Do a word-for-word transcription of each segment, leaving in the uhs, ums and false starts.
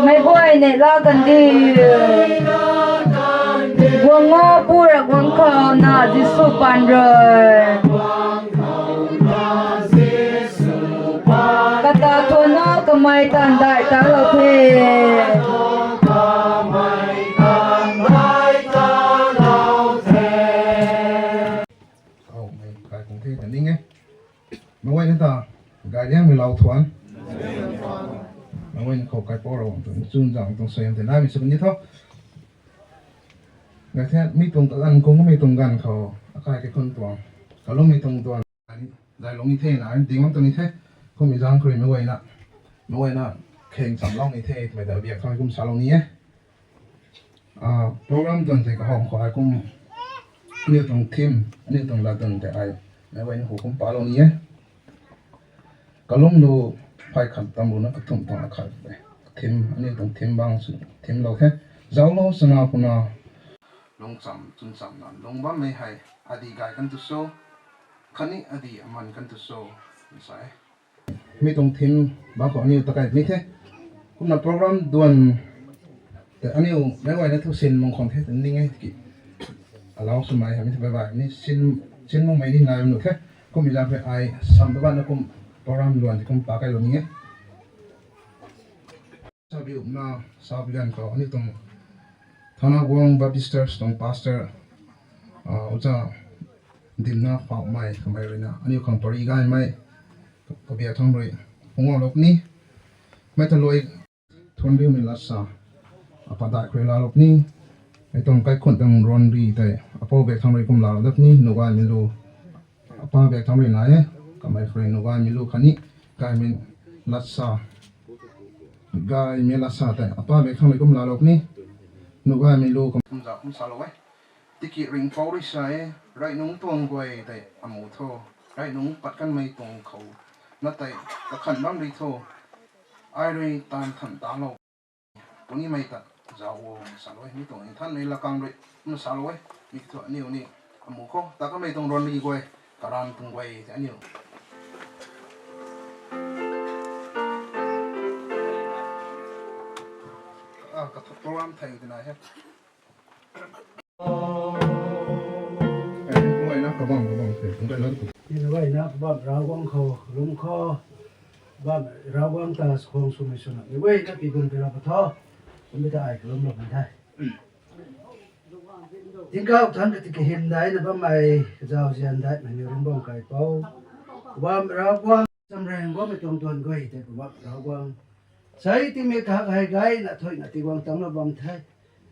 Meic guay neihla kan di. Guang o, pu ra guang khou na Jisu paan rui. Kata thuan o, kamei taanv dai ta lou the. Au, mei kai kung the ta ning e. Meic guayna ta, gay liangmei lau thuan. Meic guayna khou kaipouc Ravguangc tuang chunzang tuang suaihiam tei naimei sw kan ni tho. Gay the, mi tuang kaganv kung, mi tuang ganv khou, akai kaikhunc tuang, kalummei tuang tuang, zay lung ni the na, ding bam tuang ni the, kum mi zaeng khou rui meic guayna, meic guayna, kheng chamlou ni the, mei ta biak thang kum salou ni e. Ah, program tuang tei kahawng khou ai kum, aniu tuang theme, aniu tuang lat tuang tei ai, meic guayna hu kum palou ni e. Kalum lu phay khat tam lu na kathumh tuang akhat e. Theme, aniu tuang theme bang sw, theme lou the. Zauclou chana puna, lungcham, chwncham na, lung bammei hei, adi gay kan tu cho, khatni adi aman kan tu cho, sa e. Mi tuang theme bang khou aniu ta kai ni the. Kumna program duan tei aniu meic guayna thu sin mung khwang the tw ning e ki. Alau swmei hei mi the bye bye ni sin, sin mungmei ni nai nu the. Kum mi zaeng phey ai sam bye bye na kum program duan tei kum pa kai lou ni e. Sabiu na, sabian khou aniu tuang Thanaguang Baptist Church tuang pastor, ah, uza Dimna Phaumei kamei rui na aniu khang pary gaymei, kabiak thang rui phungc lou ni. Mei ta lui thuanriumei lat sa, apa dai khou rui laalou ni. Mei tuang kaikhunc tuang ruanri tei apou biak thang rui kum laalou dat ni, nuh gaymei lu, apa biak thang rui nai e, kamei khou rui nuh gaymei lu khatni, gaymei lat sa, gaymei lat sa tei apa biak thang rui kum laalou ni, nuh gaymei lu kum za kum salou e. Tiki ringhpouc rui sa e, rey nungc tuang guay tei amu tho, rey nungc pat kanmei tuang khou na tei kakhan bam ri tho, ai rui taanv than talou punimei ta zauc o, salou e, mi tuang nthanmei lakang rui, kumna salou e, mi thu aniu ni amu khou ta kanmei tuang ruanri guay, karan tuang guay tei aniu Ah, kathuk program thei tina he. Guayna kabam kabam the, kum kai lat ku. Ni guayna kabam Ravguangc khou lum khou, bam Ravguangc ta khwang swmei swna, ni guayna pi gun pi ra pa tho, kum mi ta ai kalum lou kan the. Tingkauh thangc katiki hym daina bammei, kazauzian daimei ni Ringhbam Kaipouc, bam Ravguangc, samrang guangmei tuang duan guay tei bam Ravguangc, sei tingmik kahak hei gayna thuina tiguang tangclou bam the.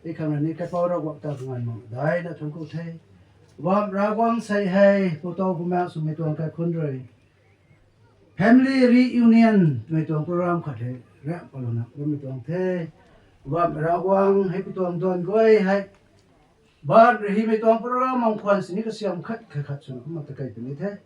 I khang rui ni Kaipouc Ravguangc ta kanganv mak daina thuanc ku the. Bam Ravguangc sei hei putau pumak swmei tuang kaikhunc rui family reunion twmei tuang program khat hei ramh palouna bammei tuang the. Bam Ravguangc hei pi tuang duan guay hei, bam rui hymei tuang program mang khwan sini kasiam khat khat khat swna kumna ta kai puni the.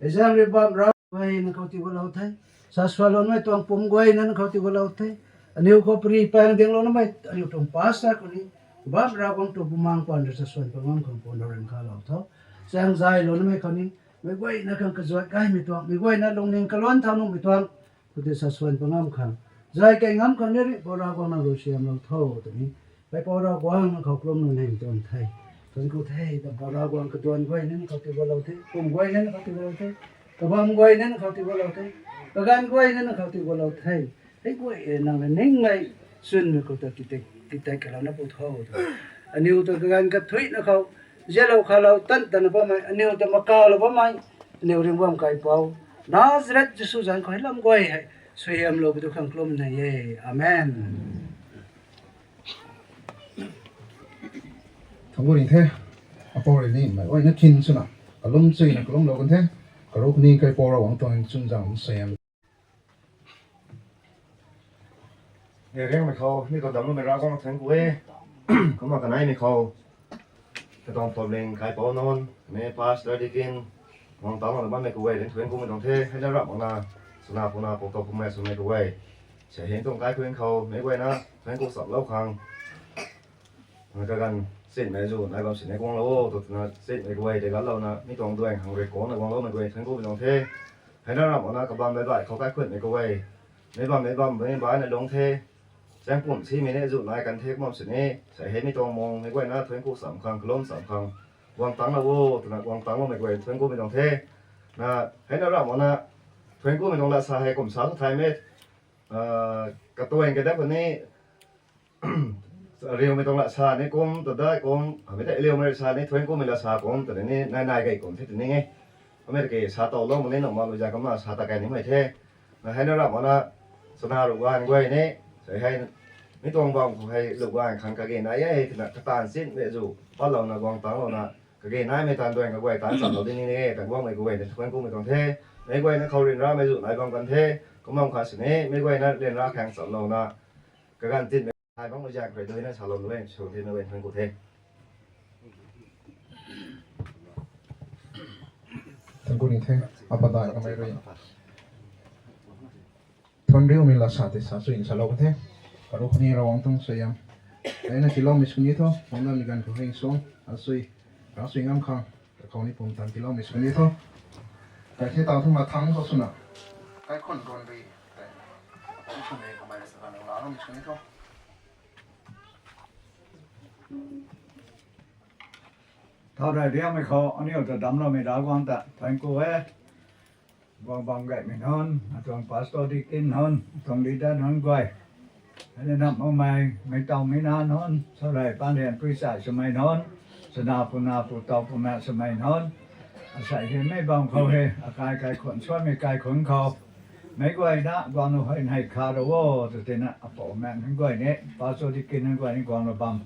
Hei zaeng rui bam Ravguangc guay nang khou tiigualou the. Sa suanloumei tuang pum guay nang khou tiigualou the. Aniu khou pary paeng dinglounamei aniu tuang pastor khou ni, bam Ravguangc tu bumang pan rui sa suan pangam khang puan rui ringkhalou tho. Chaeng zaylounamei khou ni, meic guayna khang kazuat gaymei tuang, meic guayna lungning kaluan thau nuhmei tuang, khou tei sa suan pangam khang, zay kai ngam khang ni Ringhpouc Ravguangc nang rui siamlou tho twni, Kaipouc Ravguangc nang khou kalum nunc hei tuang the. Thuanc ku the, Kaipouc Ravguangc kaduan guay nang khou tiigualou the, pum guay nang khou tiigualou the, kabam guay nang khou tiigualou the, kaganv guay nang khou tiigualou the. Hei guay e nang na ningmei chwnmei khou ta kitek kitek kalouna pu tho tw, aniu ta kaganv kathuina khou zialou khalou tan tana bammei, aniu ta makaulou bammei, aniu Ringhbam Kaipouc, Nazareth Jisu zanc khou hei lam guay hei suaihiamlou pi tu khang kalum nai e. Amen. Thangc ku ring the, apou rui ni meic guayna khin swna kalum chuyna kalumlou kan the. Karuc ni Kaipouc Ravguangc tuang chunzang suaihiam E, riangmei khou ni khou damcloumei Ravguangc thuanc ku e. Kumna kaneimei khou, katuang public kaipouc nunc, mei pastor, deacon, guang tangc na bammei khou e, rin thuanc kumei tuang the, hei na rap makna, swna puna pau tou kumei swmei khou e. Sa heng tuang kaikhunc khou meic guayna thuanc ku chaplou khang na kaganv sinmei zu nai bam sinmei guanglou o twna sinmei khou e, tei ganlouna mi tuang duang khang rui kuangna guangloumei khou e, thuanc kumei tuang the. Hei na rap makna kabam baih baih khou kaikhunhmei khou e, mei bam mei bam mei baina lung the. Chaeng pum simei ni zu nai kan the kumna sini, sa hei mi tuang mung mei guayna thuanc ku sam khang, kalum sam khang, guang tang la o twna guang tang loumei guay thuanc kumei tuang the. Na, hei na ram na thuanc kumei tuang la sa hei kum sa tu thay mei, katuang kei dat puni, riumei tuang la sa ni kum, ta dai kum, hamei ta liumei sa ni thuanc kumei la sa kum, ta ni nai nai gay kum the tini e. Amei ta ke sa tow lou mani nang ma lu za kumna sa ta kai nimei the. Na hei na ram na, sana rugan guay ni, sa hei, mi tuang bam khou hei lugan khang kage nai e, twna katan sin mei zu, patlouna guang tang louna, kage naimei tan duan kaguay tan cham lou di ni e, tan guangmei kaguay ni thuanc kumei tuang the. Mei guayna khou ryanramei zu nai bam kan the, kum bam kha sini, mei guayna ryanra khang cham louna, kaganv tinmei nai bam mei zaeng khou rui dui na salou nu e, sw the mei guay thuanc ku the. Thuanc ku ni the, apadai kamei rui. Thuanc riumei la sa tei sa chuina salou kan the. Karu khou ni Ravguangc tuang suaihiam, ai na tiiloumei sw ni tho, mangna mi ganv khou heng suang, asui, ravsui ngam khang, kakhou ni pumtan tiiloumei sw ni tho. Kai the taw thumna thangc khou swna, kaikhunc ruan rui, tei, pum swmei kamei rui sa kan laloumei sw ni tho. Thau rai riamei khou aniu ta damcloumei Ravguangc ta thuanc ku e. Guang bam gaymei nunc, atuang pastor, deacon nunc, atuang leader nunc guay, hei na namh makmei, mei taw mei na nunc, sa rei pan rian pui sai swmei nunc, sana puna pu taw pumei swmei nunc, asei hei mei bam khou hei akai kaikhunc suanmei kaikhunc khou, meic guayna guang nu hei nei kha ro o tw tina apou mei nunc guay ni, pastor, deacon nunc guay ni guang ra bam,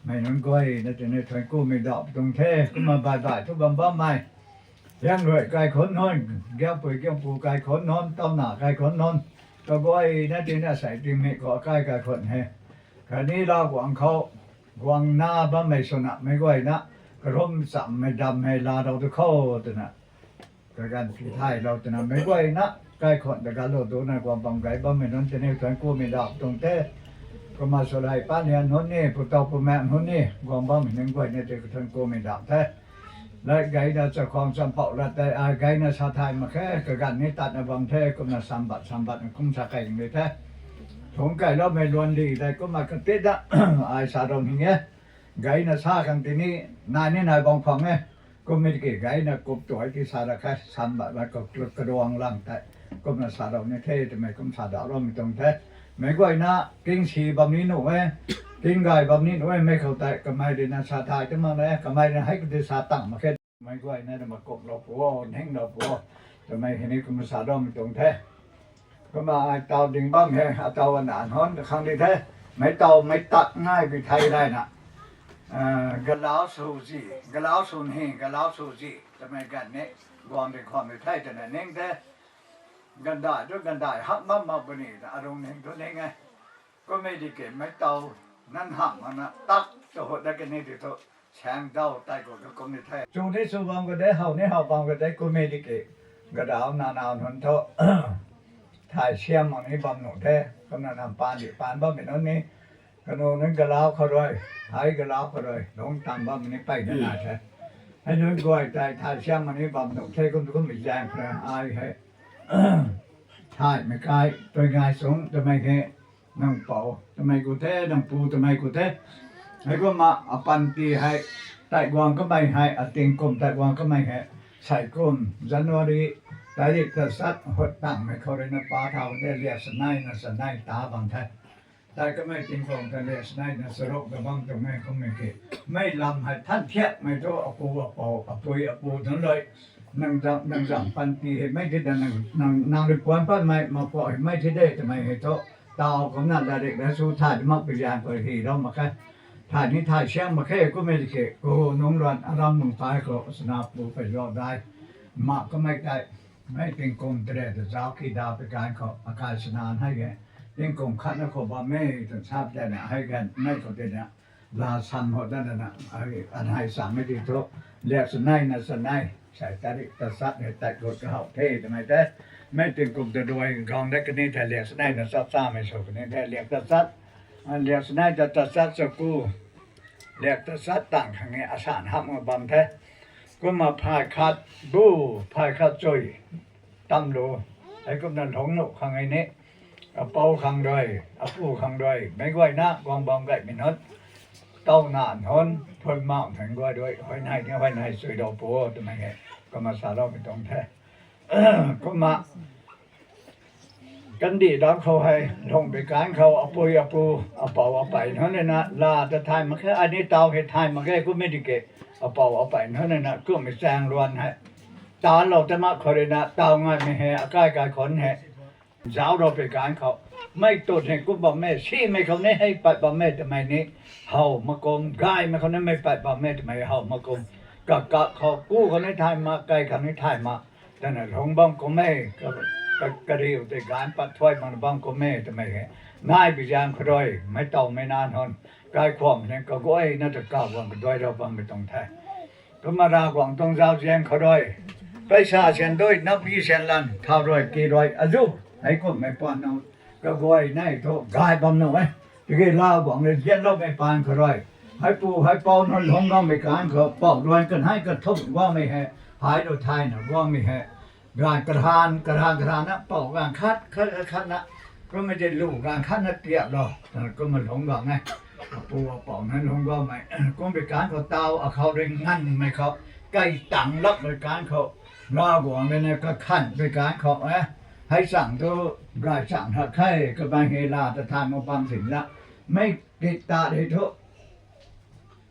mei nunc guayna tini thuanc kumei dauh tuang the. Kumna baih baih thu bam bammei, hiang rui kaikhunc nunc, giangpui giangpu kaikhunc nunc, tawna kaikhunc nunc, kaguayna tini asei tingmik khou akai kaikhunc hei, khatni Ravguangc khou guangna bammei swna meic guayna karum chammei dammei laalou tu kho twna, kaganv ti thaylou twna meic guayna kaikhunc ta galou duna guang bam gay bammei nunc tini thuanc kumei dauh tuang the. Kumna swlei pan rian nunc ni, putaw pumaengh nunc ni, guang bammei nunc guayna tei kathuanc kumei dauh the. Lei gayna chakhwang champouh lat tei ai gayna sa thay mak khe, kaganv ni tatna bam the, kumna sambat sambatna kum sa kei ni the. Thungc kailoumei luan di tei kumna katitna ai sa rou ning e. Gayna sa khang tini nai ni nai bam khwang e. Kummei ki gayna kup tuai ti sa ra khe, sambat lat khou kaduang lang tei kumna sa rou ni the twmei kum sa dauh roumei tuang the. Meic guayna king si bam ni nuh e, king gay bam ni nuh e, mei khou tei kamei rui na sa thay ti mak e, kamei rui hei kati sa tang mak khe. Meic guayna na ma kuplou pu o, ninglou pu o twmei hei ni kumna sa roumei tuang the. Kumna ai taw ding bam hei ataw ana nunc khang di the. Meic taw meic tat ngai bi thei rayna, galau sw zi, galau sw ni, galau sw zi twmei ganv ni guang di khwan di the twna ning the. Gandai tu gandai hak bam mak puni na arung ning tu ning e. Kummei di ke meic taw nan hamh makna tak ta hut dat kani ti thu, saeng daw tei khou tu kum ni the. Chu ni chu bam ka de, how ni how bam ka de, kummei di ke gadau nanaw nunc thu thay siam mak ni bam nuh the. Kumna nam paan di paan bammei nunc ni, kanu nunc galau khou rui, hei galau khou rui lungc tam bammei ni peyna nai the. Hei nunc guay tei thay siam mak ni bam nuh the, kum tu kummei zaeng khou ai hei thaymei kai tui ngai sung twmei hei, nang pou twmei khou the, nang pu twmei khou the. Heikumna apanty hei, tei guang kamei hei, ating kum tei guang kamei hei, sei kum January tarik tasat hut tangmei khou rui na pa thau the, liak sanei na sanei ta bam the. Tei kamei tingkum ta liak sanei na charuk ta bam twmei kummei ki, mei lam hei than thiakmei thu apu apou, apui apu nunc rui, nang zam, nang zam panty hei mei ti ta nang, nang, nang rui puan patmei mapou hei mei ti de twmei hei thu, taw kumna larik la su thay di mak pi zaeng khou hylou mak khe. Thay ni thay siam mak khe, kummei di ke, kahu nungc luan aram nung tai khou sana pu pei zau dai mak kamei tei, mei tingkum tare ta zauc ki da pi ganv khou akai sana hei ge, tingkum khatna khou bam e twna sa tei na hei ganv mei khou tei na, la san ho dana na, ai, anhei samei ti thu, liak sanei na sanei, sei tarik tasat hei tat gut kahow the twmei the. Mei tingkum ta duai gang dat kani the, liak sanei na sat samei sw kani the, liak tasat, liak sanei ta tasat chaku, liak tasat tang khang e asan hamh nga bam the. Kumna phay khat bu, phay khat chui tamlu, heikumna lungc nuh khang e ni, Apou khang rui, apu khang rui, meic guayna guang bam gaymei nunc, tauna nunc, thuanmau nunc guay rui, huayney ni huayney chuilou pu twmei hei, kumna saloumei tuang the. Kumna, kandih dam khou hei, lungh pei kan khou, apui apu, apou apey nunc na, la ta thay mak khe, ai ni taw hei thay mak khe, kummei di ke, apou apey nunc na, kummei chaeng luan hei. Tanlou ta mak khou rui na, taw ngaimei hei, akai kaikhunc hei. Zauclou pei kan khou, mei tut hei kum bam e, simei khou ni hei pat bam e twmei ni, how mak kum, gaymei khou ni mei pat bam e twmei how mak kum, kakak khou, ku khou ni thay mak, kai khou ni thay mak, twna lungc bam kum e, ka, ka, kariu tei gaanv pat thuay mak bam kum e twmei hei, nai bi zaeng khou rui, meic tawmei na nunc, kaikhwang ni kaguayna ta kaguang kaduailou bammei tuang the. Kumna Ravguangc tuang zauzian khou rui, paisa sian dui, nappi sian lan, thau rui, ki rui, azu, hei kumhmei paan nunc, kaguay nei thu gay bam nuh e. Tiki Ravguangc rui zianloumei paan khou rui, hei pu hei pou nunc lungc gaymei kan khou, pou luan kanei kathumh guangmei hei, hei lu thayna guangmei hei, gaanv karhan, karhan, karhanna, pou gaanv khat, khat, khat, khatna, kummei tei lu gaanv khatna tiaplou, twna kumna lungc gang e. Apu apou nunc lungc gaymei, kummei kan khou taw, akhou rui nganvmei khou, kai tangc lapmei kan khou, Ravguangc rui na kakhanhmei kan khou e, hei chang thu, gay chang hak khe, kabang hei la ta thay mak bam sin la, mei kit ta hei thu,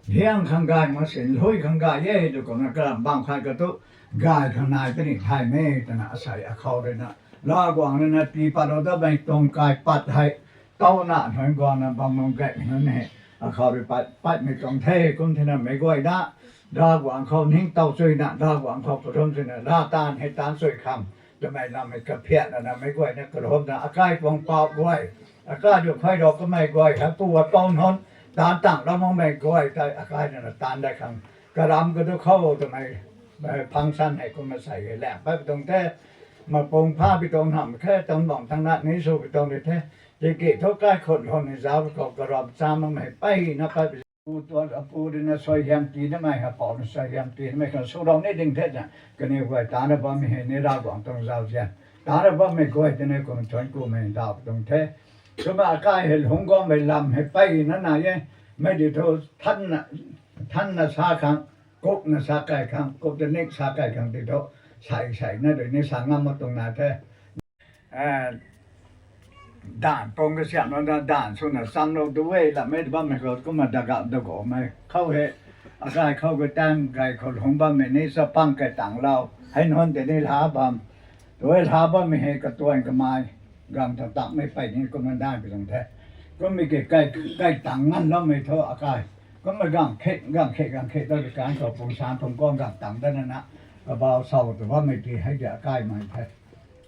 hiang khang gay mak sin, lui khang gay e, tu kumna kalam bam khat ka thu, gay khang nai puni thaymei, twna asei akhou rui na, Ravguangc rui na tii patlou datmei tuang kai pat hei, tauna nunc guangna bam bam gaymei nunc hei, akhou rui pat, patmei tuang the, kum thena meic guayna, Ravguangc khou ningtow chuina, Ravguangc khou kalum chuina, la taanv hei taanc chui khang, twmei lam hei kaphiat lana meic guayna kalumna, akai tuang pou guay, akai rui khuaylou kamei guay, hei pu hei pou nunc, taanc tangc lam makmei guay tei, akai rui na taanc dat khang, kalam kadu khou twmei, function hei kumna sei hei lang pat pui tuang the, mapung pha pui tuang hamh khe, tuang bam thangna ni sw pui tuang di the, tiki thu kaikhunc khou ni zauc khou karam cha makmei peyna pat pui, pu tuang, apu rui na suaihiam tii namei, apou na suaihiam tii namei khang swlou ni ding the na, kaniw guay taanc ra bammei hei ni Ravguangc tuang zauzian, taanc ra bammei guay tei ni kum thuanc kumei daw pui tuang the. Kumna akai hei lungc guangmei lam hei peyna nai e, mei di thu thanna, thanna sa khang, kupna sa kai khang, kup ta nik sa kai khang ti thu, sei seina rui ni sa ngam mak tuang nai the. Daanv pung kasiamhlouna daanv swna chamlou du e, lamei bammei khou kumna daga dagamei khou hei, akai khou kataeng gay khou lungc bammei ni chapang kai tanglou hei nunc tei ni laa bam, tu e laa bammei hei katuan kamei, gang tang tangmei pey ni kumna daih pui tuang the. Kummei ki kai, kai tang nganvloumei thu akai, kumna gang khe, gang khe, gang khe ta kan khou pungsan phungc guang gang tang dana na, kabau sau tu bammei ti hei di akaimei the.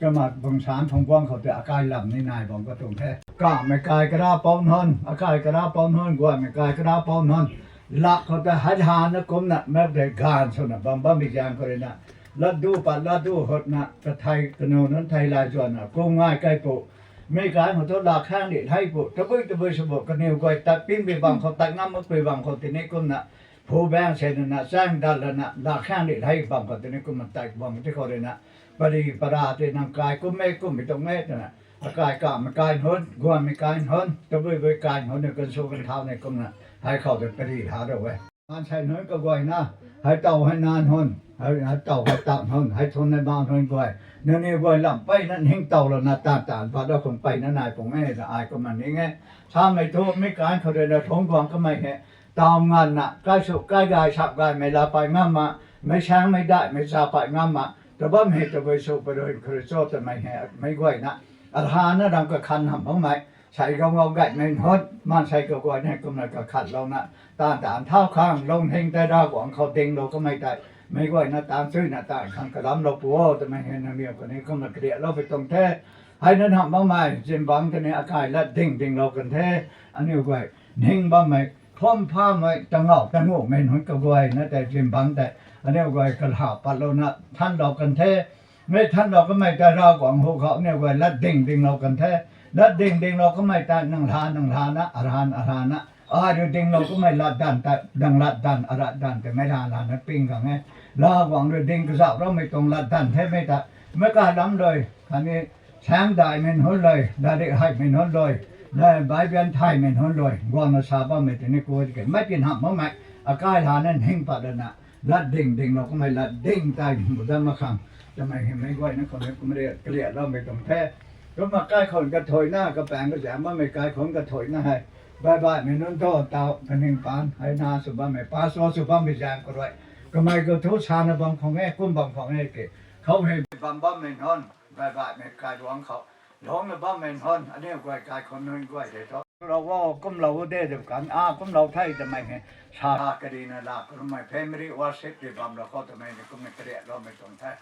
Kumna pungsan phungc guang khou tei akai lam ni nai bam ka tuang the. Kamei kai kara pou nunc, akai kara pou nunc, guaymei kai kara pou nunc, lak khou tei hei hana kumna mei tei gaanv swna bam bammei zaeng khou rui na, latdu pat latdu hutna, kathei kanu nunc thei lay zuanna kum ngai kaipu, mei kan khou thu laa khang di heipu, tabui tabui sw bu, kaniw guay tat pingpui bam khou, tat ngam makpui bam khou tini kumna, phu baeng sei lana, chaeng dat lana, laa khang di hei bam khou tini kumna tat bam ti khou rui na, pari para tei nang kai kum e, kummei tuang e twna, akai kamei kai nunc, guaymei kai nunc, tabui bui kai nunc ni kan sw kan thau ni kumna, hei khou tei pari laa rou e. Maansei nunc kaguayna, hei tow hei na nunc, hei, hei tow hei tat nunc, hei thun hei bau nunc guay, nangniw guay lam peyna ningtowlouna taanv taanv pat da khang peyna nai pung e ta ai kumna ning e. Samei thu mei kan khou rui na lungc guang kamei hei, taw nganvna, kai sw kai gay sap gaymei laa pat ngam ma, meic saengmei daihmei cha pat ngam ma, ta bammei tabui sw pui rui khou rui cho twmei hei meic guayna, arhana ram kakhan hamh makmei, sei gang gau gaymei nunc, maansei kaguayna kumna kakhatlouna, taanv taanv thau khang, lungning tei Ravguangc khou dinglou kamei tei, meic guayna taanv chuina taanv khang kalamlou pu o twmei hei nangniw khatni kumna kariaklou pui tuang the. Hei nunc hamh makmei zingbangc tei ni akai lat ding dinglou kan the, aniu guay, ning bammei, pham phamei, tangau tanguhmei nunc kaguayna tei zingbangc tei, aniu guay kalha patlouna thanlou kan the. Mei thanlou kamei tei Ravguangc hu khou aniu guay lat ding dinglou kan the. Lat ding dinglou kamei tei nang lha nang lhana, arhan arhana, ai rui dinglou kamei latdanv tei, nang latdanv, aratdanv tei mei lha lhana ping khang e. Ravguangc rui ding kazauh raumei tuang latdanv the mei tei, meic kai lam rui khatni Sang daihmei nunc lui, latrik heimei nunc lui, la Bible thaymei nunc lui, guangna sa bammei tini ku ke, mei tin hamh makmei, akai lana ning pat lana, lat ding ding lou kummei lat ding tei mu dat mak khang, tamei hymei guayna khou ni kum ri kaliat loumei tuang the. Kumna kaikhunc kathuicna, kapaeng kazam bammei kaikhunc kathuicna hei, baihbaihmei nunc thu tau kaning paan, hei na sw bammei, pastor sw bammei zaeng khou rui, kamei khou thu sana bam khang e, kum bam khang e ke, khou hei bam bammei nunc, baihbaihmei kailuangc khou, lungcna bammei nunc, aniu guay kaikhunc nunc guay de thu, lou o, kumlou o de, de kan, a, kumlou the, tamei hei, sa, karina la, kummei family worship di bam lou khou, tamei ni kumna kaliat loumei tuang the.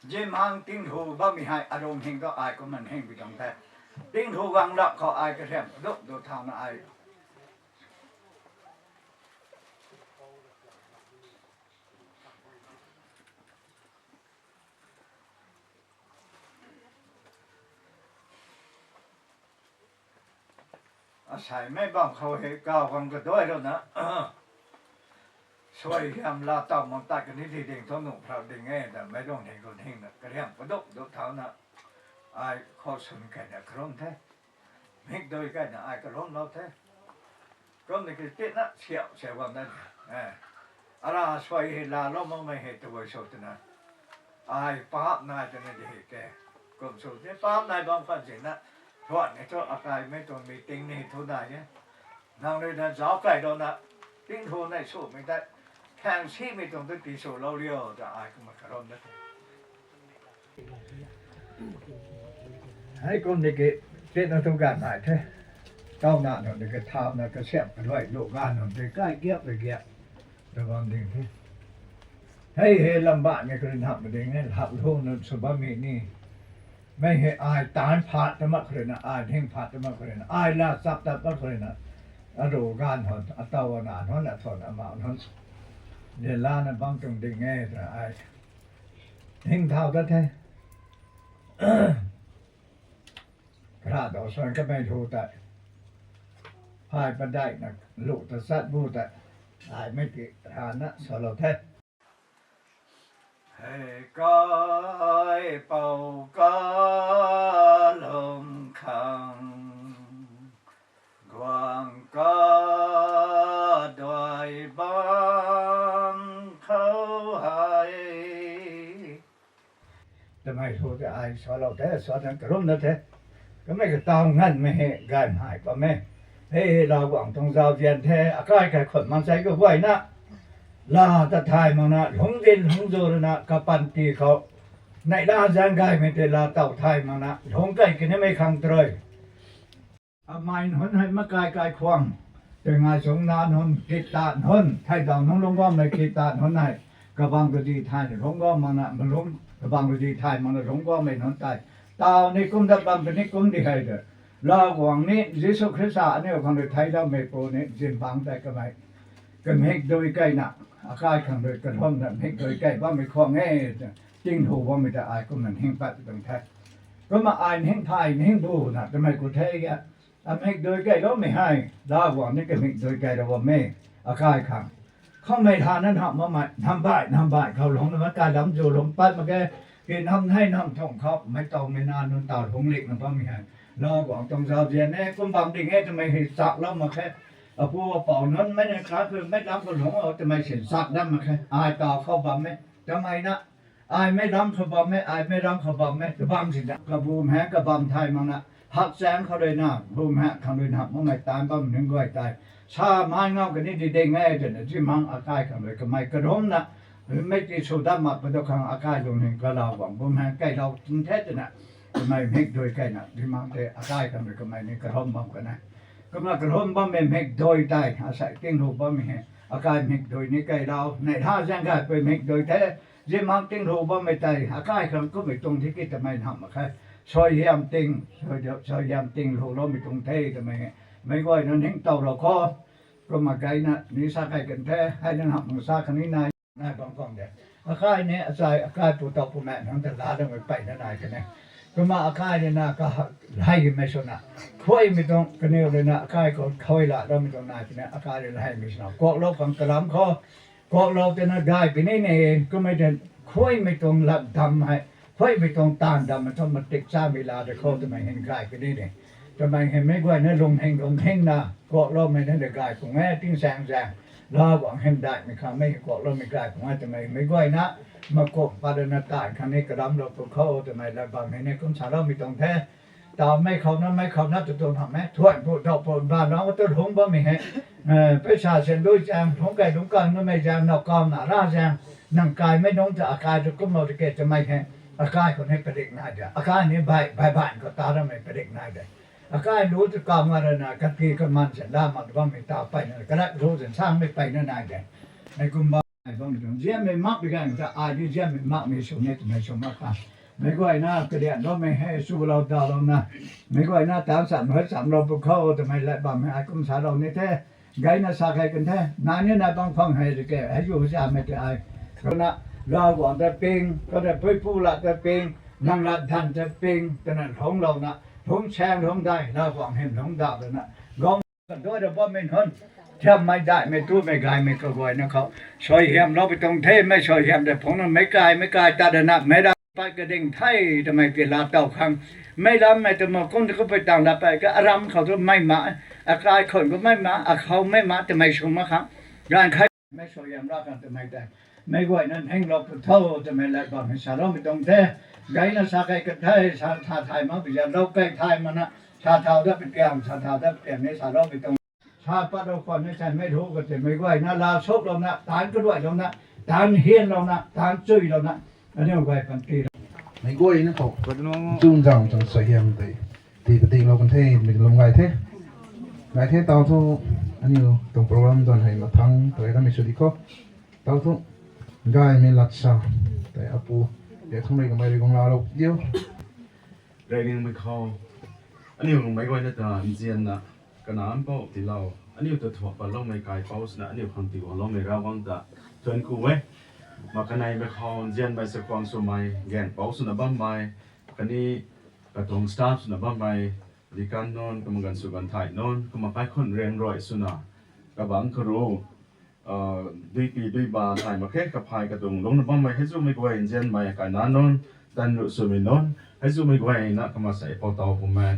Zimhang tinghu bammei hei, alung hing thu ai kumna hing bi tuang the. Tinghu gang lap khou ai kariam, duk, duk thauna ai. Asaimei bam khou hei kaw khang kaduai rana, suaihiam laa taw mak tat kani di ding thu nuh phrau ding e, ta meic tuang hing khou hingna kariam paduk duk thauna, ai khou swn kaina karum the. Mikdui kaina ai karum lou the. Kum ni ki tina siau siau bam dan, ara suai hei laalou makmei hei tabui sw twna, ai paap nai twna di hei ke. Kum sw ni paap nai bam khwan sina, thuan ni thu akaimei tuang meeting ni thu nai e. Nang rui na zauc kailouna, tinghu nei swmei tei, khaeng simei tuang tu tii sw lou rio ta ai kumna karum da the. Hei kum ni ki, tina thu ganv nai the. Kauna nunc ni kathauna kasiamh kaluai lu ganv nunc tei kai giap rui giap, ta bam ding the. Hei hei lam baihmei khou rui hamhmei ding e, lak lung nunc sw bammei ni. Mei hei ai taanc phat ta mak khou rui na, ai ning phat ta mak khou rui na, ai laa chap tat mak khou rui na, aru ganv hon, ataw ana hon, athawn ama hon, lelana bam tuang ding e twna ai ning thau dat the. Kara dou suan kamei lu tei, ai padeihna lu ta chat bu tei, ai mei ti rana salou the. Hei kaipouc kalum khang, guang kaduai bam khou hei, tamei thu tei ai salou the, sa tan karum na the. Kamei kataw nganvmei hei gaymei bam e. Hei hei Ravguangc tuang zauzian the, akai kaikhunc maansei kaguayna, laa ta thay makna, lungcdin lungczu rana, kapanty khou, neihla zaeng gaymei tei laa taw thay makna, lungc key kanimei khang tei rui, amei nunc hei makai kaikhwang, tei ngai chung na nunc, kit ta nunc, thei dau nunc lungc bammei kit ta nunc hei, kabang kazi thay lungc bam makna, malungc, kabang kazi thay makna lungc bammei nunc tei, taw ni kum dat bam puni kum di hei de. Ravguangc ni, Jisu Khrista aniu khang rui theicloumei pu ni, zingbangc tei kamei kamikdui keyna, akai khang rui kalumna mikdui key bammei khwang e, tinghu bammei ta ai kumna ning pat tuang the. Kumna ai ning thay ning bu na tamei khou the e, amikdui keyloumei hei, Ravguangc ni kamikdui keylou bam e, akai khang. Khoumei lana nhamh makmei, nhamh baih, nhamh baih khou lungcna mak kai lam zu lungc pat mak ge, ki nhamh hei nhamh thung khou, mei tawmei na nunc taw lungc likna bammei hei, Ravguangc tuang zauzian e, kum bam ding e twmei hei chaklou mak khe. Apu apou nunc mei na kha khou, mei lam khou lungc o twmei sin chak dam mak khe, ai taw khou bam e, tamei na, ai mei lam khou bam e, ai mei lam khou bam e, kabam sina, kabumei kabam thay makna, hakchaeng khou rui na, bumei khang rui na, makmei taanc bam ning guay tei, sa mai ngam kani di ding e twna, zimhang akai khang rui kamei kalumna, mei ti sw dat mak padu khang akai lungning kalau bam, bumei keylou tun the twna, kamei mikdui keyna, zimhang tei akai khang rui kamei ni kalum bam kan e. Kumna kalum bammei mikdui tei, asei tinghu bammei hei, akai mikdui ni keylou, neihla zaeng gaypui mikdui the, zimhang tinghu bammei tei, akai khang kummei tuang tiki tamei nhamh mak khe. Suaihiam ting, suaihiam ting lhuloumei tuang the tamei, meic guayna ningtowlou khou. Kumna keyna ni sa key kan the, hei na nhamh mak sa khatni nai, nai bam khwang de. Akai ni achai, akai pu taw pu mei nunc ta laa dammei peyna nai kan e. Kumna akai rui na ka, heimei swna, khuaimei tuang kaniw rui na akai khou khuay laa dammei tuang nai kan e, akai rui na heimei swna kuaklou khang kalam khou, kuaklou twna gay puni ni, kummei tei, khuaimei tuang lat dam hei, Phuimei tuang taanv dammei thu matik chamei la de khou twmei hyn gay puni de. Twmei hyn meic guayna lung hing lung hingna kuakloumei na de gay pung e, tingsaeng zaeng. Ravguangc hym daihmei khang mei kuakloumei gay pung e twmei meic guayna makum pat rana taanv khang ni kadamlou pw khou twmei lat bam hei ni kum saloumei tuang the. Tawmei khou na, mei khou na, tutuang hamh e, thuan pu, dau pu, ban rau tu lungc bammei hei. Pei sa sian dui zaeng, lungc kei lungc kang numei zaeng, now kawna ra zaeng, nang kaimei nungc ta akai tu kumlou tike twmei hei. Akai khou ni padik nai de, akai ni bai, bai ban khou ta ramei padik nai de. Akai lu tu kawna rana, kati kaman sian la mak bammei ta peyna, kalat lu sian sangmei peyna nai de. Hei kumba, hei bam tuang, ziammei mak bi ganv ta, ai di ziammei makmei sw ni twmei sw mak kha. Meic guayna karianloumei hei swlou dawlouna, meic guayna taanc cham hei chamlou pw khou twmei lat bam hei ai kum salou ni the. Gayna sa kei kan the, nai ni nai bam khang hei rike, hei zu ziammei tei ai. Kumna, Ravguangc ta ping, kumna puipu lat ta ping, nang lat dan ta ping, twna lungclouna, lungc saeng lungc dai, Ravguangc hym lungc daw lana, gang kadui ra bammei nunc, thiammei daihmei tumei gaymei kaguayna khou, suaihiamlou pui tuang the, mei suaihiam de phungc na, meic kai, meic kai ta dana, meic ra pat kading the, twmei ki la tow khang, meic lammei twmei kum ta kumpui tang la pat ka, aram khou tu mei ma, akai khun khou mei ma, akhou mei ma, twmei sw mak khang, ganv khat mei suaihiam ra khang twmei tei, meic guayna ninglou pw tho, twmei lat bammei saloumei tuang the. Gayna sa kei kan the, sa tha thay mak bi zianlou kei thay mana, sa thau dat pui tiam, sa thau dat pui tiam ni saloumei tuang. Sa patlou khwan ni sanmei ru ka tei meic guayna la suklouna, taanc kaduailouna, taanc hianlouna, taanc chuylouna, aniu guay panty ra. Meic guayna khou, chun zang chang suaihiam tei, ti patinglou kan the, mei lum gay the. Gay the tau thu, aniu tuang program zan hei mathang, tei ramei sw di khou. Tau thu, gaymei lat sa, tei apu, ya thang rui kamei rui guang laalou diu. Rey ningmei khou, aniu meic guayna ta nzianna, kanac mpouh tiilou, aniu ta thuak patloumei kaipouc swna aniu khang tiiguangloumei Ravguangc ta thuanc ku e. Ma kaneimei khou nzianmei chakhwang swmei, gaengpouc swna bammei, khatni katuang staff swna bammei, deacon nunc, kumna ganv sw ganv thay nunc, kumna kaikhunc riang rui swna, kabangc kharu, duipi duiba thay mak khe, kaphay katuang lungcna bammei hei zumei guay nzianmei kaina nunc, tan ru swmei nunc hei zumei guayna kumna sei pou tau kummei,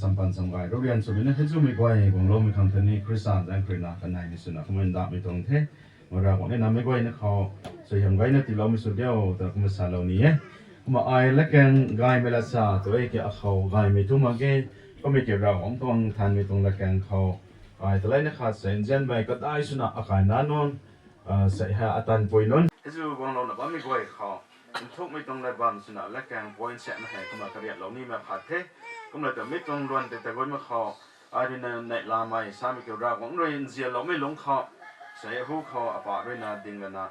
champan chamgay ru rian swmei nunc hei zumei guay guangloumei khang tei ni Khrista zaeng khou ruina kaneimei swna kumna ndauhmei tuang the. Mara guang e namei guayna khou suaihiam gayna tiiloumei sw diu ta kumna salou ni e. Kumna ai latkaeng gaymei lat sa tu e ki akhou gaymei tu mak ge, kummei ki Ravguangc tuang thanmei tuang latkaeng khou, ai ta leina khat sei nzianmei kadai swna akaina nunc, sei hei atan pui nunc hei zu guanglouna bammei guay khou, nthukmei tuang lat bam swna latkaeng point set na hei kumna kariatlou nimei khat the. Kumna ta mi tuang luan tei ta guay mak khou, ai ruina neihlamei samei kiu Ravguangc rui nzianloumei lungc khou, sei hu khou apa ruina ding lana,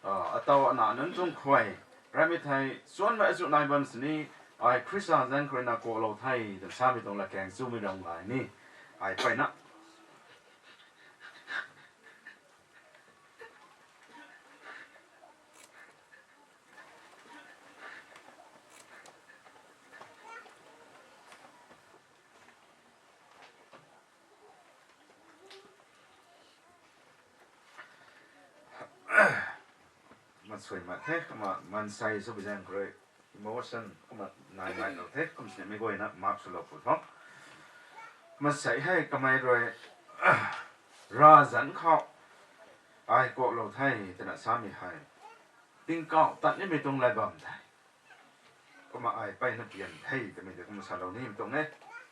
ataw ana nunc tuang khuay, raimei thei chuanmei azu nai bam sini, ai Khrista zaeng khou ruina kuaklou the twna samei tuang latkaeng chumei ram gay ni, ai peyna Mansei mak the, kumna mansei sw bi zaeng khou rui emotion kumna nai nai lou the, kum sini meic guayna maap swlou pw tho. Mansei hei kamei rui, ravzanc khou, ai kuaklou the twna samei hei, tingkauh tat nimei tuang lat bam the. Kumna ai peyna pian the twmei tei kumna salou nimei tuang e.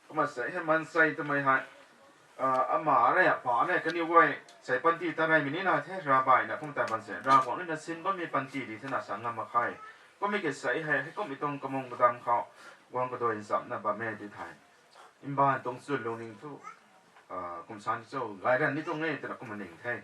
Kumna sei hei mansei twmei hei, ama rui apa ne kaniw guay, sei panty ta reymei ni nai the, ravbaihna kum ta bam se, Ravguangc ruina sin bammei panty di thena sa ngam mak khe. Kummei ki sei hei, heikumhmei tuang kamung kadam khou, guang kadui nchamna bam e di thei, mbaanv tuang chwn lungning thu, kum sa ni cho, gay ran ni tuang e twna kumna ning the.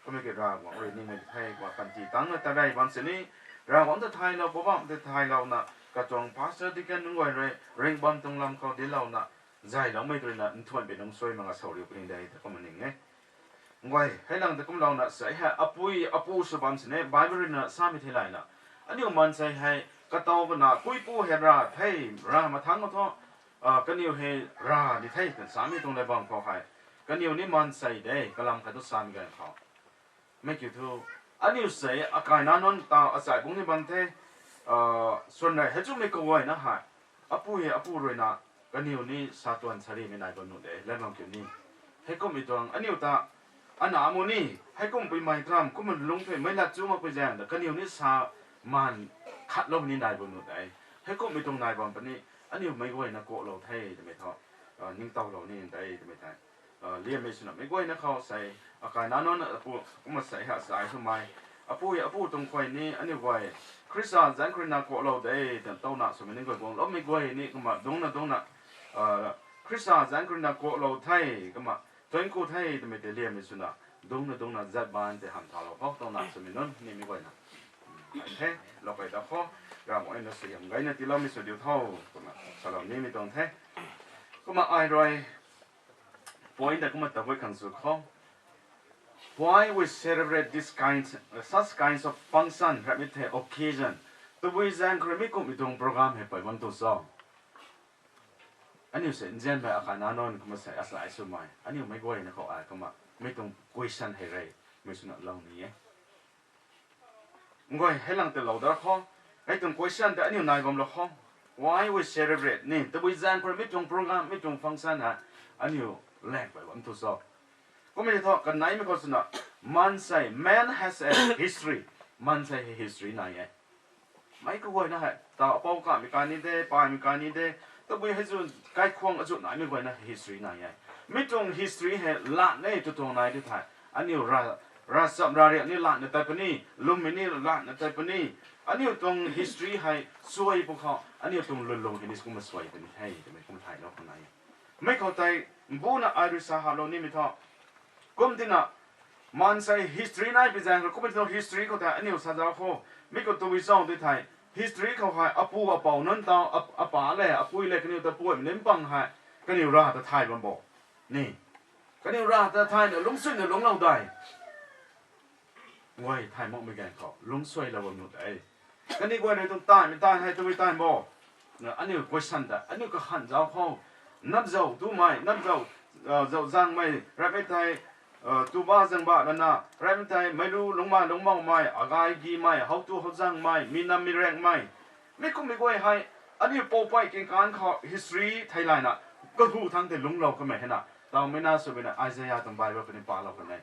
Kummei ki Ravguangc rui ningmei the, kumna panty tangna ta rey bam sini, Ravguangc ta thaylou, Poubauhmei ta thaylouna, katuang pastor deacon nunc guay rui ringh bam tuang lam khou dinclouna, zayloumei ruina nthuan pei nung suai mak nga sawriu puni de ta kumna ning e. Guay, hei lang ta kumlouna sei hei apui apu sw bam sini, Bible ruina samei thei layna, aniu mansei hei, katow kana kuipu hei rav the, rav mathangc khou thu, kaniw hei rav di the twna samei tuang lat bam khou hei, kaniw ni mansei de, kalam khat thu samei ganv khou, mei kiu thu, aniu sei akaina nunc ta achai bungc ni bam the, Ah, swn rei hei chumei kaguayna hei, apu hei apu ruina, kaniw ni sa tuan sa rimei nai bam nuh de, lat bam kiu ni. Heikumhmei tuang aniu ta, ana amu ni, heikumhpui mei tram kumna lungc the, meic lat chu makpui zaeng ta kaniw ni sa maan khatlou ni nai bam nuh de. Heikumhmei tuang nai bam puni, aniu meic guayna kuaklou the twmei thu, ah, ningtowlou ni de twmei tei, ah, liammei swna meic guayna khou sei, akai nac nunc apu kumna sei ha sai swmei, apu hei apu tuang khuay ni aniu guay Khrista zaeng khou ruina kuaklou de twna towna swmei ni guay guangloumei guay ni kumna dungcna dungcna, ah, Khrista zaeng khou ruina kuaklou the, kumna tuang ku the twmei tei liammei swna dungcna dungcna zat baan tei hamh thalou khou towna swmei nunc nimei guayna, ai the, lou kai ta khou, Ravguangc na suaihiam gayna tiiloumei sw diu tho, kumna salou nimei tuang the. Kumna ai rui point ta kumna tabui khang sw khou, why we celebrate this kind, such kinds of function, ramei thei occasion? Tabui zaeng khou rui mi kumhmei tuang program hei pui bam tu cho? Aniu sei nzianmei akai nac nunc kumna sei asai swmei, aniu meic guayna khou ai kumna mi tuang question hei rei, mei swna lou ni e. Nguay hei lang tei lou dar khou, hei tuang question tei aniu nai bam lou khou, why we celebrate ni, tabui zaeng khou rui mi tuang program, mi tuang function hei aniu lang pui bam tu cho? Kumna thu kaneimei khou swna, maansei, man has a history. Maansei hei history nai e. Meic kaguayna hei ta apou kamei kani de, paimei kani de, tabui hei zu kaikhwang azu naimei guayna history nai e. Mi tuang history hei lat ne tu tuang nai di thei, aniu ra, ravchap ravriak ni latna tei puni, lwmmei ni latna tei puni, aniu tuang history hei suai pw khou aniu tuang lwnlung hei ni kumna suai puni the twmei kumna thaylou khang nai e. Mei khou tei, mbuna ai rui sa halou nimei thu, kum tina, maansei history nai pi zaeng khou, kumna tuang history khou tei aniu sa zauc khou, mi khou tabui cho di thei, history khou hei apu apou nunc tau, ap-, apa le apui le kaniw ta puaymei nunc pang hei, kaniw rav ta thay bam bo ni, kaniw rav ta thayna lungcsuina lungclou dei. Nguay thay makmei ganv khou lungcsuailou bam nuh de. Kaniw guay rui tuang taimei taanv hei tabui taanv bo? Na aniu question ta aniu kakhan zauc khou, napzauh tumei, napzauh, ah, zauh zangmei, ramei thei, ah, tuba zangba lana, ramei thei meic lu lungcmei lungcmoumei, agay gimei, how tu how zangmei, mi nam mi raengmei, mi kumhmei guay hei, aniu poupey kingkanv khou history theilayna, kahu thangc tei lungclou kamei hei na, tawmei na swmei na Isaiah tuang Bible kani palou kan e.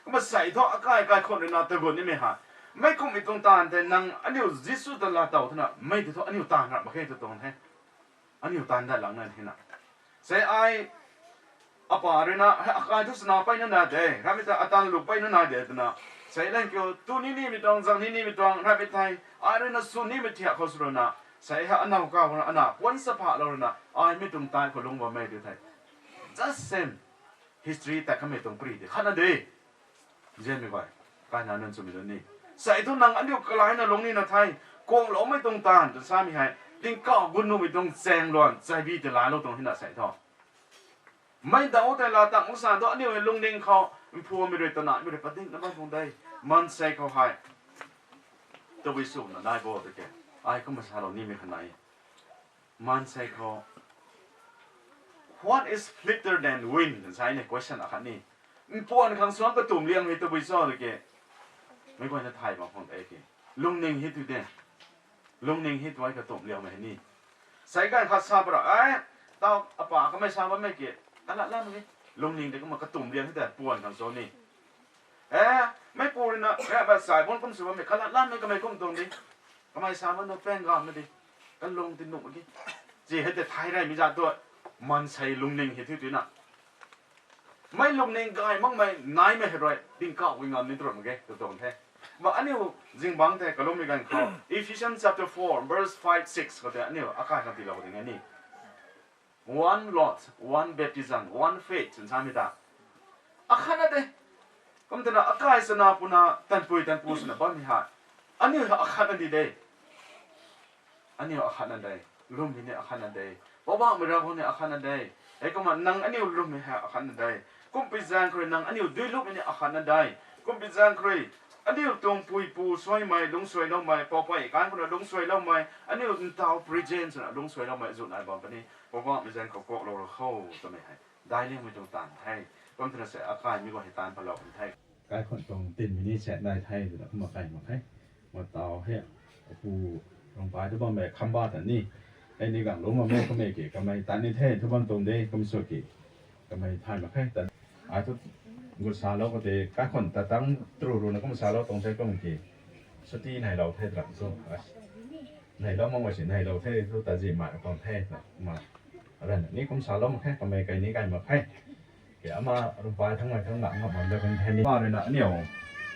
Kumna sei thu akai kaikhun rui na tagun nimei hei, meic kumhmei tuang taanv tei nang aniu Jisu ta laatow thena mei tei thu aniu taanv rap mak khe tu tuang the. Aniu taanv dat lang na thena, sei ai apa rui na, hei akai thu swna peyna na de, ramei ta atan lu peyna na de twna, sei lang kiu tu ni nimei tuang, zang ni nimei tuang, ramei thei ai rui na sw nimei thiak khou sw rui na, sei hei anow kaw khou na ana puan sa phahlou rui na, ai mi tuang taanv khou lungc bammei tu thei, just same history ta kamei tuang pri tei khatna de. Nzianmei guay, kaina nunc swmei nunc ni, sei thu nang aniu kalaina lungc nina thei, kuangloumei tuang taanv tw samei hei tingkauh gun nuhmei tuang chaeng luan chaibi tei laalou tuang hina sei thu, mei daw tei laa tang mak sa thu aniu hei lungning khou mphuamei rui tana mei rui padikna bam tuang de. Maansei khou hei tabui swna nai bo tei ke, ai kumna salou nimei kha nai. Maansei khou, what is fleeter than wind? Sa ni question akhat ni. Mpuan khang suang katumc liang hei tabui cho tei ke, meic guayna thay bam khang de ke. Lungning hei tu de. Lungning hei tu ai katumc liangmei hei ni. Sei ganv khat sa para, ai, tau apa kamei sa bammei ke, kalat lam ke. Lungning tei kumna katumc liang hei tei puan khang suang ni. E, meipu rui na, e, ba sai bun kum sw bammei kalat lammei kamei kum tuang di. Kamei sa bam nu pang gammei di. Kalung ti nuh mak ge. Ci hei tei thay reymei zat tu, maansei lungning hei thiu tuina, mei lungning gay makmei naimei hei rui tingkauh gui ngam ni tu ram mak ge tu tuang the. Ma aniu zingbangc tei kalummei ganv khou Ephesians chapter four verse five, six khou tei aniu akai khang tiilou ding e ni. One Lord, one baptism, one faith twna samei ta, akhatna de. Kum twna akai chana puna tanpui tanpu swna bammei hei, aniu hei akhatna di de. Aniu akhatna de. Lwmmei ni akhatna de. Poubauhmei Ravguangc ni akhatna de. Heikumna nang aniu lwmmei hei akhatna de. Kumhpui zaeng khou rui nang aniu duilupmei ni akhatna de. Kumhpui zaeng khou rui aniu tuang puipu suaimei, lungcsuailoumei, poupey kan khou na lungcsuailoumei, aniu ntaw present swna lungcsuailoumei azuh nai bam puni. Poubauhmei zaeng khou kuaklou ra kho twmei hei daic liangmei tuang taanv the. Kum twna sei akaimei guay hei taanv palou kan the. Kaikhun tuang tinmei ni set nai the twna kumna kai mak khe. Mataw hei, apu Rungpai tu bammei khamba ta ni, hei ni gang lungc bammei kamei ki kamei ta ni the thu bam tuang de kum sw ki, kamei thay mak khe ta. Ai thu gut salou khou tei kaikhun ta tang tru runa kum salou tuang the kum ki, suti neilou the tram sw, neilou mak si neilou the thu ta zi mak tuang the ta ma, ran ni kum salou mak khe, kamei kai ni kai mak khe. Ke ama rupai thangmei thang lak ngam bam da kan the ni. Ma rui na aniu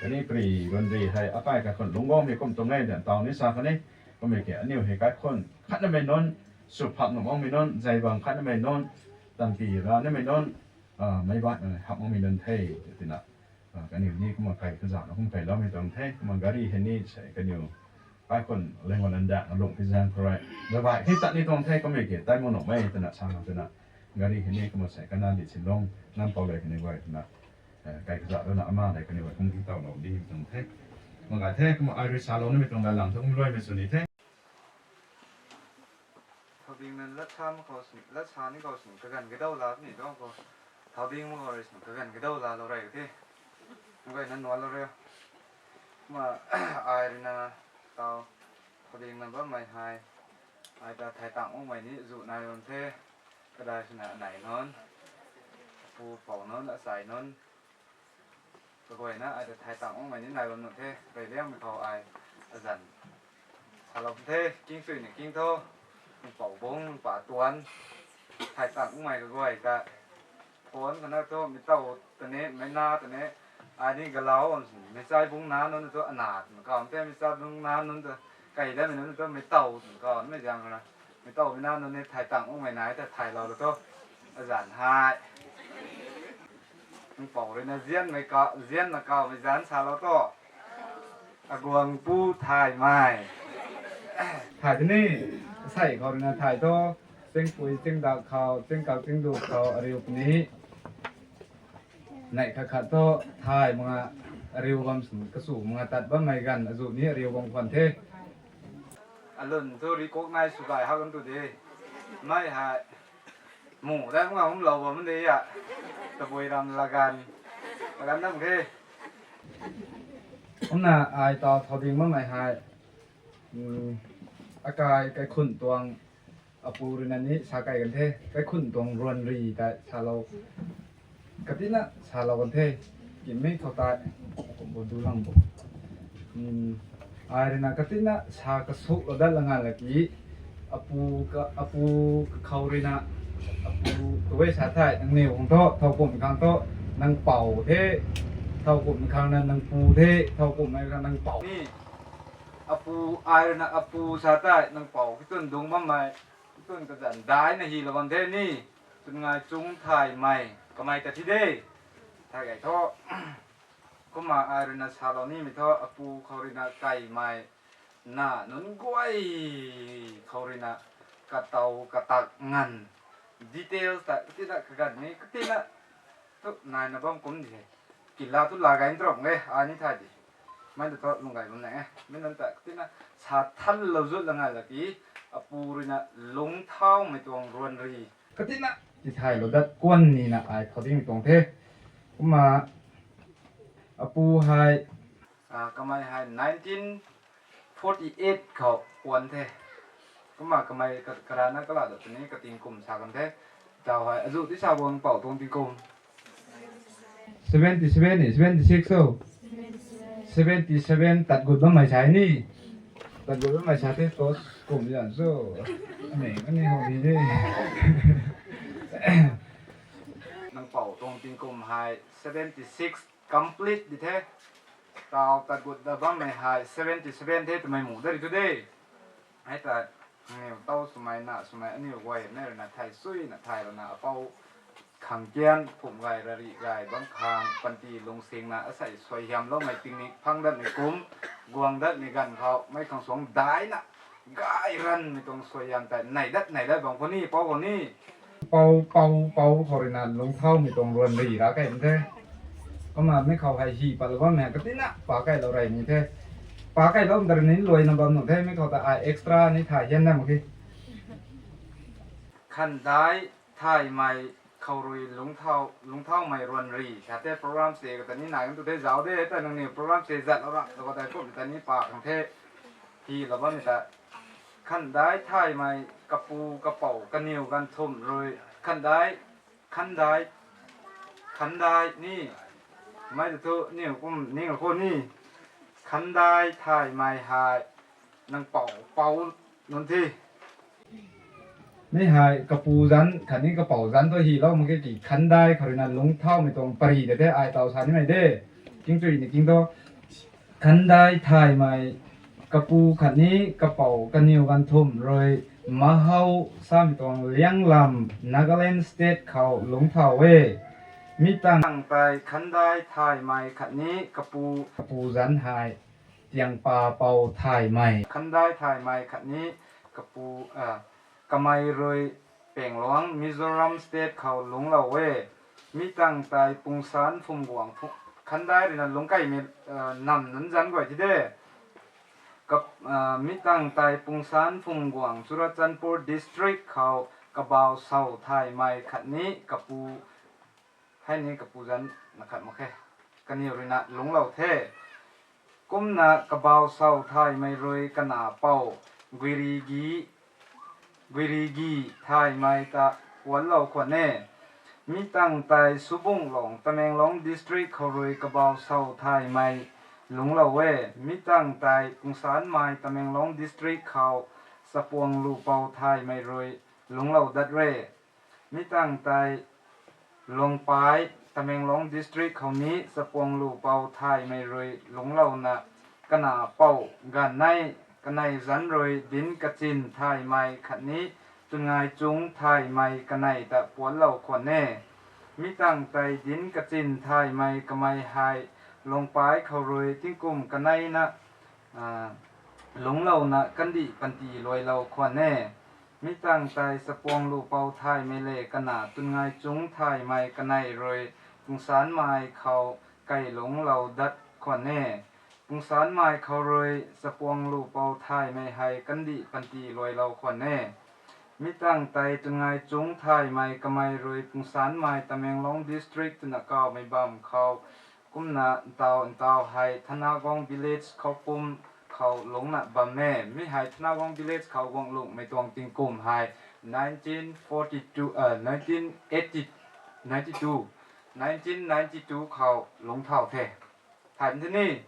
kani pri ruan ri hei akai kaikhun lungc guangmei kum tuang e dan tau ni sa kan e. Kummei ke aniu hei kaikhun khatnamei nunc, sw phak nuh makmei nunc, zay bang khatnamei nunc, tanpi ra nimei nunc, meic baihna hap makmei nunc the, twna, kaniw ni kumna kai kazauhna kum kailoumei tuang the, kumna gari hei ni sei kaniw kaikhun lengwan andak na lungh pi zaeng khou rui, gavai hei tat ni tuang the, kummei ke tai mu nuhmei twna sa twna, gari hei ni kumna sei kana di sinlung nam pou lei kaniw guay twna, kai kazauh rui na ama dei kaniw guay kum ki taw lou di tuang the. Kumna gay the, kumna ai rui salou nimei tuang lat lam thu kum luaimei sw ni the. Thow ding na lat sa mak khou sini, lat sa ni khou sini kaganv kadau la ni tuang khou, thow ding mak khou rui sini kaganv kadau la lou rey ka the. Nang guay na nuan lou rey. Kumna ai rui na taw, thow ding na bammei hei, ai ta thay tang makmei ni zu nai bam the. Kadai swna anei nunc, apu pou nunc, achai nunc, kaguayna ai ta thay tang makmei ni nai bam nuh the. Reyliangmei khou ai azanc salou the, king sui ni king tho, nang pou bung, nang pa tuan, thay tang makmei kaguay ta, phone khou na thu mi tow ta ni, mei na ta ni, ai ni galau bam sini, meic chai bung na nunc thu ana twna kau the, meic chai bung na nunc ta, kai damei nunc thu mei tow twna kau mei zaeng na, mei tow mei na nunc ni thay tang makmei nai ta thaylou lou thu, azanc hei nang pou rui na zianmei ka, zianna kaumei zanc salou thu, aguangpu thaymei. Thay tini, sei khou rui na thay thu, chingpui chingdak khou, chingkak chingduk khou ariu puni, neih khat khat thu thay mak nga, ariu bam sini kachu mak nga tat bammei ganv azu ni ariu bam khwan the. Alun thu recognize sw gay hak kan tu de. Mei hei mu dai kum nga kumlou bam de a. Tabui ram laganv, laganv dam khe. Kumna ai taw thow ding bammei hei, akai kaikhun tuang apu rui na ni sa kai kan the, kaikhun tuang ruan ri tei salou, katina salou kan the, kimmei khou tei, kum bu du lang bu. Ai rui na katina sa kasuk lou dat la nga la ki, apu ka, apu kakhou rui na, apu kaguay sa thei, nangniw khang thu, thow kumhmei khang thu, nang pou the, thow kumhmei khang na nang pu the, thow kumhmei khang nang pou ni. Apu, ai rui na apu sa tei, nang pou kitun dungc bammei, kitun kazanc daina hylou bam the ni, tun ngai chung thaymei, kamei ta thi de, thay gay thu. Kumna ai rui na salou nimei thu, apu khou rui na kaimei, na nunc guay khou rui na, katow katak nganv, details ta katina kaganv ni katina, thu naina bam kum di he. Kila thu la gay nrong e, ai ni thay di. Mei ta thu lung gay bam na e. Mei nunc ta katina sa thanlou zut la nga la ki, apu rui na lungcthaumei tuang ruan ri, katina tithaylou dat kuan ni na ai thow ding tuang the. Kumna apu hei, kamei hei nineteen forty eight khou kuan the. Kumna kamei ka, karana kala da tuni kating kum sa kan the. Taw hei azu ti sa guang pou tuang tingkum, seventy seven ni, seventy six o. Seventy seven tat gut bammei sa ni. Tat gut bammei sa the tos kum zan so. Mei kani how di de. Nang pou tuang tingkum hei seventy six complete di the. Taw tat gut da bammei hei seventy seven the twmei mu da ri tu de. Hei ta, aniw tow swmei na swmei aniw guay na rui na thay sui na thay rui na apou khang kian phumh gay rarih gay bam khang panty lungsingna asei suaihiamloumei picnic phang datmei kum, guang datmei ganv khou mei khang suang daina gay ranmei tuang suaihiam tei nei dat nei dat bam khou ni pou khou ni, pou pou pou khou rui na lungcthaumei tuang ruan ri ra kei the. Kumna mei khou hei hi patlou bammei katina pa kailou rey ni the. Pa kailou dar ni luaina bam nuh the, mei khou ta ai extra ni thay hian na mak ki. Khandai thaymei khou rui lungcthau, lungcthaumei ruan ri sa the program se kata ni nai kan tu the zauc de, ta nangniw program se zatlou ra, lou kata kum ta ni pa khang the. Hylou bammei ta Khandai Thaymei kapu kapou kaniw ganv thumh rui Khandai, Khandai, Khandai ni, mei tu thu niw kum ning khou ni, Khandai Thaymei hei nang pou pou nunc the. Mi hei kapu zanc khatni kapou zanc tu hylou mak ge ki Khandai khou rui na lungc thaumei tuang pary de the ai taw sa nimei de. Kingchui ni king tu Khandai Thaymei kapu khatni kapou kaniw ganv thumh rui Mahou samei tuang Lianglam, Nagaland State khou lungc thau e. Mi tangv tei Khandai Thaymei khatni kapu, kapu zanc hei Tiangpa Pou Thaymei, Khandai Thaymei khatni kapu, kamei rui Pengluang, Mizoram State khou lungclou e. Mi tangv tei Pungsan Phumguang, Khandai rui na lungc keymei namv nunc zanc guay thi de. Mi tangv tei Pungsan Phumguang, Churachandpur District khou Kabau Sau Thaymei khatni kapu, hei ni kapu zanc na khat mak khe, kaniw rui na lungclou the. Kumna Kabau Sau Thaymei rui kana pou Guirigi, Guirigi Thaymei ta puanclou khwan e. Mi tangv tei Subunglong, Tamenglong District khou rui Kabau Sau Thaymei lungclou e. Mi tangv tei Pungsanmei, Tamenglong District khou Chapuanglupou Thaymei rui lungclou dat re. Mi tangv tei Lungpai, Tamenglong District khou ni Chapuanglupou Thaymei rui lungclouna kana pou ganv nei, kanei zanc rui Dinkachin Thaymei khatni Twngaichung Thaymei kanei ta puanclou khwan e. Mi tangv tei Dinkachin Thaymei kamei hei Lungpai khou rui tingkum kaneina lungclouna kandih panty luailou khwan e. Mi tangv tei Chapuanglupou Thaymei le kana Twngaichung Thaymei kanei rui Pungsanmei khou kai lungclou dat khwan e. Pungsanmei khou rui Chapuanglupou Thaymei hei kandih panty luailou khwan e. Mi tangv tei Twngaichung Thaymei kamei rui Pungsanmei, Tamenglong District twna kawmei bam khou kumna ntaw ntaw hei Thanagong Village khou pum khou lungcna bam e. Mi hei Thanagong Village khou guang lungmei tuang tingkum hei nineteen forty-two, nineteen eighty, ninety-two, nineteen ninety-two khou lungc thau the. Thay the ni,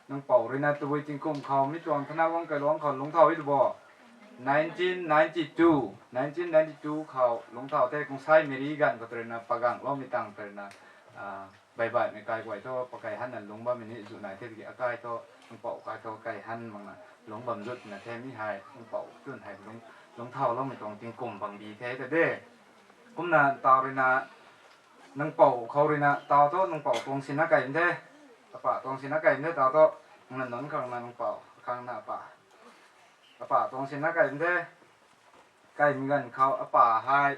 nang pou rui na tabui tingkum khou mi tuang Thanagong Kailuang khou lungc thau e tu bo. Nineteen ninety-two, nineteen ninety-two khou lungc thau the, Kungsai Meri ganv khou tw rui na pagangloumei tangv tw rui na, baibaihmei kai guay thu pakai hanna lungc bammei ni zu nai the tiki akai thu, nang pou kai thu kai han makna lungc bam zut na the mi hei, nang pou tun hei lungc, lungc thauloumei tuang tingkum bangbi the ta de. Kumna ntaw rui na, nang pou khou rui na, taw thu nang pou tuang sina kai the. Apa tuang sina kai the, taw thu. Nang nunc khang na nang pou, khang na apa. Apa tuang sina kai the. Kaimei ganv khou apa hei,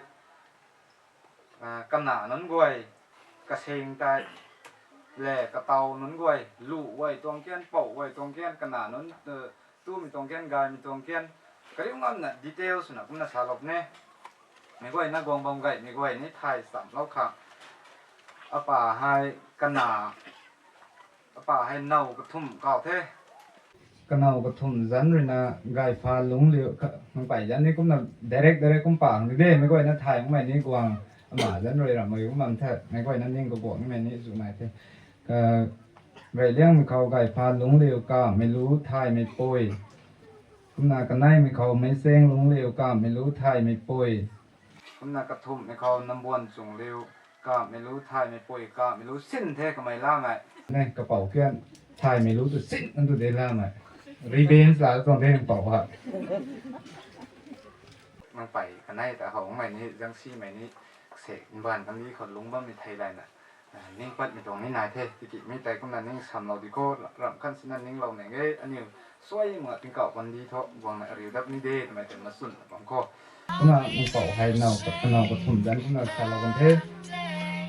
kana nunc guay, kasing tei, le kataw nunc guay, lu guay tuang kian, pou guay tuang kian, kana nunc, tumei tuang kian, gaymei tuang kian, kariu ngamna details swna kumna salou ne. Meic guayna guang bam gaymei guay ni thay chamlou khang. Apa hei kana, apa hei now kathumh kau the. Kanow kathumh zanc rui na Gaipha Lungcliu, nang pey zanc ni kumna direct direct kum pa hang de, meic guayna thay makmei ni guang, ama zanc rui ramhmei kum bam the, meic guayna ning kaguangmei ni zu nai the. Reyliangmei khou Gaipha Lungcliu Kameilu Thaymei Pui. Kumna kaneimei khou Meiceng Lungcliu Kameilu Thaymei Pui. Kumna kathumhmei khou Nambuan Chungliu Kameilu Thaymei Pui, Kameilu sin the kamei lamei. Ne, kapou kian Thaymeilu tu sin an tu de lamei. Revenge la tuang de nang pou ha. Nang pey kanei ta howmei ni, zangsimei ni, se, mbaanv kandih khou lungc bammei thei layna, ning patmei tuang ni nai the, tikimei tei kumna ning samlou di khou, ramh khan sina ninglou nang e, aniu suai mak tingkauh kandih thu guangna ariu dap ni de twmei tei machun bam khou. Kumna nang pou hei now, kanow kathumh zanc kumna salou kan the.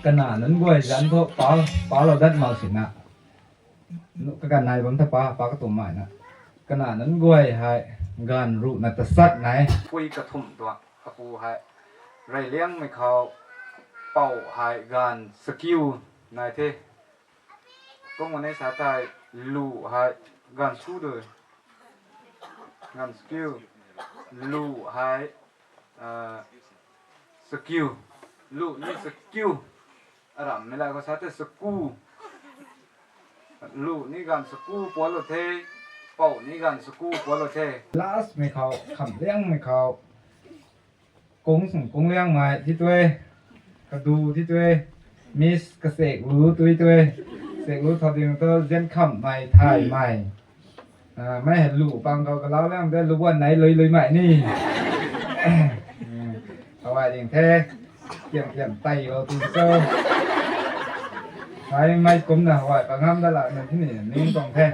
Kana nunc guay zanc thu pa, palou dat mau sina. Kaganv nai bam the pa, pa katumh maina. Kana nunc guay hei, ganv ruhna tasat nai. Pui kathumh tuang, apu hei. Reyliangmei khou, pou hei ganv sakiu nai the. Kum kanei sa tei lu hei ganv su de. Ganv sakiu. Lu hei, uh, sakiu. Lu ni sakiu. Aram mei la khou sa te saku. Lu ni ganv saku pualou the. Pou ni ganv saku pualou the. Last mei khou, kham liang mei khou. Kung sung kung liang mei, ti tue. Kadu ti tue. Miss kasek lu tui tue. Sek lu thau ding to zen kham mei, thai mei. Ah, mei hei lu pang khou kalau liang de lu guan nai lui lui mei ni. Hawai ding the. Kiam kiam tai lo tu cho. Hai mei kum na hawai pa ngam da la na ti ni ning tong the.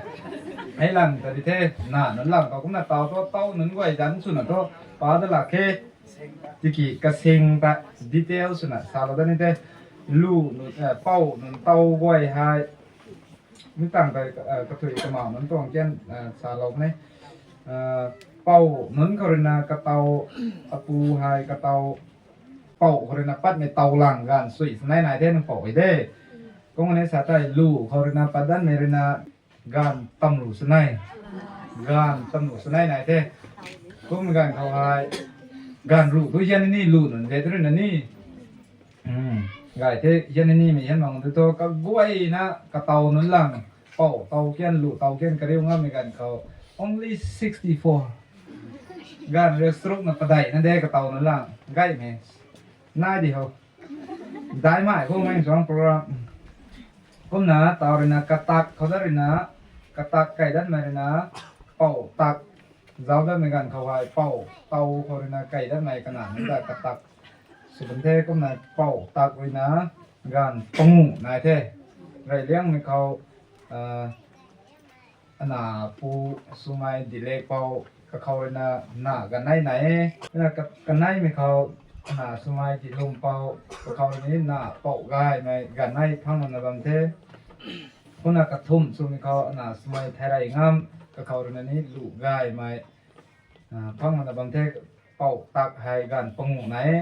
Hei lang ta di the. Na, nunc lang khou kum na tau to, tau nunc guay dan sw na to. Pa da la khe. Tiki kasing ta detail sw na sa lo da ni the. Lu, eh, pou nunc tau guay hei. Mi tang tei, eh, kathui kamau nunc tuang kian, eh, sa lou ne. Eh, pou nunc khou rui na katau, apu hei katau, pou khou rui na patmei tau lang ganv sui sanai nai the nang pou hei de. Kum ne sa tei lu khou rui na pat danmei rui na ganv tam lu sanai. Ganv tam lu sanai nai the. Kum ganv khou hei ganv ru tu hian ni lu nunc de tu rui na ni. Hmm. Gay the, hian ni mei hian mang tu tho, kaguayna, katau nunc lang, pou tau kian, lu tau kian, kariu ngammei ganv khou, only sixty-four. Ganv riak charuk na padeih na de katau nunc lang, gaymei. Nai di ho. Dai mai khou mei suang program. Kumna, tau rui na katak, khou da rui na, katak kai danmei rui na, pou tak, zauc danmei ganv khou hei, pou, tau khou rui na kai danmei kana, nda katak. Sw bam the kumna pou tak rui na ganv pangu nai the. Rey liangmei khou, ah, ana pu swmei dilek pou kakhou rui na na ganv nai nai e. Na ka-, kaneimei khou ana swmei dilum pou kakhou rui ni na pou gaymei ganv nai phang na bam the. Kumna kathumh swmei khou ana swmei thairey ngam kakhou rui na ni lu gaymei, ah, phang na bam the. Pou tak hei ganv pangu nai e.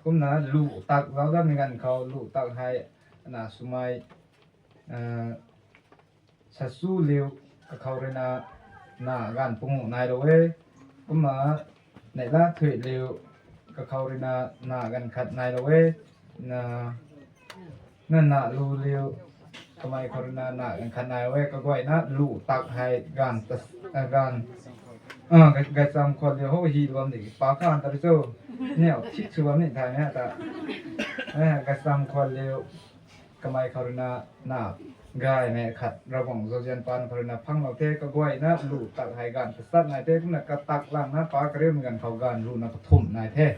Kumna lu tak zauc danmei ganv khou lu tak hei ana swmei, ah, sasu liu kakhou rui na na ganv pangu nai lou e. Kumna neihla thuih liu kakhou rui na na ganv khat nai lou e. Na, na, na lu liu kamei khou rui na na ganv khat nai lou e. Kaguayna lu tak hei ganv tas-, ah, ganv, ah, ga-, gaycham khwan liu hou hi bam di pa kan ta rui cho. Niu thik sw bam ni thai na ta. Eh, gaycham khwan liu kamei khou rui na, na gaymei khat Ravguangc zauzian paan khou rui na phang lou the. Kaguayna lu tak hei ganv tasat nai the. Kumna katak lang na pa kariumei ganv khou ganv lu na kathumh nai the.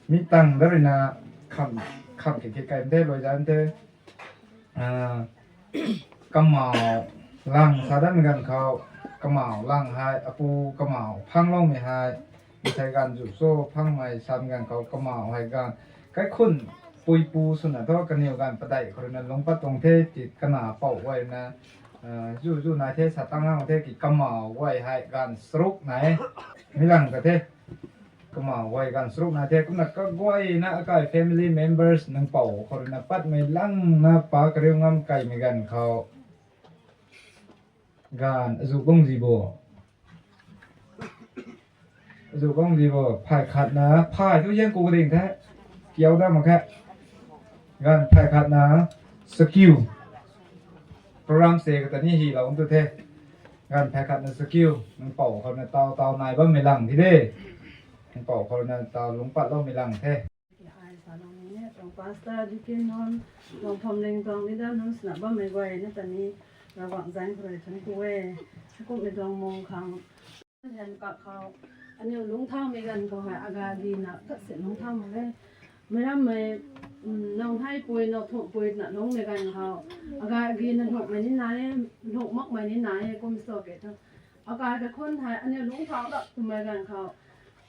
Mi tang da rui na kham, kham khe khe kai the, luai zan the. Ah, kamau lang sa danmei ganv khou, kamau lang hei, apu kamau phang loumei hei, mithai ganv zu cho phangmei samei ganv khou kamau hei ganv. Kaikhun puipu swna thu kaniw ganv padeih khou rui na lungc pat tuang the, ti kana pou guay na, ah, zu zu nai the, sa tang lang the, ki kamau guay hei ganv charuk nai. Mi lang ta the. Kamau guay ganv charuk nai the, kumna kaguayna akai family members nang pou khou rui na patmei lang na pa kariu ngam kaimei ganv khou. Ganv azu bang zi bo. Azu bang zi bo, phay khat na, phay tu hian ku ding the. Kiau da mak khe. Ganv phay khat na, sakiu. Program se kata ni hi lou tu the. Ganv phay khat na sakiu, nang pou khou na tau, tau nai bammei lang thi de. Nang pou khou na tau lungc pat loumei lang the. Ai sa nung ni, tuang pastor, deacon nunc, tuang phamling, tuang leader nunc swna bammei guay na ta ni, Ravguangc zaeng khou rui thuanc ku e. Kumhmei tuang mung khang, hian kakhou, aniu lungcthaumei ganv khou hei, agagina khat si lungcthau mak e. Meic rammei, um, nang hei pui, nang thumh pui na lungcmei ganv khou, agagina lungcmei ni nai e, lungc makmei ni nai e, kum so ke thu. Akai kaikhun hei, aniu lungcthau lak twmei ganv khou,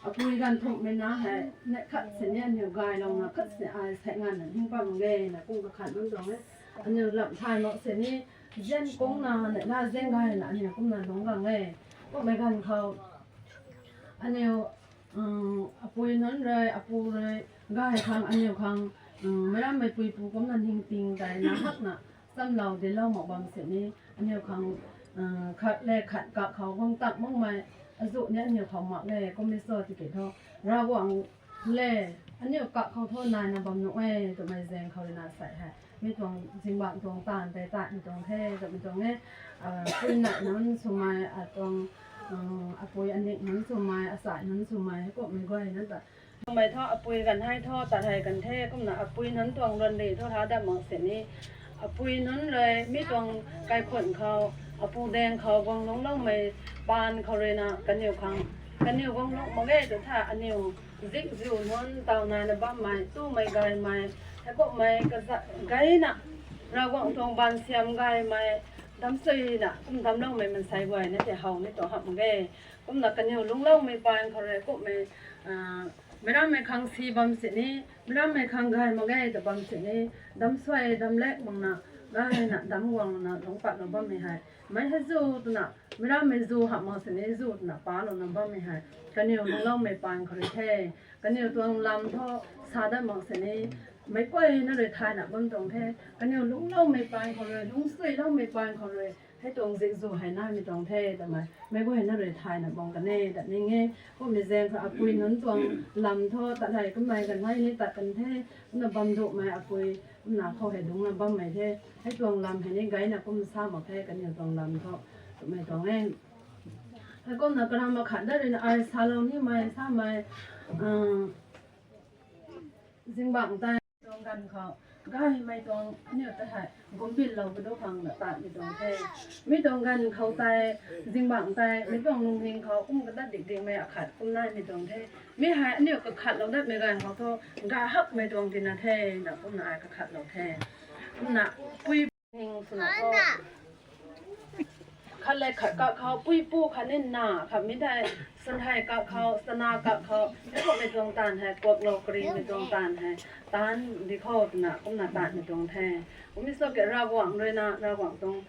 apui ganv thumhmei na hei, neih khat sini aniu gaylouna khat sini ai sei nganvna ning pat mak ge na kum kakhan bam tuang e. Aniu lam thay mak sini, zian kungna neihla zian gayna aniu kumna lungc gang e. Kummei ganv khou, aniu, um, apui nunc rui, apu rui, gay khang, aniu khang, um, meic rammei puipu kumna ningting tei na hakna, chamlou dinclou mak bam sini, aniu khang, uh, khat le khat kakhou guang tak makmei, Azuh ni aniu khou mak e, kum e so tiki thu, Ravguangc le, aniu kak khou thu naina bam nuh e, twmei zaeng khou rui na sei hei. Mi tuang zingbangc tuang taanv tei tatmei tuang the, twmei tuang e, pui nai nunc swmei, atuang, apui aning nunc swmei, asai nunc swmei, heikumhmei guay na ta. Twmei thu, apui ganv hei thu, tat hei kan the, kumna apui nunc tuang luan ri thu, ha dat mak sini. Apui nunc rui, mi tuang kaikhun khou, apu daeng khou, guang lungcloumei paan khou rui na, kaniw khang, kaniw guang lungc mak ge tw tha, aniw, zikziu nunc, taw naina bammei, tumei gaymei, heikumhmei, kaza, gayna, Ravguangc tuang baanv siam gaymei, damsuina, kum damcloumei mansei guay na tei how ni tuang hamh mak ge. Kumna kaniw lungcloumei paan khou rui, kumhmei, meic rammei khang si bam sini, meic rammei khang gay mak ge ta bam sini, damsuai, damlak makna, gayna, dam guangna, lungc patlou bammei hei. Meic hei zu twna, meic rammei zu hamh mak sini, zu twna palouna bammei hei. Kaniw lungcloumei paan khou rui the, kaniw tuang lam thu, sa dat mak sini, meic guay na rui thayna bam tuang the, kaniw lungcloumei paan khou rui, lungcsuiloumei paan khou rui, hei tuang zikzu hei naimei tuang the, twmei, meic guay na rui thayna bam kan e, tat ning e, kumhmei zaeng khou apui nunc tuang lam thu, tat hei kummei ganv hei ni tat kan the, kumna bam duhmei apui, kumna khou hei dungcna bammei the, hei tuang lam hei ni gayna kum sa mak the, kaniw tuang lam thu, twmei tuang e. Heikumna karam akhat dat rui na ai salou nimei, samei, zingbangc tei, tuang ganv khou, gaymei tuang, aniu ta hei, gumbinlou kadu khang na tatmei tuang the. Mi tuang ganv khou tei, zingbangc tei, mi tuang lungning khou, kum kadat dik dikmei akhat, kum naimei tuang the. Mi hei, aniu kakhatlou datmei ganv khou thu, ga hakmei tuang tina the, na kumna ai kakhatlou the. Kumna, pui ning swna thu. Khat le khat kak khou, puipu khatni na, khatmei tei, sanhei kak khou, sana kak khou, heikumhmei tuang taanv hei, kuaklou karimei tuang taanv hei, taanv di khou twna, kumna tatmei tuang the. Kum e so ke Ravguangc rui na, Ravguangc tuang,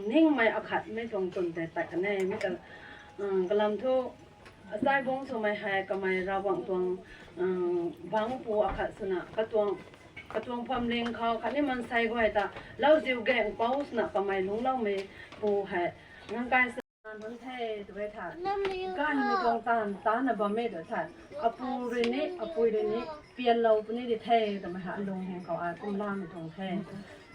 ningmei akhatmei tuang twn tei tat kan e, mi ta, kalam thu, asai bungc swmei hei kamei Ravguangc tuang, bangcpu akhat swna, katuang, katuang phamling khou khatni mansei guay ta, lauziu gaeng pou swna kamei lungcloumei pu hei, nang kai sa nunc the, tw e tha. Gaymei tuang taanv, taanvna bam e tw tha. Apu rui ni, apui rui ni, pianlou puni di the, twmei hei alung hing khou ai kum lamei tuang the.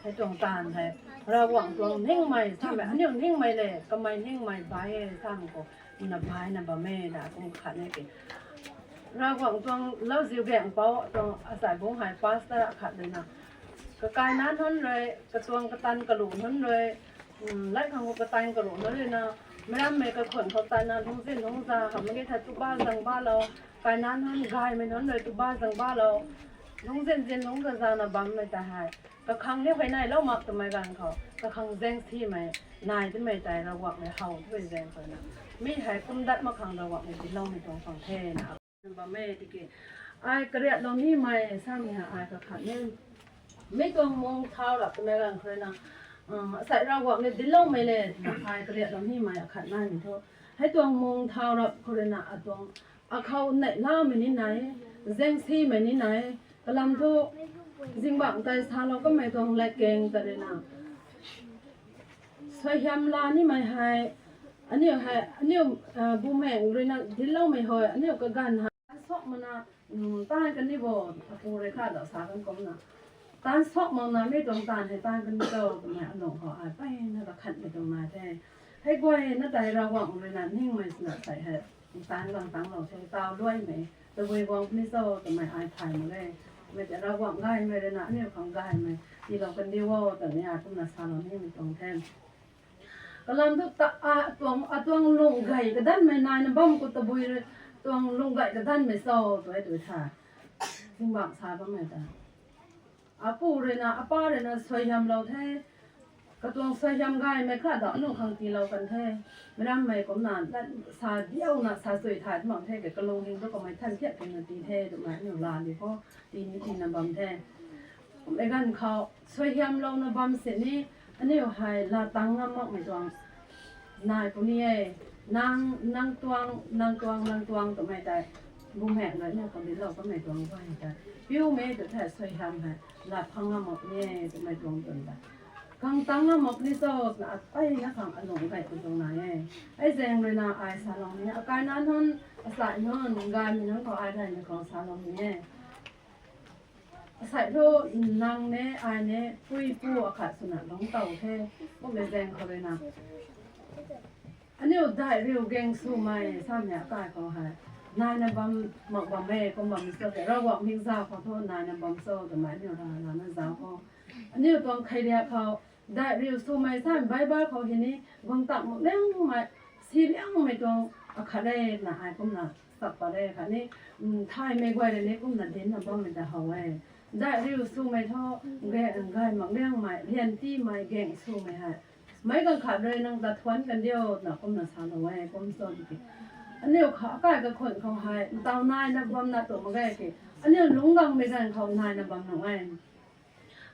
Hei tuang taanv hei, Ravguangc tuang ningmei, samei, aniu ningmei le, kamei ningmei bai e, samei khou, na baina bam e, na kum khat ni ke. Ravguangc tuang lauziu gaeng pou, tuang asai bungc hei pastor akhat rui na. Kakai nac nunc rui, katuang katan kalu nunc rui, lai khang khou katan kalu nunc rui na, meic rammei kakhun khou tatna lungzin lungza, hamh mak ge tha tuba zang balou, kai nac nunc gaymei nunc rui tuba zang balou, lungzin zin lungc kazana bammei ta hei. Kakhang ni huay nailou mak twmei ganv khou, kakhang zaeng simei, nai twmei tei Ravguangc mei how twmei zaeng khou na. Mi hei kum dat mak khang Ravguangc mei tiiloumei tuang khang the na. Bam e tiki, ai kariatlou nimei samei hei ai kakhat ni. Mi tuang mung thau rap twmei ganv khou rui na, asei Ravguangc ni dincloumei le, ai kariatlou nimei akhat naimei thu. Hei tuang mung thau rap khou rui na atuang, akhou neihlamei ni nai, zaengsimei ni nai, kalam thu, zingbangc tei salou kamei tuang latkaeng ta rui na. Suaihiam la nimei hei, aniu hei, aniu, bumaengc rui na dincloumei hei, aniu kaganv hei, taanc suak makna, taanc kan ni bo, apu rui kha da sa kan kumna. Taanc suak makna mi tuang taanv hei taanc kan ni to, twmei alung khou ai peyna kakhatmei tuang nai the. Hei guay na tei Ravguangc rui na ningmei swna sei hei, taanc gang tanglou the, taw luaimei, tabui guang puni cho, twmei ai thay mak e. Mei tei Ravguangc gaymei rui na, aniu khang gaymei, tiilou kan di o, twmei ai kumna salou nimei tuang the. Kalam thu ta, atuang, atuang lung gay kadanmei naina bam khou tabui rui, tuang lung gay kadanmei cho, tw e tw tha. Zingbangc sa bammei ta. Apu rui na, apa rui na suaihiamlou the. Katuang suaihiam gaymei kha da aniu khang tiilou kan the. Meic rammei kumna, sa diauna, sa sui thay mak the, ke kalung hing thu kamei than thiak kena tii the, twmei aniu la di khou, tii ni tiina bam the. Mei ganv khou, suaihiamlouna bam sini, aniu hei la tang ngam makmei tuang nai puni e, nang, nang tuang, nang tuang, nang tuang twmei tei, bumaengc rui aniu khang dinclou kamei tuang guay tei, piumei tw the suaihiam hei, la phang ngam mak puni e, twmei tuang twn tei. Kang tang na mak ni cho na, ai na khang alung gay tu tuang na e. Ai zaeng rui na ai salou ni, akai na nunc, asai nunc, gaymei nunc khou ai gay ni khou salou ni e. Asai thu nang ne, ai ne, pui pu akhat swna lungc tow the, kummei zaeng khou rui na. Aniu dai riu gaeng swmei samei akai khou hei. Naina bam, mak bam e, kum bam cho ke, Ravguangc mikzau khou thu naina bam cho, twmei aniu ra, ra na zau khou. Aniu tuang kheiliak khou, dai riu swmei samei Bible khou hei ni, guang tak mak liangmei, si liangmei tuang akhat e na ai kumna, sak pat e khatni, mm, thaymei guay rui ni kumna dinna bammei ta how e. Dai riu swmei thu, ga-, gay mak liangmei, lian tiimei, gaeng swmei hei. Meic ganv khat rui nang ta thuanc kan diu, na kumna salou e, kum cho tiki. Aniu kha, akai kakhun khou hei, ntaw naina bam na tu mak ge ki. Aniu lungc gangmei ganv khou naina bam nuh e.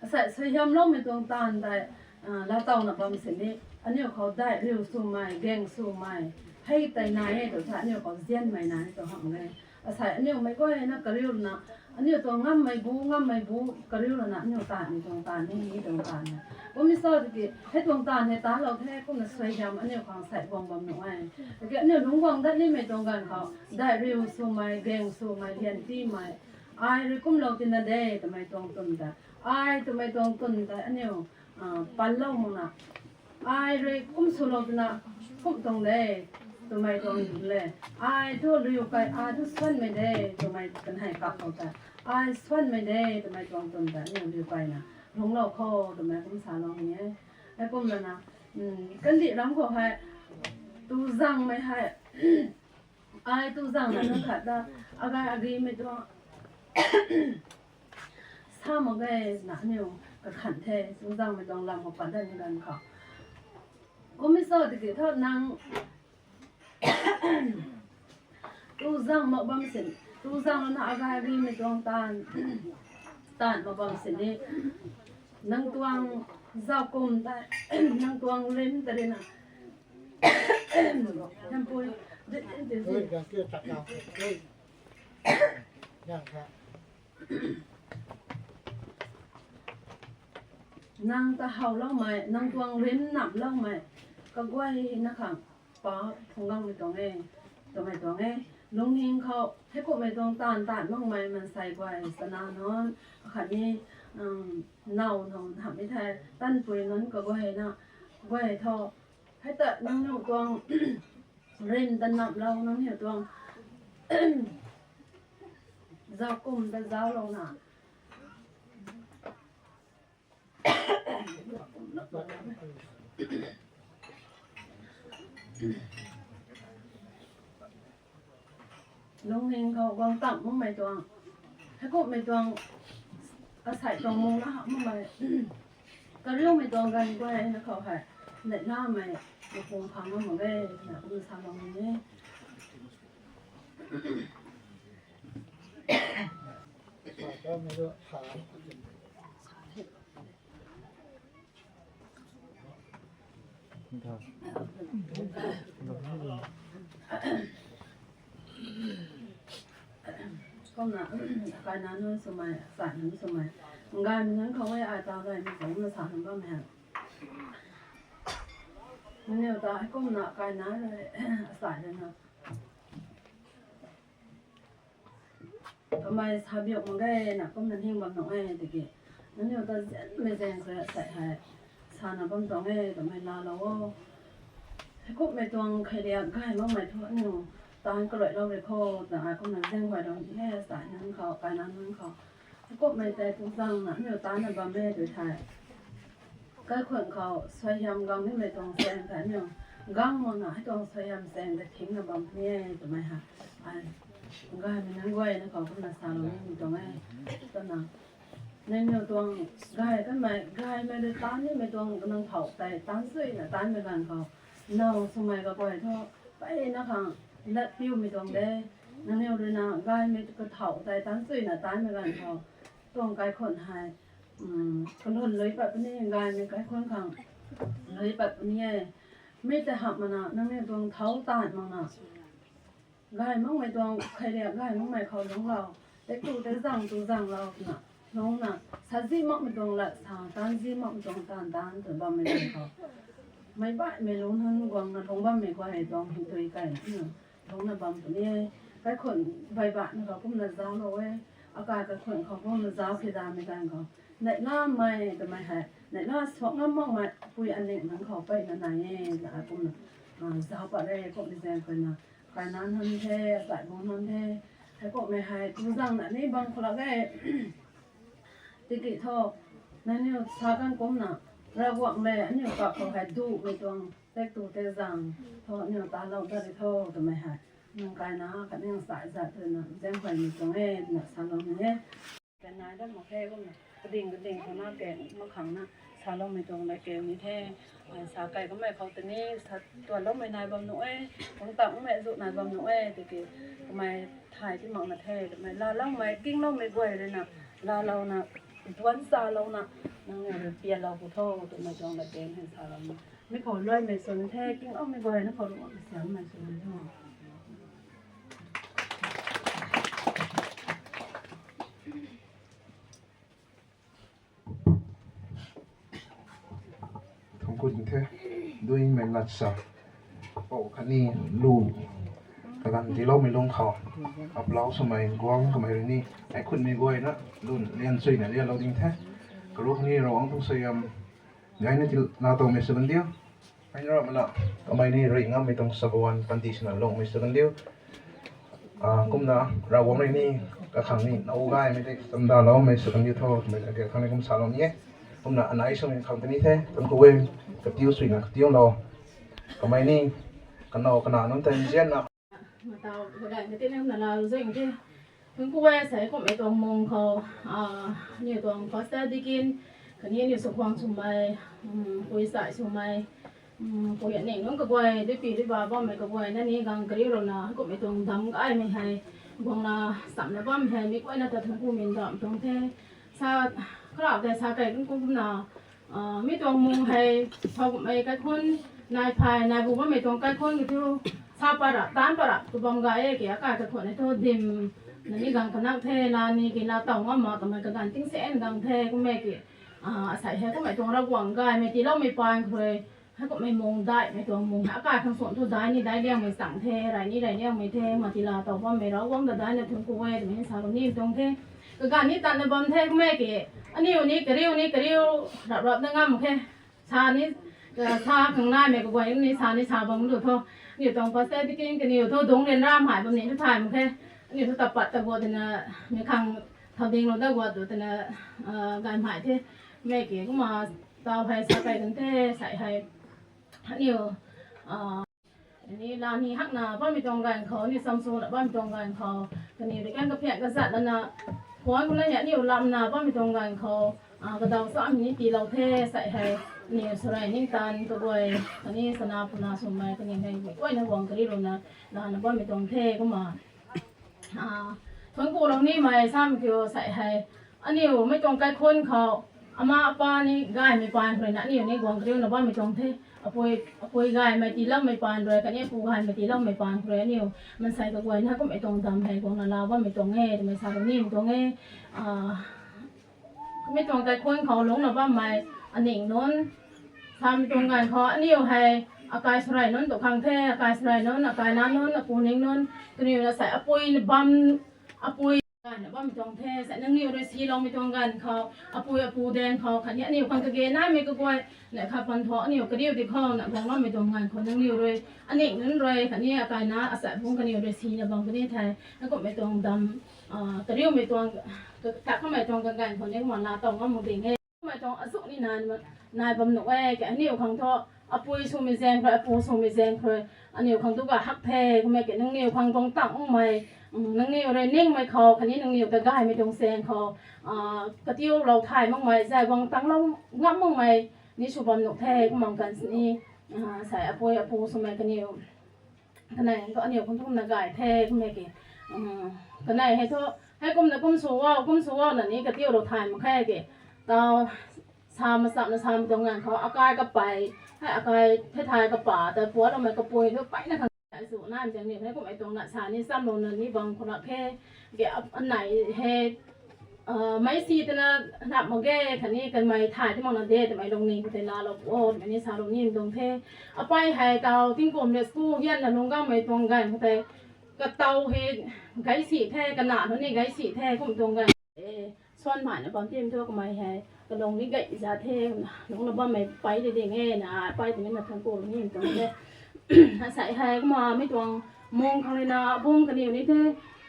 Asai suaihiamloumei tuang taanv tei, ah, laatowna bam sini, aniu khou dai riu swmei, gaeng swmei, hei tei nai e tu the, aniu khou nzianmei nai e tu hamh e. Asai aniu meic guayna kariu lana, aniu tuang ngammei bu, ngammei bu, kariu lana, aniu taanvmei tuang taanv ni, ni tuang taanv e. Kummei cho tiki, hei tuang taanv hei taanclou the, kumna suaihiam aniu khang sai guang bam nuh e. Tiki aniu lungc guang dat nimei tuang ganv khou, dai riu swmei, gaeng swmei, lian tiimei, ai rui kumlou tina de, twmei tuang twn ta. Ai twmei tuang twn tei aniu, ah, panlou makna. Ai rui kum swlou twna, kum tuang de, twmei tuang le. Ai thu riu kai, ai thu suanmei de, twmei kan hei kap khou ta. Ai suanmei de, twmei tuang twn ta, aniu riu kaina. Lungclou kho, twmei kum salou ni e. Hei kum lana, mm, kandih lam khou hei, tu zangmei hei, ai tu zangna nunc khat ta, agay agimei tuang, sa mak ge na aniu kakhan the, tu zangmei tuang lam khou pat dat ni ganv khou. Kummei cho tiki thu nang, tu zang mak bam sin, tu zang lana agay agimei tuang taanv, taanv mak bam sini, nang tuang zauc kum tei, nang tuang rim ta rui na, Nang ta howloumei, nang tuang rim namhloumei, kaguay na khang, pa phungc gangmei tuang e, twmei tuang e. Lungning khou, heikumhmei tuang taanv taanv makmei mansei guay, chana nunc, akhatni, um, now nunc, hamhmei thei, tanpui nunc kaguayna, guay thu, hei ta nangniw tuang, rim ta namhlou nangniw tuang, zauc kum ta zauclouna. Lungning khou guang tang makmei tuang, heikumhmei tuang, asei tuang mung na hamh makmei, kariumei tuang ganv guay na khou hei, neihlamei, mapung phang ngam mak ge, na kum salou ni e. Kumna, kaina nunc swmei, asei nunc swmei, gaymei nunc khou e ai ta gaymei khou na sa nunc bammei hei. Nangniw ta heikumna kaina rui, asei rui na, kamei sa biak mak ge na kumna ning bam nung e tiki, nangniw ta zianmei zaeng khou asei hei, sana bam tuang e twmei laalou o. Heikumhmei tuang kheiliak gay makmei thu aniu taanc kaluailou rui kho, twna ai kumna zaeng guaylou ni e, asei nunc khou, kaina nunc khou. Heikumhmei tei tu zangna aniu taancna bam e tw thei, kaikhun khou suaihiam gang nimei tuang saeng tei aniu gang makna hei tuang suaihiam saeng tei thingna bam ni e twmei hei, ai, gaymei nunc guayna khou kumna salou nimei tuang e. Twna, nangniw tuang gay kanmei, gaymei rui taancna nimei tuang nang thau tei taancchuina taancmei ganv khou, now swmei kaguay thu, mpeyna khang latpiumei tuang de. Nangniw rui na gaymei kathau tei taancchuina taancmei ganv khou, tuang kaikhun hei, kalun lui pat puni, gaymei kaikhun khang lui pat puni e. Mi tei hamh makna, nangniw tuang thau taanc makna, gay makmei tuang kheiliak gay makmei khou lungclou, tei tu tei zang tu zanglou twna, Lungna, sazi makmei tuang lat sa, tanzi makmei tuang tan tan tw bammei tuang khou. Meic baihmei lungc nunc guangna lungc bammei guay tuang hei tui kai na, lungcna bam puni e. Kaikhun baihbaihmei khou kumna zauclou e. Akai kaikhun khou kumna zauc khe damei ganv khou. Neihlamei twmei hei, neihla suak ngam makmei pui aning nunc khou peyna nai e, la kumna, ah, zauc pat re, kumna zaeng khou na. Kainac nunc the, akai bung nunc the, hei kumhmei hei, tu zangna ni bam khou lak e. Tiki thu, nangniw sa kan kumna, Ravguangc le, aniu kap khou hei duhmei tuang, tek tu tek zang, thu aniu talou dat ri tho, twmei hei, nang kainac, khatni nang sai zat twna, zaenghuaymei tuang e, twna salou ni e. Kainai dat mak khe kumna, kading kading khou na ke, makhang na, saloumei tuang lat keu ni the, ai sa kai kamei khou tini, sa tuanloumei nai bam nuh e, kung tangmei azu nai bam nuh e, tiki, kamei thay ti mak na the, kamei laaloumei, kingloumei guay rui na, laalouna, tuan salouna, nangniw rui pialou pu tho, twmei tuang lat keu ni salou na. Mi khou luaimei swn the, kingloumei guay na khou luaimei siammei swn the. Thuancku ding the, duimei lat sa. Pou khatni lu, kaganv tiiloumei lungc khou. Aplau swmei guang kamei rui ni, ai khutmei guayna, lun lian chuina lianlou ding the. Karuc ni Ravguangc tuang suaihiam, gayna ti laa towmei sw kan diu. Hei na ramna, kamei ni rui ngammei tuang sabuan panty swna lungmei sw kan diu. Ah, kumna, Ravguangc rui ni, kakhang ni, now gaymei tei, chamdaloumei sw kan diu tho, twmei ta, kakhang ni kum salou ni e. Kumna, anei swmei khang tini the, thuancku e, katiu suina, katiulou. Kamei ni, kanow, kana nunc tei nzianna. Matau, kadai na tini na laa zing the. Thuancku e, sei kumhmei tuang mung khou, ah, aniu tuang pastor deacon, khatni aniu sakhuang swmei, um, pui sai swmei, um, pui aning nunc kaguay, duipi duiba bammei kaguay, na ni gang kariulouna, kumhmei tuang dam gaymei hei, guangna, samna bammei hei, mi guayna ta thuancku min dam tuang the. Sa, karau tei sa kai kan kumna, ah, mi tuang mung hei, thow kumhmei kaikhun, nai phay, nai bu bammei tuang kaikhun kathiu, sa para, tan para, tu bam gay e ke, akai kaikhun hei thu dim, na ni gang kanak the, na ni ki laa tow ngam mak, kamei kaganv tingsaeng gang the, kummei ki, ah, asei hei kumhmei tuang Ravguangc gaymei tiiloumei paan khou rui, hei kumhmei mung daihmei tuang mung hei, akai khang swan thu dai ni dai liangmei chang the, rey ni rey liangmei the, mati laa tow bammei Ravguangc ta daina thuancku e, twmei salou ni tuang the. Kaganv ni tatna bam the, kummei ki, aniu ni kariu ni kariu, rap rapna ngam khe. Sa ni, ah, sa khang naimei kaguay ni sa ni sa bam lu tho. Aniu tuang pastor deacon kaniw thu dungc ryanramei bam ni thu thay mak khe. Aniu thu tapat ta guat twna, mi khang thow dinglou da guat tu twna, ah, gaymei the. Mei ki kumna taw hei sa kai kan the, sei hei. Aniu, ah, ni laa ni hakna bammei tuang ganv khou, aniu chamsuna bammei tuang ganv khou, kaniw rui kan kaphian kazat lana, khuan kumna hei aniu lamna bammei tuang ganv khou, ah, kadaw sa mi ni tiilou the, sei hei, aniu sarei ningtan kaguay, khatni sana puna swmei, kaniw hei, guayna guang kariulouna, lana bammei tuang the, kumna. Ah, thuancku lou nimei sam kiu sei hei, aniu mei tuang kaikhun khou, ama apa ni gaymei paan khou rui na, aniu ni guang kariuna bammei tuang the, apui, apui gaymei tiiloumei paan rui, khatni apu gaymei tiiloumei paan khou rui, aniu mansei kaguayna kumhmei tuang dam hei guangna laa bammei tuang e, twmei salou ni tuang e, ah, kumhmei tuang kaikhun khou lungcna bammei, aning nunc, samei tuang ganv khou, aniu hei, akai sarei nunc tu khang the, akai sarei nunc, akai nac nunc, apu ning nunc, kaniw na sei apui na bam, apui, gayna bammei tuang the, sei nangniw rui siloumei tuang ganv khou, apui apu daeng khou, khatni aniu khang kage naimei kaguay, na kha pan thu aniu kariu di khou, na guang bammei tuang ganv khou, nangniw rui, aning nunc rui, khatni akai nac, asei bung kaniw rui sina bam kani the, na kumhmei tuang dam, ah, kariumei tuang, ka-, ta kamei tuang kaganv khou ni kumna laa tow ngam mak ding e. Mei tuang azu ni nai, nai bam nuh e, ke aniu khang thu, apui swmei zaeng khou rui, apu swmei zaeng khou rui, aniu khang tu ga hak the, kummei ki nangniw khang tuang tang makmei, um, nangniw rui ningmei khou, khatni nangniw ta gaymei tuang zaeng khou, ah, katiulou thay makmei, zay guang tanglou ngam makmei, ni sw bam nuh the, kumna kan sini, ah, sei apui apu swmei kaniw. Kanei khang thu aniu khang tu kumna gay the, kummei ki, um, kanei hei thu, hei kumna kum sw o, kum sw o na ni katiulou thay mak khe ki, taw, sa machamna samei tuang ganv khou, akai kapey, hei akai the thay kapa, ta pualoumei kapui thu peyna khang, azu naimei tuang ni, hei kumhmei tuang na sa ni, chamlouna ni bam khou lak khe, ki, anei hei, Meic si twna nap mak ge khatni kanmei thay ti makna de twmei lungning khou tei laalou pu o twmei ni salou ni tuang the. Apei hei tau tingkum le school hianna lungc gaymei tuang ganv khou tei, katau hei gay si the, kana nunc ni gay si the kum tuang ganv e. Suan maina bam tim thu kamei hei kalung ni gay za the, lungcna bammei pei di ding e na, pei tini na thang ku ni tuang the. Asei hei kumna mi tuang mung khang rui na bung kaniw ni the,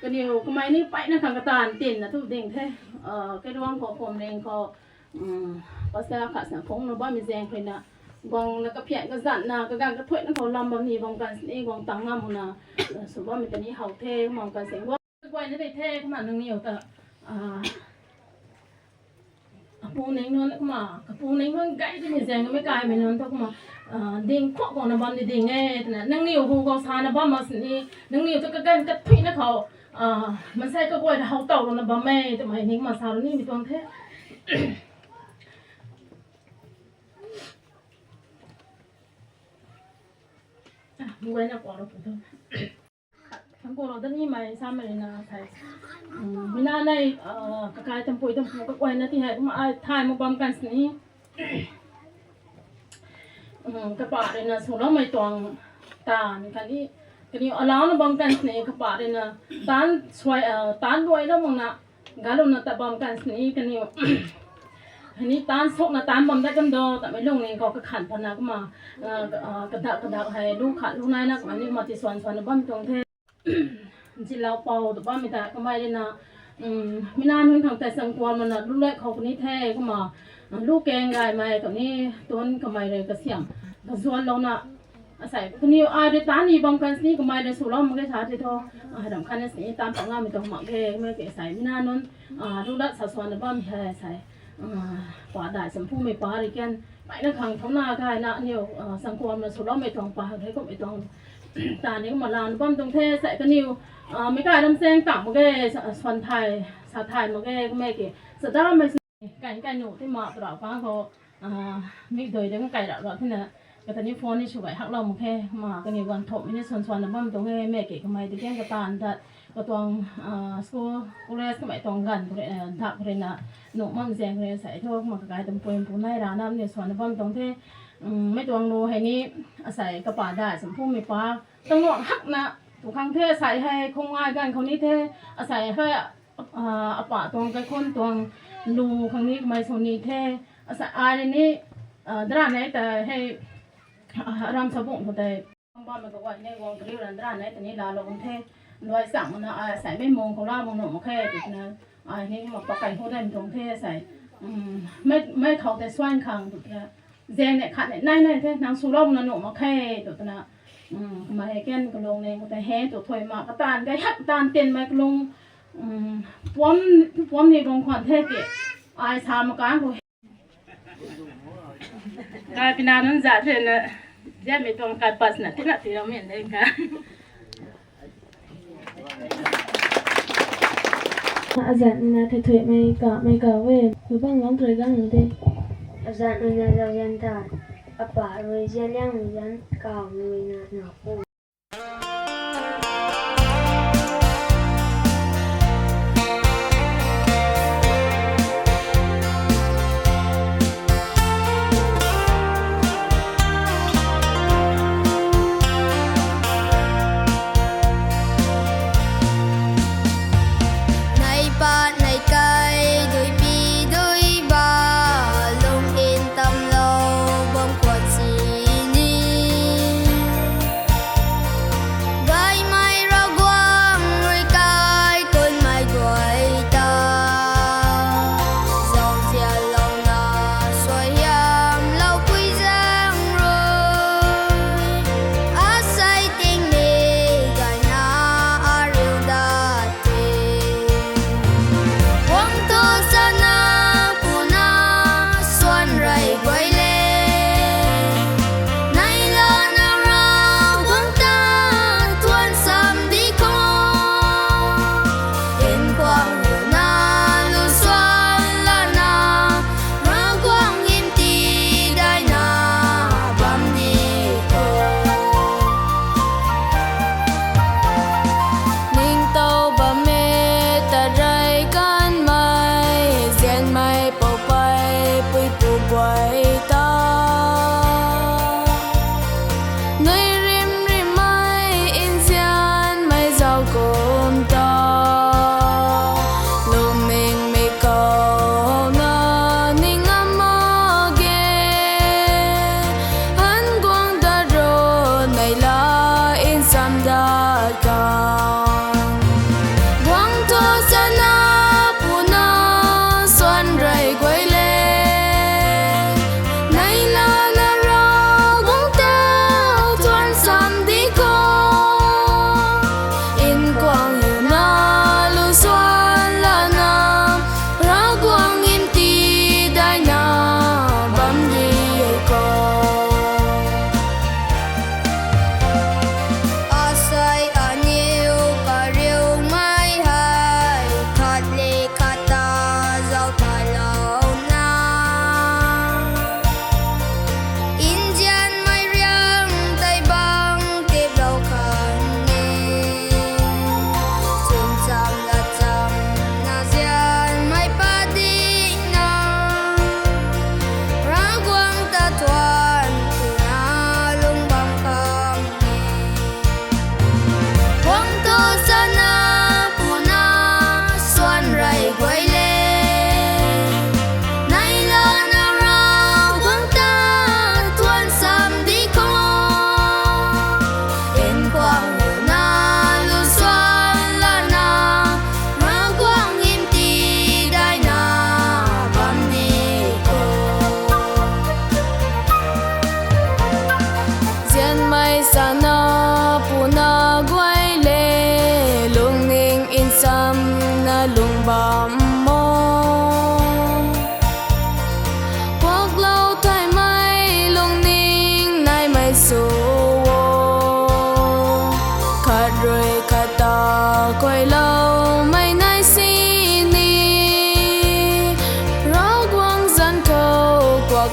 kaniw kamei ni peyna khang kataanv tinna thu ding the. Kailuang khou, Phwamling khou, pastor khat sna phungna bammei zaeng khou rui na, guangna kaphian kazanna, kaganv kathuicna khou lam bam ni bam kan sini guang tang ngam na, sw bammei ta ni how the, bam kan sini guang kaguayna tei the, kumna nangniw ta, kapu ning nunc kumna, kapu ning nunc gay timei zaeng kamei kaimei nunc ta kumna, ding khou guangna bam ni ding e twna, nangniw hu khou sana bam mak sini, nangniw ta kaganv kathuicna khou, maansei kaguay ta how towlouna bam e twmei ni kumna salou nimei tuang the. Guayna kuaklou pu thu. Thang ku lou da nimei samei rui na thei. Mi na nei, kakai tampui tampu kaguayna ti hei kumna ai thay mak bam kan sini. Kapa rui na swloumei tuang taanv khatni, kaniw alauna bam kan sini kapa rui na taanv suai, taanv luailou makna, galouna ta bam kan sini kaniw. Hei ni taanv sukna taanv bam dat kan do, tamei lungning khou kakhan pana kumna, kadak kadak hei lu khat lu naina kumna ni kumna ti suan suanna bam tuang the. Zilou pou ta bammei ta kamei rui na, mi na nunc khang tei changkuan mana lu lak khou kani the kumna, lu keng gaymei khatni tun kamei rui kasiam kazuanlouna, asei kaniw ai rui taanv ni bam kan sini kamei rui swlou mak ge sa the thu, hei ram khatna sini taanv pat ngamei tuang mak ge, mei ke asei mi na nunc, lu lat sa suanna bam hei sei, pa dai champhumei pa rui kan, peyna khang thauna gayna aniw, changkuan mana swloumei tuang pa hei kummei tuang, ta ni kumna laana bam tuang the sei kaniw, meic kai ram chaeng tang mak ge, suan thay, sa thay mak ge, kummei ke, sadamei sini, kai kai nuh ti ma pra kang khou, mikdui de kai rap rap thina, kata ni phone ni sw gay haklou mak khe, ma kaniw ganv thopmei ni suan suanna bam tuang e, mei ke kamei ti kan kataanv dat, katuang, school, college kamei tuang ganv khou rui, dak khou rui na, nuh mam zaeng khou rui sei thu, kumna kakai tampui pu nai rana ni suanna bam tuang the, mei tuang lu hei ni, asei kapa dai champhumei pa, tangnuang hakna, tu khang the asei hei khung ai ganv khou ni the, asei hei, apa tuang kaikhun tuang lu khang ni kamei sw ni the, asei ai rui ni, dra nei ta hei, ram sabung khou tei, bammei kaguay ni guang kariu ran dra nei ta ni laalou bam the, luai chang mana ai asei mei mung khou la bam nuh mak khe twna, ai ni kumna pakai hu dam tuang the sei, mei khou tei suan khang twna, zaeng nei khat nei nai nai the nang swlou makna nuh mak khe twna, kamei hei kan kalung ni khou tei he tu thuy ma kataanv gay hak taanv tinmei kalung, puam ni bang khwan the ke, ai sa mak kang khou Kai pina nunc zat rui na, zianmei tuang kai pasna tina tiiloumei de ka. Azat na theithuimei kamei kaw e, Kuibang Lungc Tuigang de. Azat na zauzian ta, apa rui zianliangmei zan kaw rui na na pu. Neipat neikai duipi duiba, lung in tamlou bam kuat sini.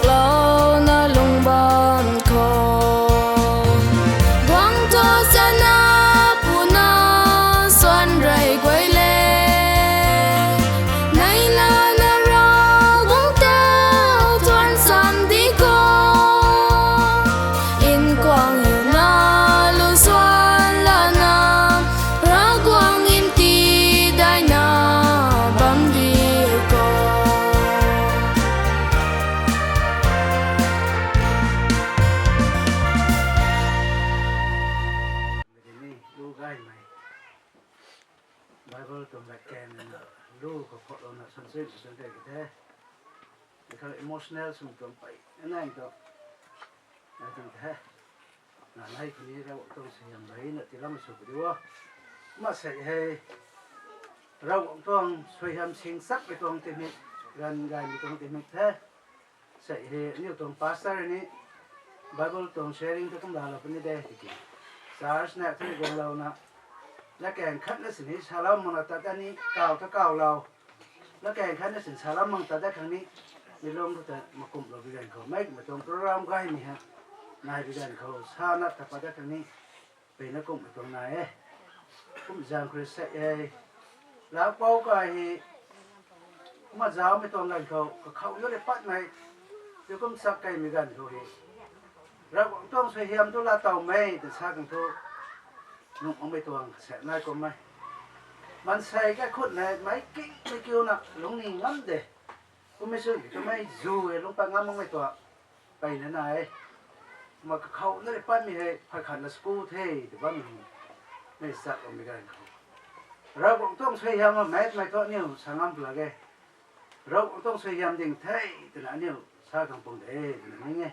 Louna lung bam khou, guang thu sana puna suan rey guay le. Neihla na Ravguangc ta tuan san di khou, nkuang hiuna lu suan lana, Ravguangc nti daina bam di khou. Ni lu gaymei Bible tuang latkaeng na lu khou phutlouna suan sui sui tei ka the. Ni khang emotional sw tuang pey na nai tu, nai tuang the. Na nai khou ni Ravguangc tuang suaihiam reyna tiiloumei sw puni o. Kumna sei hei Ravguangc tuang suaihiam sing chakmei tuang tingmik, ganv gaymei tuang tingmik the. Sei hei aniu tuang pastor ni Bible tuang sharing ta kum laalou puni de tiki, church na thei guanglouna, latkaeng khatna sini salou makna tat ta ni kaw ta kawlou, latkaeng khatna sini salou mak tat ta khang ni, mi lung khou ta makumhlou bi ganv khou, mei kumhmei tuang program gaymei hei nai bi ganv khou sana ta pat ta khang ni, peyna kumhmei tuang nai e. Kum zaeng khou sei e, laapou kai hei, kumna zaumei tuang ganv khou kakhou nu rui patmei, tu kum chak keymei ganv khou hei, Ravguangc tuang suaihiam tu laatowmei ta sa khang thu, nuh makmei tuang kasaek nai kummei, maansei kaikhutmei meic kingmei kiuna lungcni ngam de. Kummei sw ki twmei zu e lungc pat ngam makmei tuang peyna nai e. Kumna kakhou nu rui patmei hei phay khatna school the tw bammei hei, mei chakloumei ganv khou, Ravguangc tuang suaihiam a maekmei thu aniu sa ngam pw lak e. Ravguangc tuang suaihiam ding the twna aniu sa khang pung de twna ning e.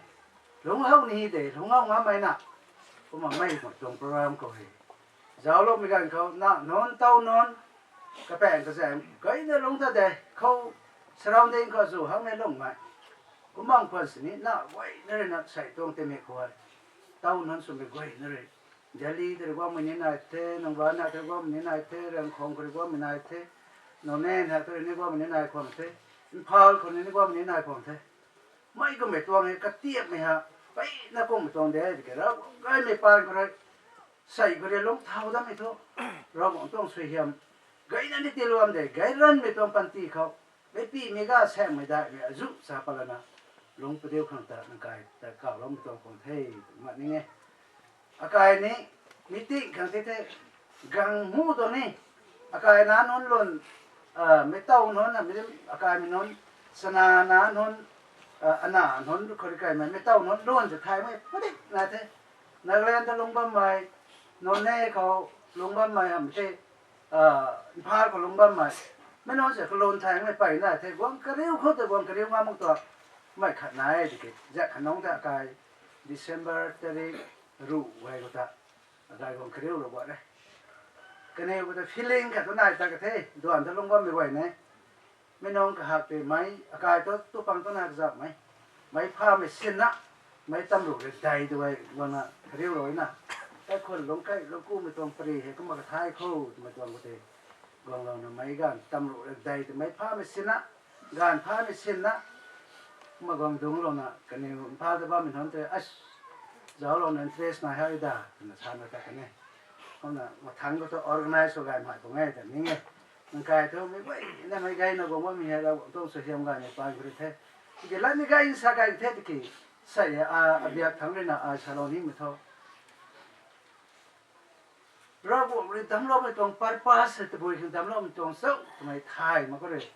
Lungc how ni de, lungc how ngammei na. Kumna mei kumhmei tuang program khou hei, zaucloumei ganv khou na nunc tow nunc, kapaeng kazaeng gayna lungc ta de khou, surrounding khou zu hangmei lungmei. Kum bam khwan sini na guayna rui na sei tuang tingmik khou hei, tow nunc swmei guayna rui, Delhi tei rui guangmei ni nai the, Nungba na tei rui guangmei ni nai the, Rangkhong khou rui guangmei nai the, Noney na tei rui ni guangmei ni nai khwan the, Imphal khou ni ni guangmei ni nai khwan the. Mei kumhmei tuang hei katiapmei ha, peyna kumhmei tuang de tiki Ravguangc gaymei paan khou rui, sei khou rui lungc thau dammei thu, Ravguangc tuang suaihiam gayna ni tiiluam de, gay ranmei tuang panty khou, meipimei ga saengmei daihmei azu sa patlana, lungc padiu khang ta nang kai ta kawloumei tuang khang the, kumna ning e. Akai ni, meeting khang ti the, gang mu tuang ni, akai na nunc lun, mei tow nunc, akai mei nunc, chana na nunc, ana nunc khou rui kaimei, mei tow nunc lun ta thaymei padik nai the. Nagaland ta lungc bammei, Noney khou lungc bammei hamh the, Imphal khou lungc bammei, mei nunc se kalun thaymei pey nai the, guang kariu khou tei guang kariu ngam mak tuang, mei khat nai tiki, zak khanungc ta akai, December tarik ruh guay khou ta, akai guang kariulou guat e. Kaniw khou ta feeling khat tu nai ta ka the, duan ta lungc bammei guay ne. Mei nunc kahak tei mei, akai thu tu pang tu nai kazauhmei, meic phamei sinna, meic tamruh rui dei tu e guangna kariulou na. Kaikhun lungc kai lungc kumei tuang pary hei kumna kathay khou twmei tuang khou tei, guanglouna meic ganv tamruh rui dei tei meic phamei sinna, ganv phamei sinna, kumna guang dungclouna kaniw Imphal ta bammei nunc tei, zauclouna interest nai hei da twna sana ta kan e. Kumna mathangc khou thu organize sw gaymei tuang e ta ning e. Nang kai thu mei guayna mei gayna guang bammei hei Ravguangc tuang suaihiam gaymei paan khou rui the. Tiki latni gay nsa gay the tiki, sei e, abiak thangc ruina ai salou nimei thu, Ravguangc rui damcloumei tuang purpose hei tabui khang damcloumei tuang cho twmei thay mak khou rui,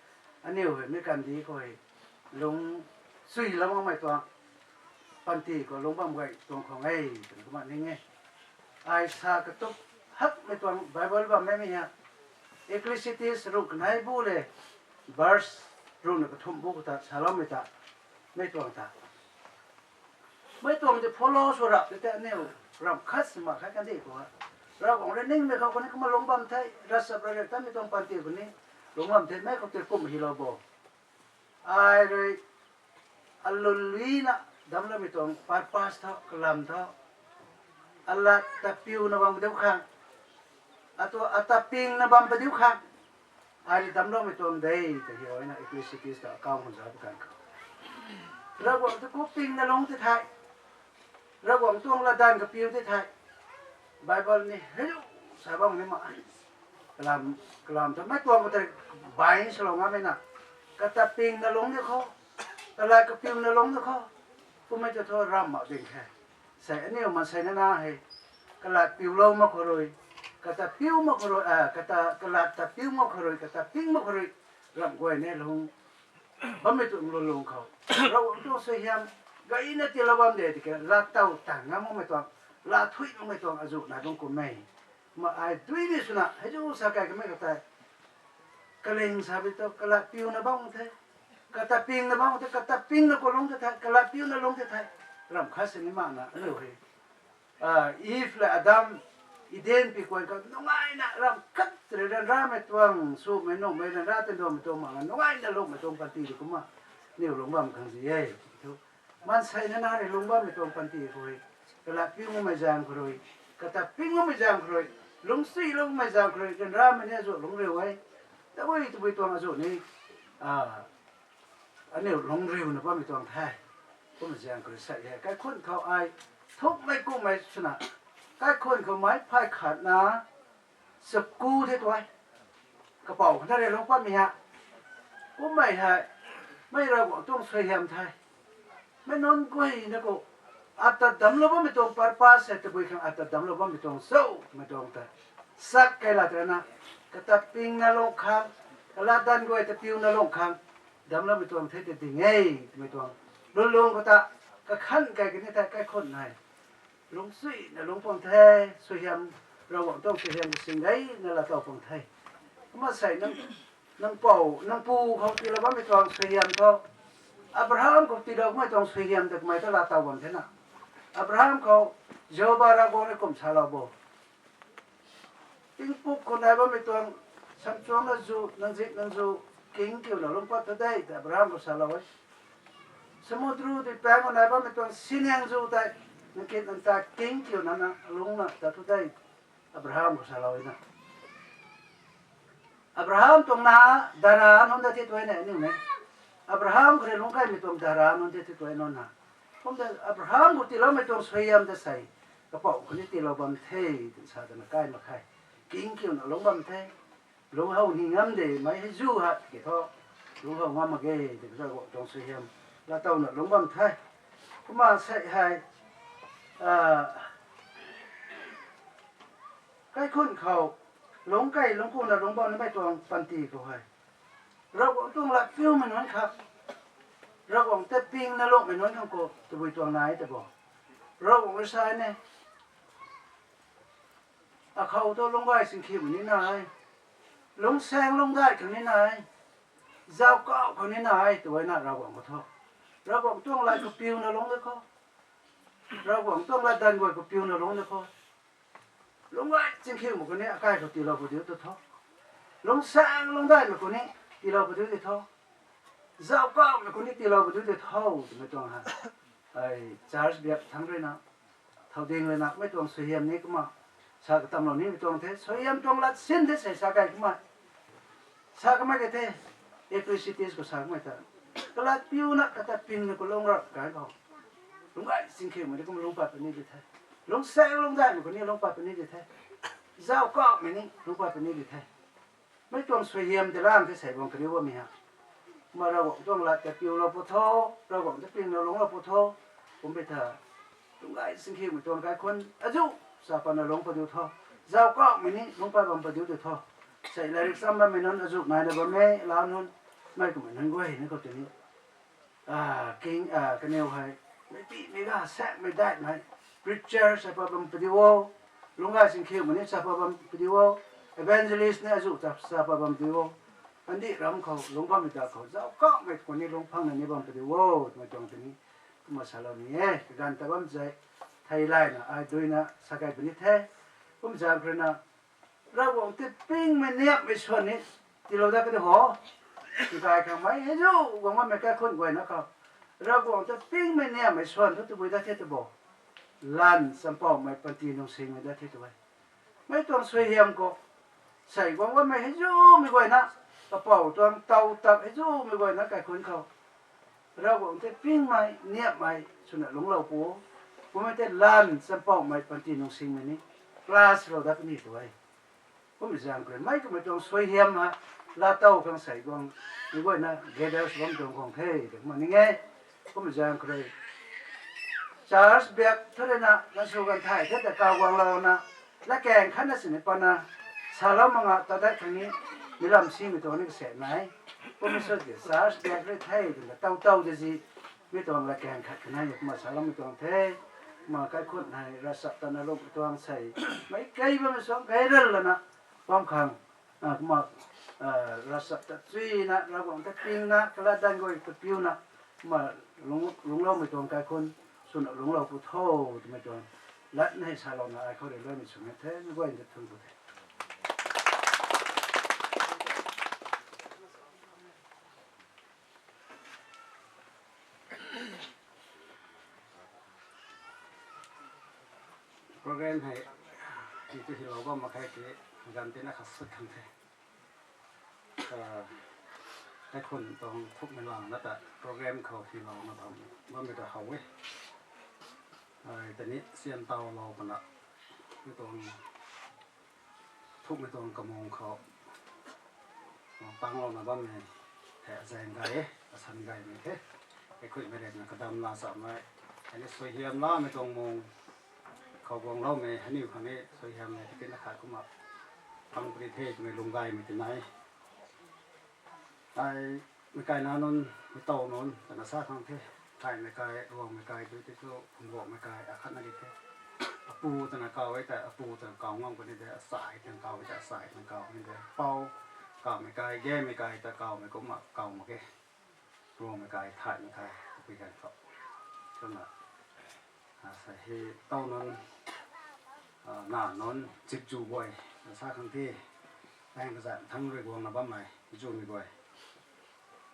aniu hei mi kandih khou hei lungc chuilou makmei tuang panty khou lungc bam guay tuang khwang e twna kumna ning e. Ai sa katup hakmei tuang Bible bam mei mi ha, Ecclesiastes ruh kanei bu le, verse ruhna kathumh bu khou ta saloumei ta, mei tuang ta, mei tuang tei follow sw rap tei tei aniu ramh khat si mak khat kandih khou, Ravguangc rui ningmei khou khatni kumna lungc bam the, ravchap rui rey tatmei tuang panty khou ni lungc bam the, mei khou tei kum hylou bo. Ai rui alun luina damcloumei tuang purpose thu, kalam thu, alat ta piuna bam padiu khang, atu ata pingna bam padiu khang, ai rui damcloumei tuang de, ta hi na Ecclesiastes ta account khou zauc ta kan khou. Ravguangc tu khou pingna lungc ti thei, Ravguangc tuang latdanv kapiu ti thei, Bible ni hei lu sa bam ni ma. Kalam, kalam thu mei tuang khou tei bai salou ngammei na. Kata pingna lungc di khou, kalat kapiuna lungc di khou, kummei tu thu ramh mak ding khe. Sei aniu maansei na na hei, kalat piulou mak khou rui, kata piu mak khou rui, a, kata, kalat ta piu mak khou rui, kata ping mak khou rui, ramh guay ne lung bammei tuang lulung khou, Ravguangc tuang suaihiam gayna tiilou bam de tiki, lat tow tang ngam makmei tuang, lat thui makmei tuang azuh nai bam kummei. Ma ai dui ni swna hei zu sa kai kamei ka tei, kaling sa bi tu kalat piuna bam the, kata pingna bam the, kata pingna khou lungc the thei, kalat piuna lungc the thei, ramh khat sini makna aniu hei, a, Eve le Adam, Eden pi kuan khou nungaina ramh khat rui ryanramei tuang, sumei nuhmei ryanra tei duanmei tuang makna nungaina lungcmei tuang panty di kumna, aniu lungc bam khang zi e. Thu, maansei na na rui lungc bammei tuang panty khou rui, kalat piu makmei zaeng khou rui, kata ping makmei zaeng khou rui, lungcsi lungmei zaeng khou rui, ryanramei ni azuh lungc riu e. Tabui tabui tuang azuh ni, a, aniu lungc riuna bammei tuang the. Kummei zaeng khou rui sei hei kaikhunc khou ai thukmei kummei swna, kaikhunc khou mei phay khatna, chaku the tu e. Kapou khou na rui lungc patmei ha. Kummei hei, mei Ravguangc tuang suaihiam the. Mei nunc guayna khou, ata damclou bammei tuang purpose hei tabui khang ata damclou bammei tuang cho, mei tuang ta, sak kei lat rana, kata pingna lungc khang, kalat danv guay ta piuna lungc khang, damcloumei tuang the tei ding e, twmei tuang lulung khou ta, kakhan kei kani thei kaikhunc hei lungcsuina lungc pang the, suaihiam, Ravguangc tuang suaihiam kasing gayna laa tow pang the. Kumna sei nang, nang pou, nang pu khou tiilou bammei tuang suaihiam thu, Abraham khou tiiloumei tuang suaihiam tei kamei ta laa tow bam the na. Abraham khou, Jihova Ravguangc rui kum salou bo. Tingpuk khou nai bammei tuang, samchuangna zu, nang zik nang zu, king kiuna lungc pat thu de, tei Abraham khou salou e. Samudru dui paeng khou nai bammei tuang, siniang zu tei, nang kit nang ta king kiuna na lungcna tat thu de, Abraham khou salou e na. Abraham tuang na, dara nunc ta thi tu e ne, aniu ne. Abraham khou rui lungc kaimei tuang dara nunc ta thi tu e nunc na. Kumna Abraham khou tiiloumei tuang suaihiam ta sei, kapou khou ni tiilou bam the, twna sa tana kai mak khe. King kiuna lungc bam the. Lungc how ni ngam de, mei hei zu hat ki thu, lungc how ngam mak ge, tiki Ravguangc tuang suaihiam laa towna lungc bam the. Kumna sei hei, a, kaikhunc khou, lungc kei lungc kuna lungc bam nimei tuang panty khou hei, Ravguangc tuang lat piumei nunc kha, Ravguangc ta pingna lungcmei nunc khang khou tabui tuang nai ta bo. Ravguangc rui sa ne, akhou thu lungc gay singkhiumei ni nai, lungc saeng lungc dai khang ni nai, zauc kauh khang ni nai, tw e na Ravguangc khou thu. Ravguangc tuang lat khou piuna lungc de khou, Ravguangc tuang latdanv guay khou piuna lungc de khou, lungc gay singkhiumei khou ni akai khou tiilou padiu tu tho, lungc saeng lungc daimei khou ni tiilou padiu di tho, zauc kauhmei khou ni tiilou padiu di tho, twmei tuang ha. Ai, church biak thangc rui na, thow ding rui na, mei tuang suaihiam ni kumna, sa katamlou nimei tuang the, suaihiam tuang lat sin the sei sa kai kumna. Sa kamei kei the, Ecclesiastes khou sa kamei ta, kalat piuna kata pingna khou lungc rap kai khou, lungc gay singkhiumei ni kumna lungc pat puni di the, lungc saeng lungc daimei khou ni lungc pat puni di the, zauc kauhmei ni lungc pat puni di the. Mei tuang suaihiam tei lang the sei bang kariu bammei ha. Kumna Ravguangc tuang lat ta piulou pw tho, Ravguangc ta pingna lungclou pw tho, kumpei tha, lungc gay singkhiumei tuang kaikhunc azuh sa patna lungc padiu tho, zauc kauhmei ni lungc pat bam padiu di tho. Sei lairik cham bammei nunc azuh naina bam e, lau nunc, mei kummei nunc guay ni khou tini, a, king, a, kaniw hei, meic pimei ga saekmei daihmei, preacher sa pat bam padiu o, lungc gay singkhiumei ni sa pat bam padiu o, evangelist ni azuh ta sa pat bam padiu o, kandih ram khou lungc bammei ta khou zauc kauhmei khou ni lungc phangna ni bam padiu o, twmei tuang tini, kumna salou ni e, kaganv ta bam zai, thei layna ai duina sa kai puni the. Kum zaeng khou rui na, Ravguangc ta pingmei niamhmei swan ni tiilou dat kadi ho, tw kai khang mei hei zu guang bammei kaikhunc guayna khou, Ravguangc ta pingmei niamhmei swan thu tabui dat the ta bo. Lan champoumei panty nung singmei dat the tw e. Mei tuang suaihiam khou, sei guang bammei hei zumei guayna, kapou tuang tow tak hei zumei guayna kaikhunc khou, Ravguangc tei pingmei, niapmei swna lungclou pu. Kummei tei lan champouhmei panty nung singmei ni class lou dat ni tu e. Kummei zaeng khou rui mei kummei tuang suaihiam na, laatow khang sei guang, mi guayna gathers bam tuang khang the, de kumna ning e. Kummei zaeng khou rui church biak thu rui na, gansu ganthai the ta kaw guanglou na, latkaeng khatna sini pana, salou manga ta dat khang ni, mi lam simei tuang ni kasa nai. Kummei sut ki church biak rui the, twna taw taw de zi, mi tuang latkaeng khat kanei kumna saloumei tuang the, kumna kaikhunc hei ravchaptatna lungmei tuang sei, meic kei bammei suang kei rallana, bam khang, a, kumna, a, ravchaptat chuyna, Ravguangc ta pingna, kalat danv guay ta piuna, kumna lung, lungcloumei tuang kaikhunc, swna lungclou pu tho, twmei tuang, lat nei salouna ai khou rui luaimei swmei the, mi guay ta thun pu the. Program hei, ti tu hilou bam mak khe ki, ganv tina khat sut khang the. Kaikhunc tuang thukmei lang na ta program khou hilouna bam, bammei ta how e. Ai, tani siam tawlou pana, mi tuang thukmei tuang kamung khou, tanglouna bammei, the zaeng gay e, asan gaymei the. Kaikhunhmei rana kadam la chamei, ani suaihiam lamei tuang mung khou guangloumei, aniu khang ni suaihiam nei, tikina khat kumna pang puni the twmei lungcgaymei ti nai. Ai, meic kai na nunc, meic tow nunc twna sa khang the. Thaymei kai, ruangmei kai, tui ti thu, phungguangmei kai akhatna di the. Apu twna kaw e ta, apu twna kaw ngam kani de, achai twna kaw e ta, achai twna kaw kani de. Pou, kawmei kai, gaymei kai ta kawmei kumna kaw mak ge. Ruangmei kai, thaymei kai, tapui ganv khou. Kumna, a, sa hei tow nunc, a, na nunc, zikzu guay, na sa khang the. Aeng kazanc thangc rui guangna bammei, zumei guay.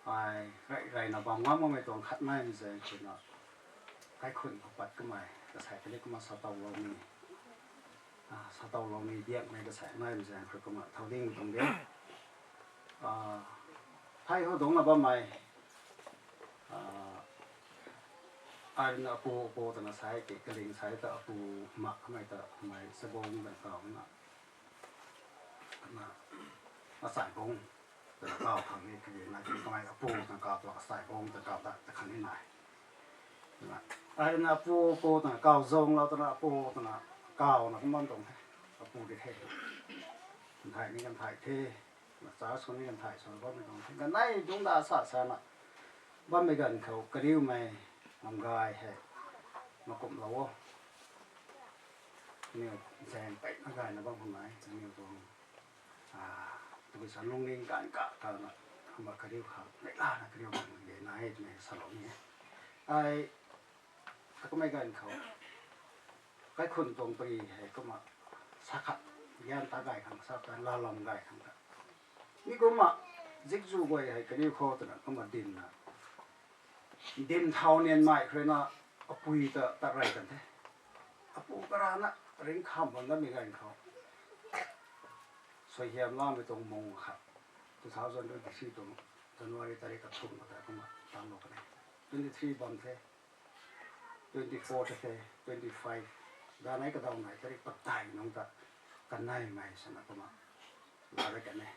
Ai, rey reyna bam ngam makmei tuang khat naimei zaeng khou na, kaikhunc khou pat kamei, kasei kali kumna sa tawlou ni, a, sa tawlou ni, diakmei kasei naimei zaeng khou kumna thau ding tuang de. A, thei khou dungcna bammei, a, ai rui na apu, apu twna sa e, ki kaling sa e ta apu mak kamei ta mei sabong twna kaw na. Na, achai bong twna kaw khang ni, kage na, ki kamei apu twna kaw tu, achai bong twna kaw ta, ta khang ni nai. Na, ai rui na apu, apu twna kaw zanglou twna apu twna kawna kum bam tuang the. Apu di the. Ganthai ni ganthai the. Na, church khou ni ganthai sw bammei tuang the. Ganei dungc da sa sana bammei ganv khou kariumei ngam gay hei makumhlou o. Aniu zaeng peina gayna bam khou nai, aniu tuang, a, tabui sa lungning ganv ka, kana, kumna kariu khang, meic lana kariu khang de nai twmei salou ni e. Ai, akumhmei ganv khou, kaikhunc tuang pari hei kumna sa khat, gyan ta gay khang, sa ta lalam gay khang ta. Mi kumna, zikzu guay hei kariu khou twna kumna dinna din thau nianmei khou rui na apui ta tat rey kan the. Apu karana ringckham bam datmei ganv khou, suaihiam lamei tuang mung khat, two thousand twenty-three tuang January tarik kathumh khou ta kumna tanlou kan e. Twenty-three bam the, twenty-four the, twenty-five, ganei kadaw nai tarik padeih nungc ta kaneimei swna kumna la rey kan e.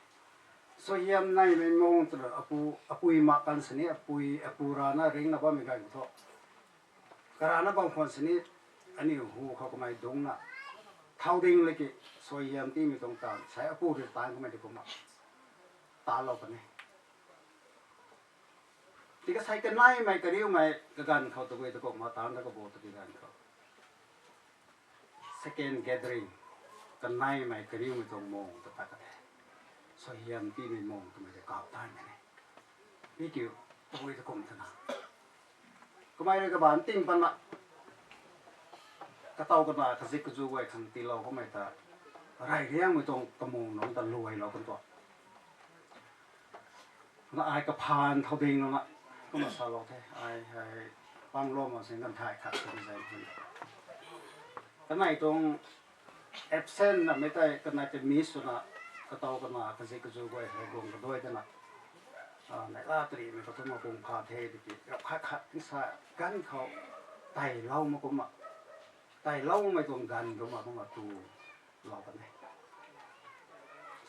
Suaihiam neimei mung twna apu, apui mak kan sini, apui, apu rana ringna bammei ganv khou thu, karana bam khwan sini, aniu hu khou kamei dungcna, thau ding laki, suaihiam tiimei tuang taanv sei apu rui taanv kamei di kumna tanlou kan e. Tiki sei kaneimei kariumei kaganv khou tabui ta kumna taanv ta kabu tabui ganv khou, second gathering, kaneimei kariumei tuang mung ta tat ka the. Suaihiam tiimei mung twmei tei kaw tanmei ni, mi kiu, tabui ta kum twna, kamei rui kabaanc ting patna, katow kana kazik kazu guay khang tiilou kamei ta, reyliangmei tuang kamung nungc ta luailou kan tuang. Na ai kaphaan thau ding lana, kumna salou the, ai hei, pangloumei sing ganthai khat sini zay the. Kanei tuang absent namei tei kanei tei miss swna, katow kana kazik kazu guay hei guang kaduai twna, Neihla tarihmei khou kumna pung pha the tiki, rap khat khat nsa ganv khou, tailou ma kumna, tailoumei tuang ganv kumna kumna tu lou kan e.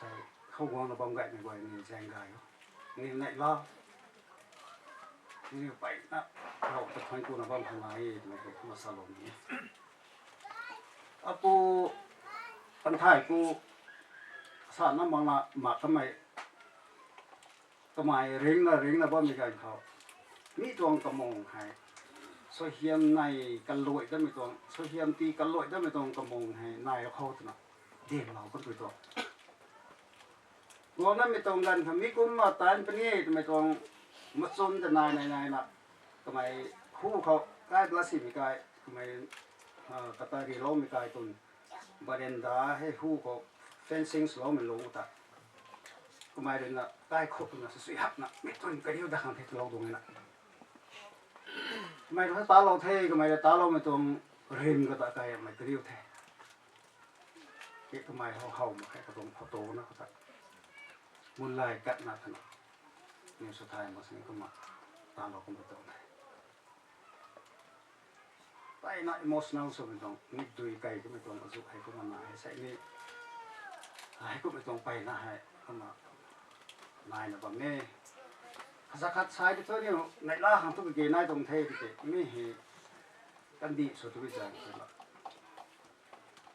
Sa, khou guangna bam gaymei guay ni zaeng gay o. Ni neihla, ni peyna, rau ta thuan kuna bam khang nai e twmei hei kumna salou ni e. Apu, kanthai pu, sana makna mak kamei, kamei ringna ringna bammei ganv khou, mi tuang kamung hei, suaihiam nai kaluai damei tuang, suaihiam ti kaluai damei tuang kamung hei nai ra khou twna, dinglou kanpui tuang. Guang namei tuang ganv khou mi kumna taanc puni twmei tuang machun ta nai nai naina, kamei hu khou, kai plasmei kai, kamei, kata riloumei kai tun, veranda hei hu khou, fencing swloumei lung ta, kamei ruina kaikhuk na sasui hapna mi tun kariu dat khang the twlou tuang na. Kamei rui talou the, kamei rui taloumei tuang rim kata kaimei kariu the. Ke kamei how how mak khe katuang photo na kata, munlai katna thana, ni sw thay mak sini kumna, talou kumna tuang the. Peyna emotional swmei tuang, mikdui kei kamei tuang azu hei kumna nai hei sei ni, hei kummei tuang peyna hei kumna naina bam e. Kazakhat sai di thu ni, neihla khang thu kage nai tuang the tiki, mi hei kandih sw tu bi zaeng khou na,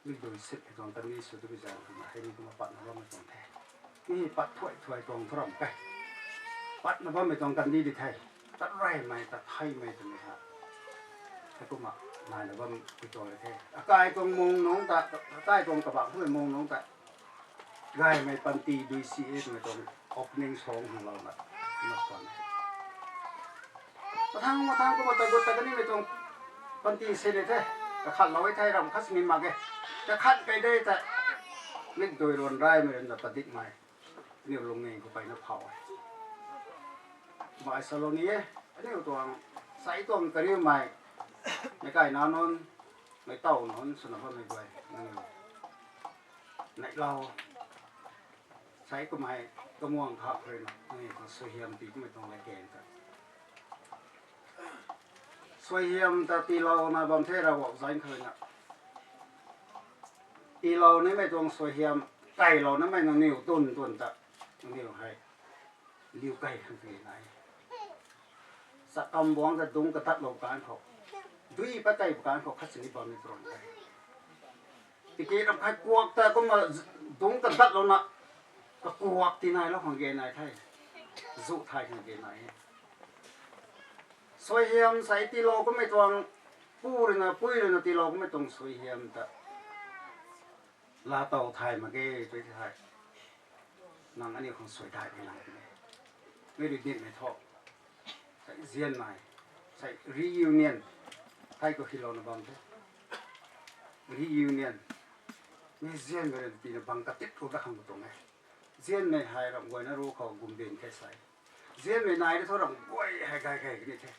mikdui sip hei tuang kandih sw tu bi zaeng khou na, hei ni kumna patna bammei tuang the. Mi hei pat thuai thuai tuang thu ram ke, patna bammei tuang kandih di the. Tat reymei, tat theimei twmei ha, hei kumna naina bam pi tuang the. Akai tuang mung nungc ta, akai tuang kabangc khumei mung nungc ta, gaymei panty dui si e twmei tuang opening song hanglouna, kumna tuang e. Mathang mathang kumna tagut ta kanimei tuang panty si ni the, kakhatlou e thei ram khat sini mak e. Kakhat kei de ta, mikdui ruan reymei rui na padikmei, aniu lungning khou peyna phau e. Kumna ai salou ni e, aniu tuang, sai tuang kariumei, meic kai nac nunc, meic tow nunc swna bammei guay, nangniw neihlou, sai kummei, kamuang khak rui na, nangniw khang suaihiam tii kummei tuang latkaeng ta, suaihiam ta tiilouna bam the Ravguangc zanc khou rui na. Tiilou nimei tuang suaihiam, kailou namei nangniw twn twn ta, nangniw hei liu kei khang ti nai. Chakambuangc ta dungc kadatlou kan khou, dui pat kei kan khou khat sini bammei tuang e. Tiki ram khai kuak ta kumna dungc kadatlouna, kakuak tinailou khang ge nai the, zu thay khang ge nai e. Suaihiam sai tiilou kummei tuang, pu rui na pui rui na tiilou kummei tuang suaihiam ta laatow thay mak ge tw thei, nang aniu khang suai daihmei lang e. Mei rui dinhmei thu, sai zianmei, sai reunion, thei khou hylouna bam the. Reunion, mi zianmei rui tina bang katiplou dat khang tuang e. Zianmei hei ramh guayna ru khou gumbin khe sai, zianmei nai ri thu ramh guay hei gay khe kani the.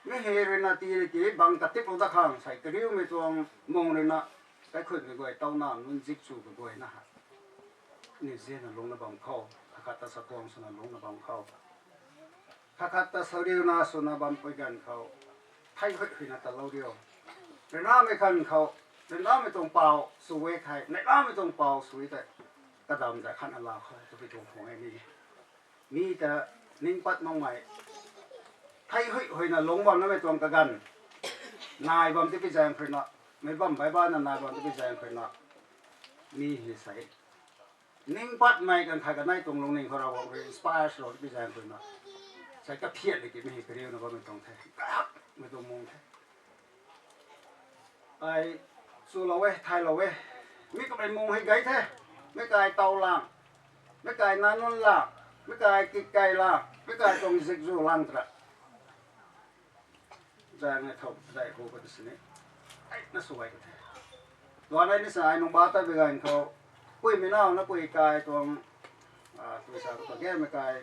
Mi hei rui na tii ri ki bang katiplou dat khang sei kariumei tuang mung rui na, kaikhunhmei guay touna nunc zikchu kaguayna hei, ni zianna lungcna bam khou, kakhat ta satuang swna lungcna bam khou, kakhat ta sariuna swna bampui ganv khou, thei huihhuina talou riu. Ryanramei khan khou, ryanramei tuang pau sw e thei, neihlamei tuang pau sw e tei, kadam zai khatna lau khou twpui tuang khang e ni. Mi ta ning pat makmei, thei huihhuina lungc bam namei tuang kaganv nai bam tipui zaeng khou rui na, meic bam baibana nai bam tipui zaeng khou rui na, mi hei sei ning patmei kan khat kanei tuang lungning khou Ravguangc rui inspire swlou tipui zaeng khou rui na, sei kaphian di ki mi hei kariuna bammei tuang the, kahakmei tuang mung the. Ai chulou e, thaylou e. Mi kamei mung hei gay the. Meic kai tow lang, meic kai nac nunc lang, meic kai kik kai lang, meic kai tuang zikzu lang tra, zaeng e thow dai hu ka ta sini, ai na sw gay ka the. Tuanei ni sa ai nung ba ta bi ganv khou, puimei nau na pui kai tuang, pui sa ta gamei kai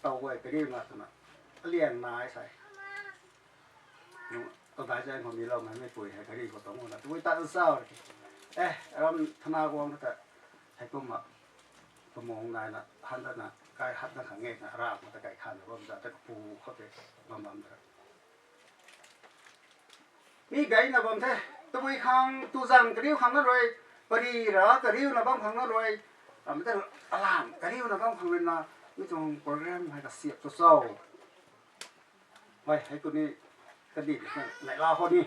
tow guay kariuna twna, aliang nai sei. Tadai zaeng khou miloumei meipui hei gari khou tuang na tui tat zau, e, ram thana guang ta, hei kumna, kamung naina han tana, Kai hat na khang nge na, ra ko ta kai khan na bam za ta pu khou te bam bam ta. Mi gay na bam the, tabui khang tu zang kariu khang na rui, pari ra kariu na bam khang na rui, ram te alam kariu na bam khang rui na, mi tuang program hei ka siap tu cho. Hei, hei ku ni, ka di ni, nai la ho ni.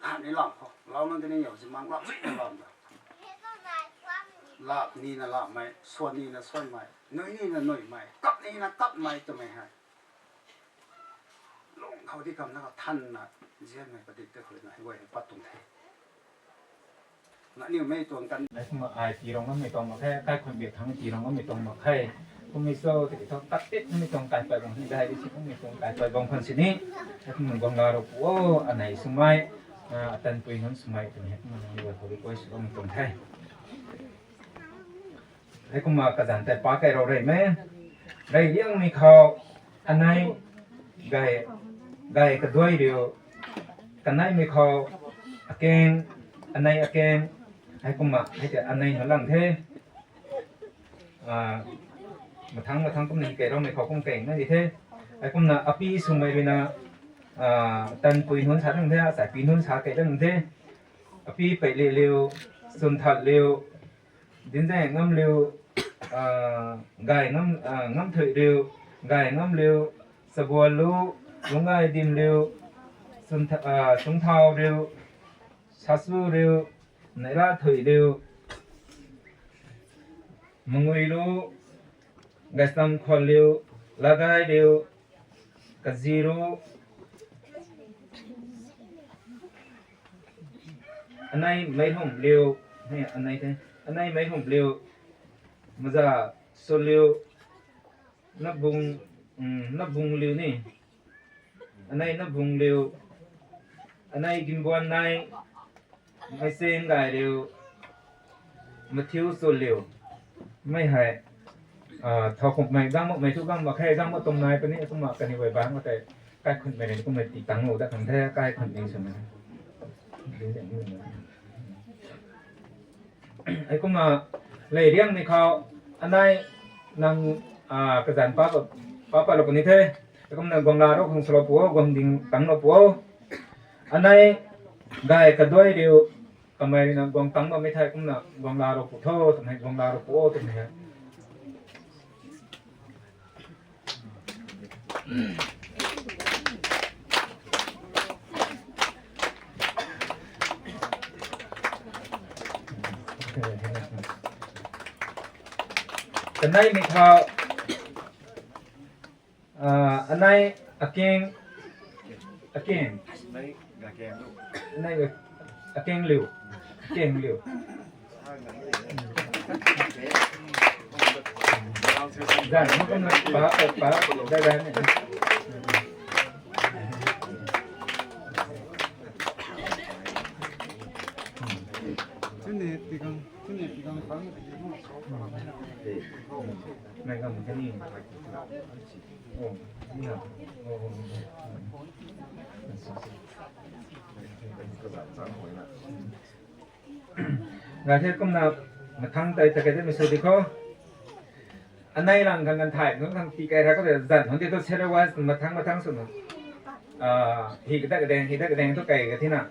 Ha ni lam ho, lau nang te ni yau zimang lam zui na lam da. Lap ni na lapmei, suan ni na suanmei, nui ni na nuimei, kap ni na kapmei twmei hei. Lung khou di kam na ka than na, zianmei padik te khui na, hei guay hei pat tuang the. Naniw mei tuang kan. Ai kumna ai tirang ngam mei tuang mak khe, kai khun bik thang tirang ngam mei tuang mak khe. Kum mei cho, tiki thou tat tit mei tuang kai pai bang hei dai di si, kum mei tuang kai pai bang khun sini. Ai kum mei guang la ro pu o, anei swmei, ah, atan pui nunc swmei, twmei hei kum mei nang ri wa khou di koi sw bam mei tuang the. Hei kumna kazanc tei pa kai rou rei me. Rei liangmei khou anei gay, gay kaduai riu. Kaneimei khou akeng, anei akeng. Hei kumna, hei tei anei na lang the. Ah, mathang mathang kumna hi kai roumei khou kum keng na di the. Hei kumna api swmei rui na, ah, tan pui nunc sa dang the, asai pi nunc sa kai dang the. Api pei li liu, sun that liu, Dinzeng ngam liu, ah, gay ngam, ah, ngam thuih riu, gay ngam liu, sabuan lu, lunggai dim liu, sun tha-, ah, sung thau riu, sasu riu, neihla thuih riu, mangui lu, gaisam khwan liu, lagai riu, kazi ru, anei mei hum liu, hei, anei the, anei mei hum liu, maza su liu, nabung, um, nabung liu ni, anei nabung liu, anei gimbuan nai, mei seng gay liu, mathiu su liu, mei hei, ah, thau kumhmei, gang makmei thu gang mak khe, gang mak tuang nai puni, kumna kaniw guay bang mak tei, kai khunmei ni kumna ti tang lu dat khang the, kai khun ni swmei. Hei kumna, lei riangmei khou, anei nang, ah, kazanc pa, pa, pa lou puni the. Hei kumna guang la rou khang swlou pu o, guang ding tang lou pu o. Anei gay kaduai riu, kamei rui na guang tang bammei thei kumna guang la rou pu tho, twmei guang la rou pu o, twmei hei. Kaneimei khou, ah, anei akeng, akeng. Anei akeng liu, akeng liu. Zan, nunc kumna pa, pa, pa, dai, dai, ni. Chuni tikang, chuni tikang pang. Nai kam kani. Oh, ni na. Oh, oh, oh. Nga the kumna mathang tei ta kai de mi sw di khou. Anei lang khang kan thay, nunc khang tii kai ra khou de zan, nunc ti tu serious mathang mathang sw nu. Ah, hi kadak kadeng, hi kadak kadeng tu kai ka thina.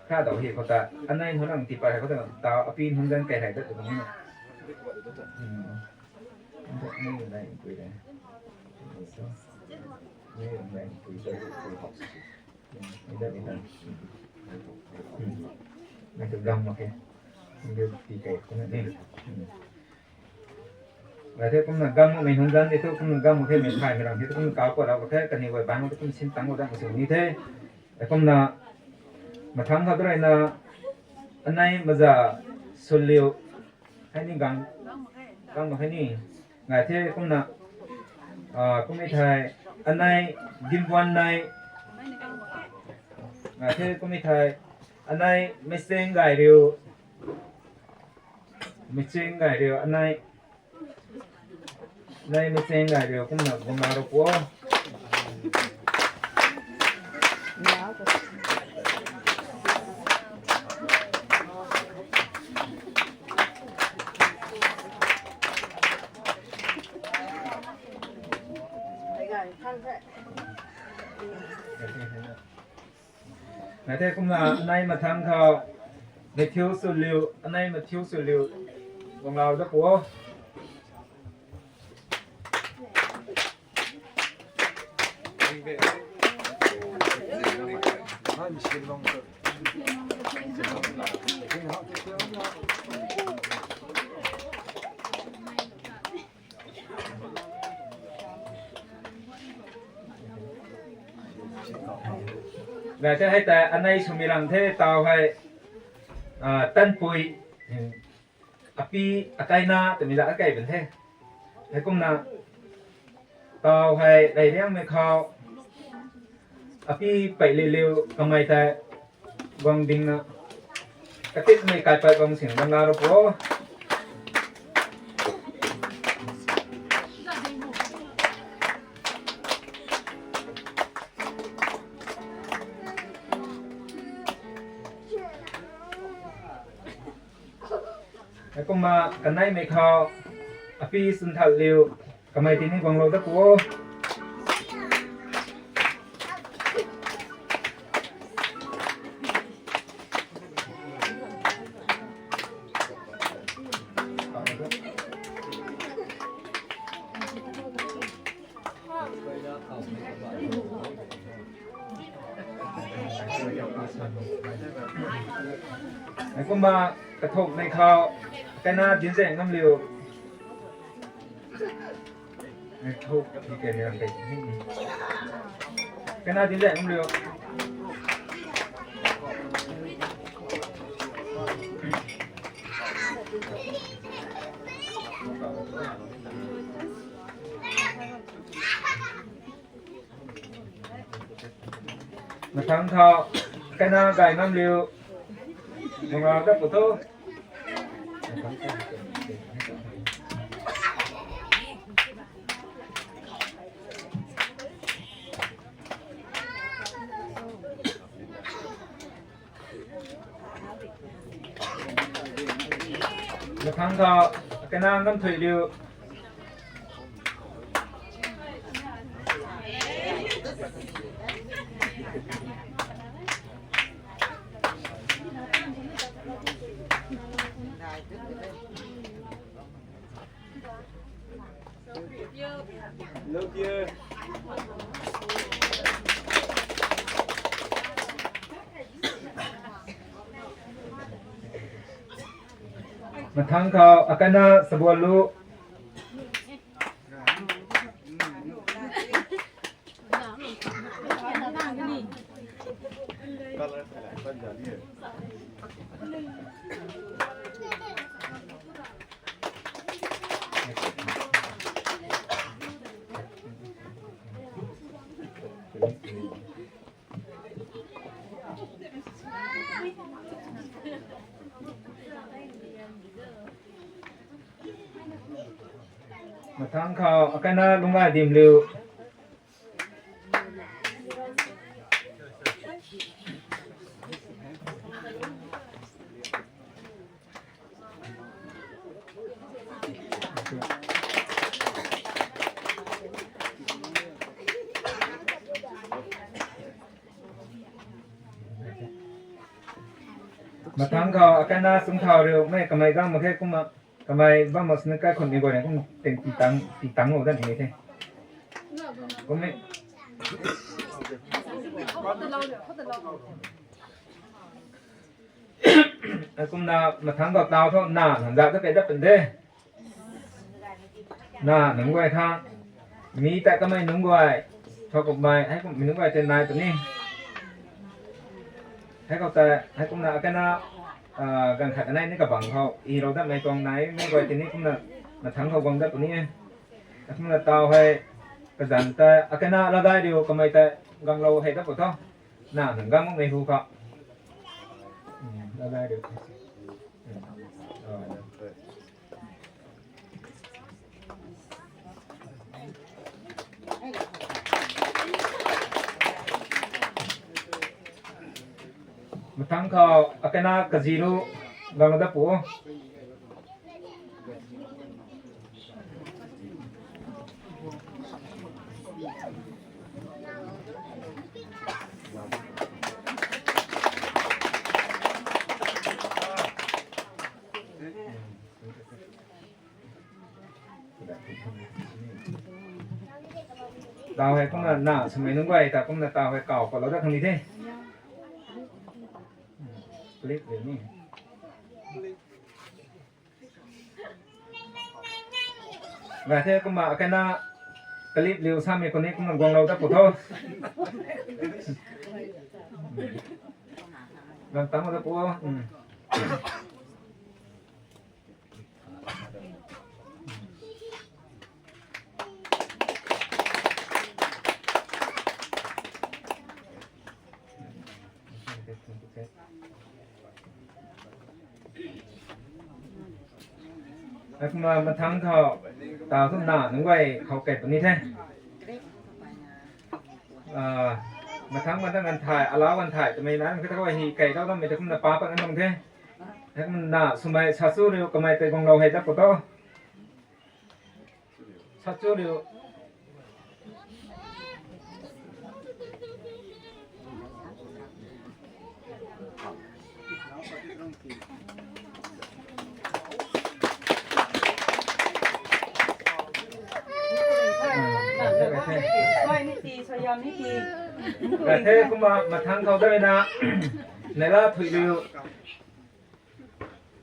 Kha dou hi khou ta, anei nunc lang tii pai ra khou ta, ta api nunc zan kai hai dat tu ni na. Hmm. Nda ni nai pui de. Ni nai pui de. Nda ni nai. Hmm. Nai tu gam mak khe. Nda tii kai khou na ni. Hmm. Ngai the kumna gam makmei nunc zan di tu kumna gam mak khe, mei thay mei ram di tu kumna kau pat rau mak khe, kaniw guay bang tu kum sin tang mak dat mak sw ni the. Hei kumna mathang khat rui na anei maza su liu. Hei ni gang, gang mak khe ni. Ngai the kumna, ah, kummei thei, anei dimbuan nai. Ngai the kummei thei, anei meicheng gay riu. Meicheng gay riu, anei. Anei meicheng gay riu, kumna guang la rou pu o. Nai the kumna anei mathang khou Matthew Suliu, anei Matthew Suliu, guang lau da pu o. Nai the hei ta anei swmei lang the tau hei, ah, tanpui, api, akaina twmei la akei bun the. Hei kumna tau hei rey riangmei khou api pei liu liu kamei tei guang dingna katinmei kai pat guang sin guang la ru pu o. Hei kumna kaneimei khou api swn that liu kamei tini guang lou da pu o. Hei kumna kathumhmei khou kaina dinc zaeng ngam liu. Hei thuk hi kei ni ram kei. Kaina dinc zaeng ngam liu. Mathang khou kaina gay ngam liu. Manga ka pu tho. Mathang khou kaina ngam thuy liu. Mathang khou akaina sabuan lu. Mathang khou akaina lungc gay dim liu. Mathang khou akaina sung thau riu mei kamei gang mak khe kumna. Kamei bam mak sini kaikhunmei guay na kum teng pi tang, pi tang lou dan ni the. Kum e. Kumna mathang khou tau tho na, nang zat ta kei dat pun de. Na, nunc guay tha. Mi ta kamei nunc guay. Tho kumhmei, hei kumhmei nunc guay tei nai puni. Hei khou ta, hei kumna akaina, ah, ganv khat anei ni kabang khou, i rou datmei tuang nai, mei guay tini kumna, mathang khou guang dat puni e. Kumna tau hei, kazanc ta, akaina ladai riu kamei ta, gang lou hei dat pu tho. Na, nang gang makmei hu khou. Hmm, ladai riu. Mathang khou akaina kazi lu gang dat pu. Tau hei kumna na swmei nunc guay ta kumna tau hei kaw palou dat khang ni the. Clip liu ni. Gay the kumna akena clip liu samei khou ni kumna guanglou dat pu tho. Gang tang dat pu. Kumna mathangc khou tau thu na nunc guay khou kei puni the. Mathangc mathangc ganv thay, alau ganv thay twmei na kata khou hi kei tau dammei ta kumna pa pat ngan tuang the. Kumna na swmei sa chu riu kamei tei guanglou hei dat pu tho. Sa chu riu. Gay the kumna mathangc khou dai na neihla thuy liu.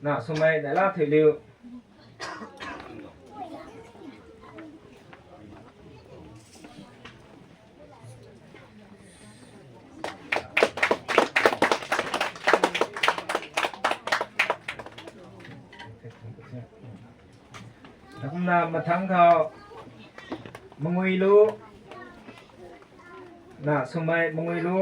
Na swmei neihla thuy liu. Kumna mathangc khou mangui lu. Na swmei mangui lu.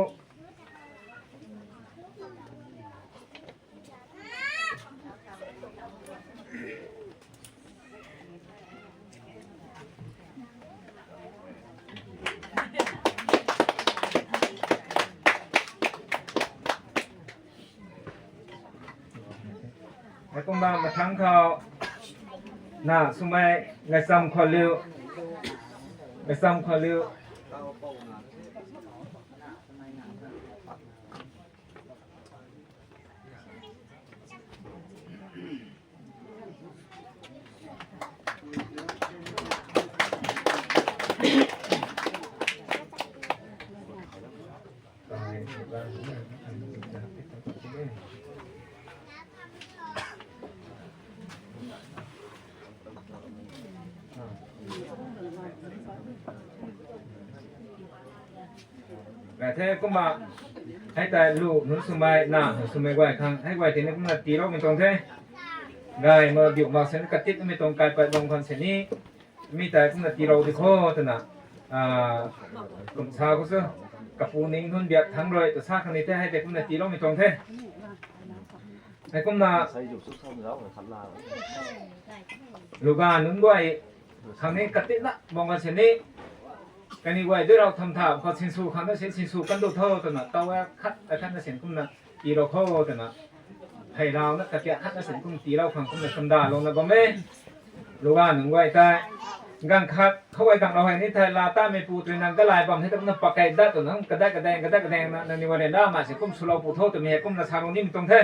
Hei kumna mathangc khou na swmei gaychamv khou liu, gaychamv khou liu. Gay the kumna hei tei lu nunc swmei, na nunc swmei guay khang hei guay tei ni kumna tiiloumei tuang the. Gay ma biu mak sini katitmei tuang kaipat bam khwan sini mi tei kumna tiilou di kho twna kum sa khou chu kapu ning nunc biak thangc rui ta sa khang ni the, hei tei kumna tiiloumei tuang the. Hei kumna luga nunc guay khang ni katitna bam khwan sini kaniw guay dui rau tham tha khou sinsw khang na sin sinsw kan du tho twna tau e khat ta khat na sin kumna tiilou kho twna hei rau na katia khat na sin kum tiilou khang kumna chamdalouna bam e. Luga nunc guay tei ganv khat khou guay ganglou hei ni thei la tamei pu tui nang kalai bam the ta kumna pakei dat twna kadai kadaeng kadai kadaeng na nangniw guay ryanra ma si kum swlou pu tho twmei hei kumna sa lou nimei tuang the.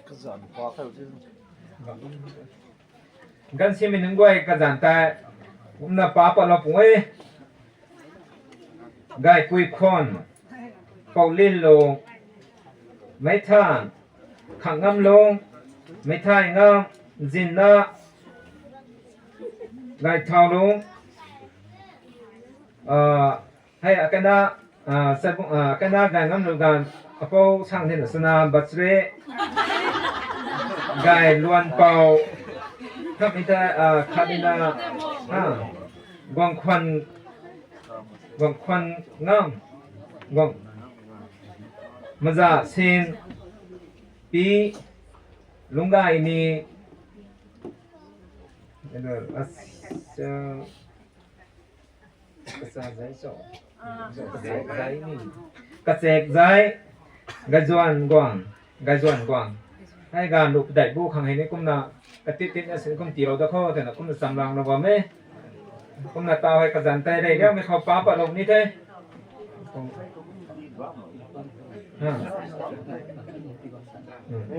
Kazanc pa khou si. Ganv simei nunc guay kazanc tei kumna pa patlou pung e. Gaykui Khwan, Poulinlung, Meithan, Khangngam Lung, Meithai Ngam, Zinna, Gaythau Lung, hei akana, akana Gay Ngam Lung ganv, apou sang thina sana Bachre, Gay Luan Pou, khatni ta, khatni na, Guang Khwan, Guang Khwan Ngam, Guang Maza Sin, Pi Lunggai Ni, Hello, as, uh, kachek zai cho. Kachek zai ni. Kachek zai. Gazuan guang. Gazuan guang. Hei gan lu padai bu khang hei ni kumna. Katit tit na sin kum tiro da kho, tena kumna chamlang na bam e. Kumna tau hei kazan tai rei, rei, mei khou pa pa lou ni the. Ha. Hmm.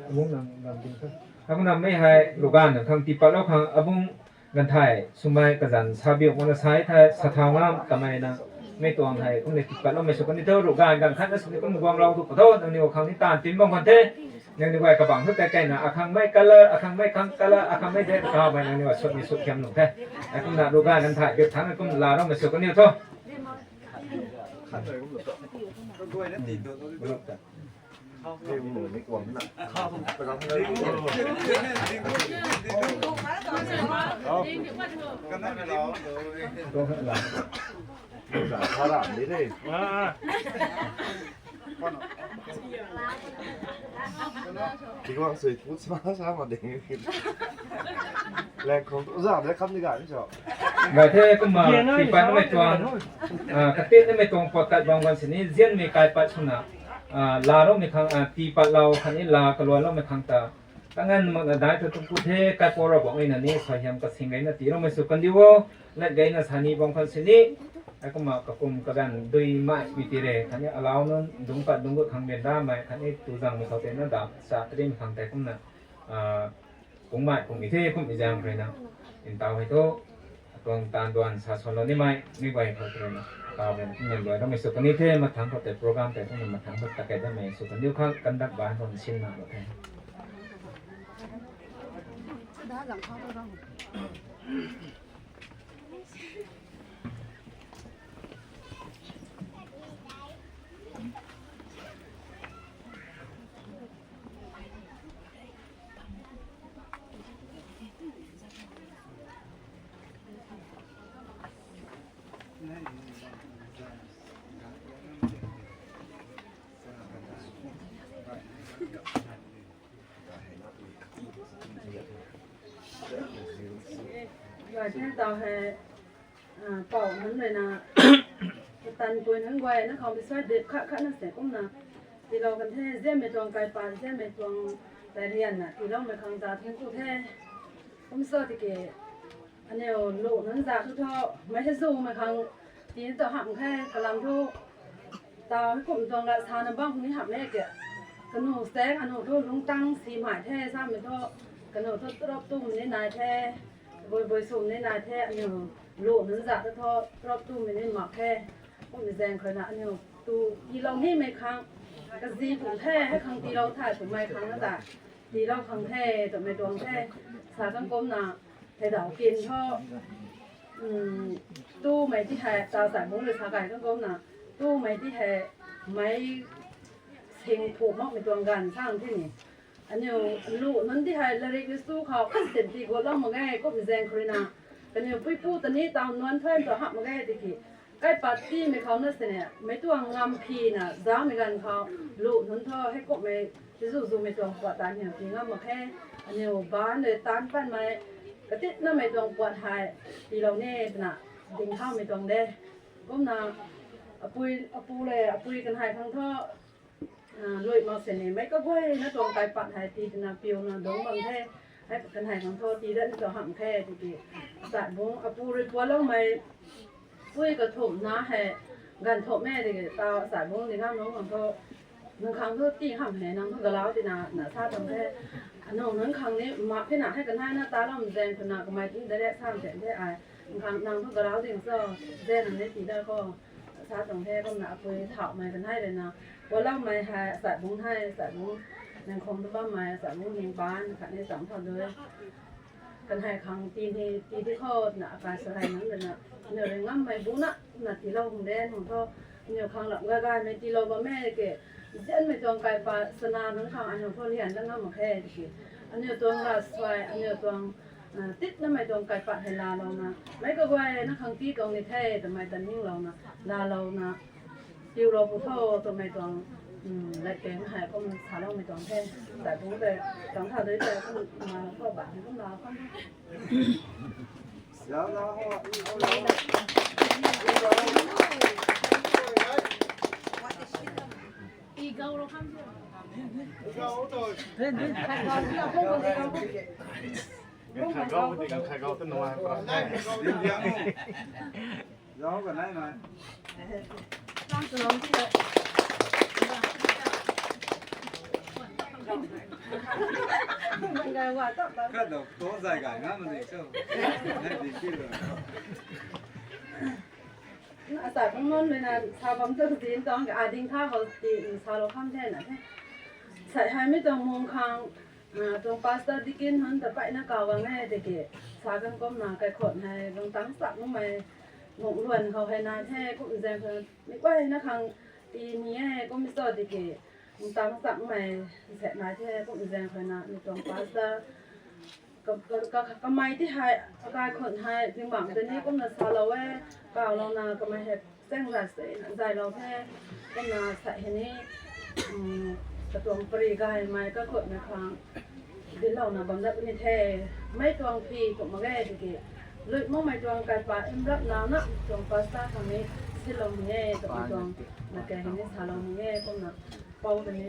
Abung nang, nang ding the. Abung nang mei hei, lugan nang khang tipat lou khang, abung ganthai, sumei kazan, sabiu, mona sai thai, sathau ngam, kamei na, mei tuang hei, kumna tipat lou mei sw kan ni tho, lugan gan khat na sw ni kum guang lou tu, patho, nang ni khang ni tan tin bam kan the. Nang ni guay kabang thu kai kai na, akhang mei color, akhang mei khang color, akhang mei de, ka mei nang ni wa sut ni sut khiam nung the. Ai kumna lugan ganthai, biu thang kum la rou mei sw kan ni tho. Bai the kumna, tipat mei tuang, ah, katit mei tuang pot kat bam gan sini, zian mei kai pat swna, ah, la lou mei khang, ah, tipat lou khatni la kaluan lou mei khang ta, kangan makna dai thu tum ku the, kai po ra bang na ni, sa hiam kasing gei na ti lou mei sw kan di o, lat gei na sa ni bam khan sini, ai kumna kakum kagan dui mai mi ti re, khatni alau nunc, dungc pat dungc gut khang den da mei, khatni tu zang mei khou te na da, sa trim khang te kumna, ah, kung mai, kung i the, kum i zang rui na. Ntau hei thu, tuang tan duan sa suan lou ni mei, mi guay khou rui na. Tau hei na, kum nang duai dam mei sw kan ni the, mathang khou te program te, kum nang mathang khou ta kai dam mei sw kan diu khang, kandak bai khou sin na lou the. Guay the tau hei, ah, pou nunc rui na, katan pui nunc guay na khou bi suai dip khat khat na se kumna. Tiilou kan the, zianmei tuang kaipat, zianmei tuang tarian na, tiiloumei khang ta thun ku the. Kum sa tiki, aniu lu nunc zat thu thu, mei hei zumei khang, tii ta hamh khe, kalam thu, tau hei kum tuang lat sa na bam ni hamh e ke. Kanu sek, anu thu lungtang si mai the, samei thu, kanu thu trap tumei ni nai the, bui bui swmei ni nai the, aniu lu nunc zat thu thu, trap tumei ni mak khe. Kummei zaeng khou na aniu tu tiilou nimei khang, kazi pu the, hei khang tiilou thay twmei khang na ta, tiilou khang the, twmei tuang the, sa kan kumna, thei dau kin thu, um, tumei ti hei, ta sai bung rui sa kai kan kumna, tumei ti hei, mei sing phu makmei tuang ganv sang the ni. Aniu lu nunc ti hei larik rui su khou, kan sen ti gualou mak ge, kummei zaeng khou rui na. Kaniw puipu ta ni tau nuan thuan ta hamh mak ge tiki. Kaipat tiimei khou na sini, meic tuang ngam phi na, zaumei ganv khou, lu nunc thu, hei kummei, ti zu zumei tuang puat ta aniu tii ngam mak khe, aniu ban rui taanc patmei, katitnamei tuang puat hei, tiilou ni twna, ding thaumei tuang de. Kumna, apui, apu le, apui kanhei khang thu, ah, lui mak sini, meic kaguayna tuang kaipat hei, tii twna piuna dungc bam the, hei kanhei khang thu, tii dat ni tuang hamh khe, tiki, asai bung, apu rui pualoumei, pui kathumh na hei, ganv thumh e tiki, tau asai bung di ngam nunc khang thu, nang khang thu tii hamh hei, nang thu galau tina, na sa tuang the, anu nunc khang ni, mak thena hei kanhei na, ta lam zaeng twna, kamei tun direct sa ten the ai, nang khang nang thu galau ding cho, zaeng nang ni tii dat khou, sa tuang the, kumna apui thauhmei kanhei rui na, pualoumei hei, asai bung hei, asai bung, nang khang thu bammei, asai bung ning ban, khatni cham thau dui. Kanhei khang tii ni, tii di khou na, akai sa hei nang rui na, aniu rui ngammei bu na, na tiilou hung de, nang thu, aniu khang lam gagaymei tiilou bammei ke, zianmei tuang kaipat, sana nunc khang aniu thu lian dat ngam mak khe, tiki. Aniu tuang lat suai, aniu tuang, ah, titnamei tuang kaipat hei laalouna, meic kaguayna khang tii tuang ni the, twmei ta ninglouna, laalouna, tiilou pu tho, twmei tuang, Latkaeng hei kum saloumei tuang the. Tat bung tei, tuang thau dui tei kum, ma, khou bang kum la kum. Ganv khat gau, ganv khat gau ta nuai pra. Zauc ka nai nai. Khat dou, to zay gay nga ma ni cho. Nai di ki lo. Asa kung non le na sa bam tu din tang a ding tha ho ti salou kham the na the. Sai hai mi tuang mung khang, ah, tuang pastor deacon hun ta paina kau gang e tiki, sa kan kum na kaikhun hei gang tang sak numei mung luan khou hei na the kum zaeng khou mi guay na khang ti ni e kum so tiki, gang tang sak numei se na the kum zaeng khou na mi tuang pastor Ka, ka, ka, kamei ti hei, kaikhun hei, zingbangc tei ni kumna salou e, kawlouna kamei hei, chaeng zay, zaylou the, kumna sa hei ni, um, katuang pari gaymei kaikhunmei khang, dinlouna bam dat puni the, mei tuang phi kum mak ge tiki, lui makmei tuang kaipa imrap nauna, tuang pastor khang ni, silou ni e, tuang tuang, na kei ni salou ni e, kumna, pou tei ni,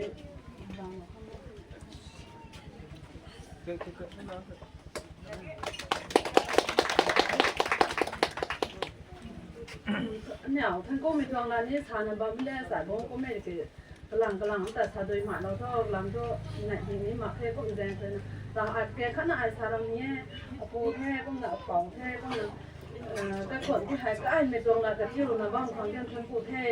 Aniu, than kummei tuang la ni sana bam le, sa bung kummei ki, kalang kalang ta sa dui mak lou tho, lam thu, nai di ni mak khe kum zaeng khe na. Ta at ke khat na ai sa ram ni e, apu the, kumna apou the, kumna, eh, kaikhun ti hei, kaimei tuang la, katiu na bam khang dian than ku the,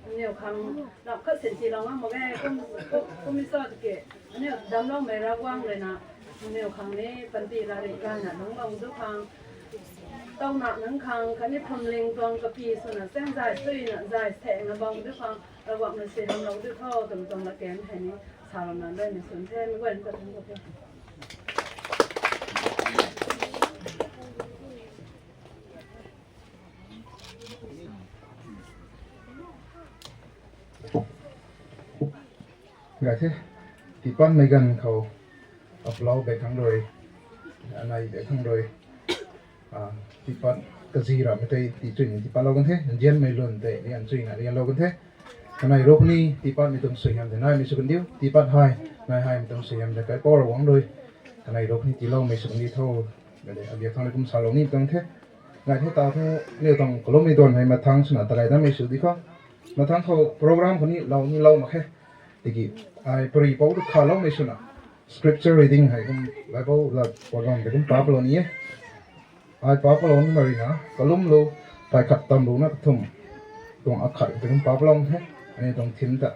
aniu khang, lam khat sin ti lou ngam mak ge, kum, kum, kummei sa tiki, aniu damloumei Ravguangc rui na, aniu khang ni, panty la ri gayna, nunc bam du khang, tauna nunc khang, khatni phamling tuang kapi swna, chaeng zay suina, zay sena bam du khang, Ravguangc na si hamlou du tho, twmei tuang latkaeng hei ni, salouna, daihmei swn the, mi guay ta thang ku the. Gay the, tiipat mei ganv khou, aplou bek khang rui, anei bek khang rui, ah, tiipat kazi ramei tei tii chuina tiipatlou kan the, nzianmei lun tei rian chuina rianlou kan the. Kanei ruk ni tiipatmei tuang suaihiam tei naimei sw kan diu, tiipat hei, nai hei mi tuang suaihiam tei kaipouc Ravguangc rui. Kanei ruk ni tiiloumei sw kan di tho, gay de, abiak thang ni kum salou ni tuang the. Gay the tau thu, aniu tuang kalummei duan hei mathang swna talei damei sw di khou. Mathang khou program khou ni lou ni lou mak khe. Tiki, ai pari pou tu khaloumei swna. Scripture reading hei kum Bible la program tei kum papalou ni e. Ai papalou ni mari na, kalumlou, phay khat tamlou na kathumh. Tuang akhat tei kum papalou the, aniu tuang theme ta.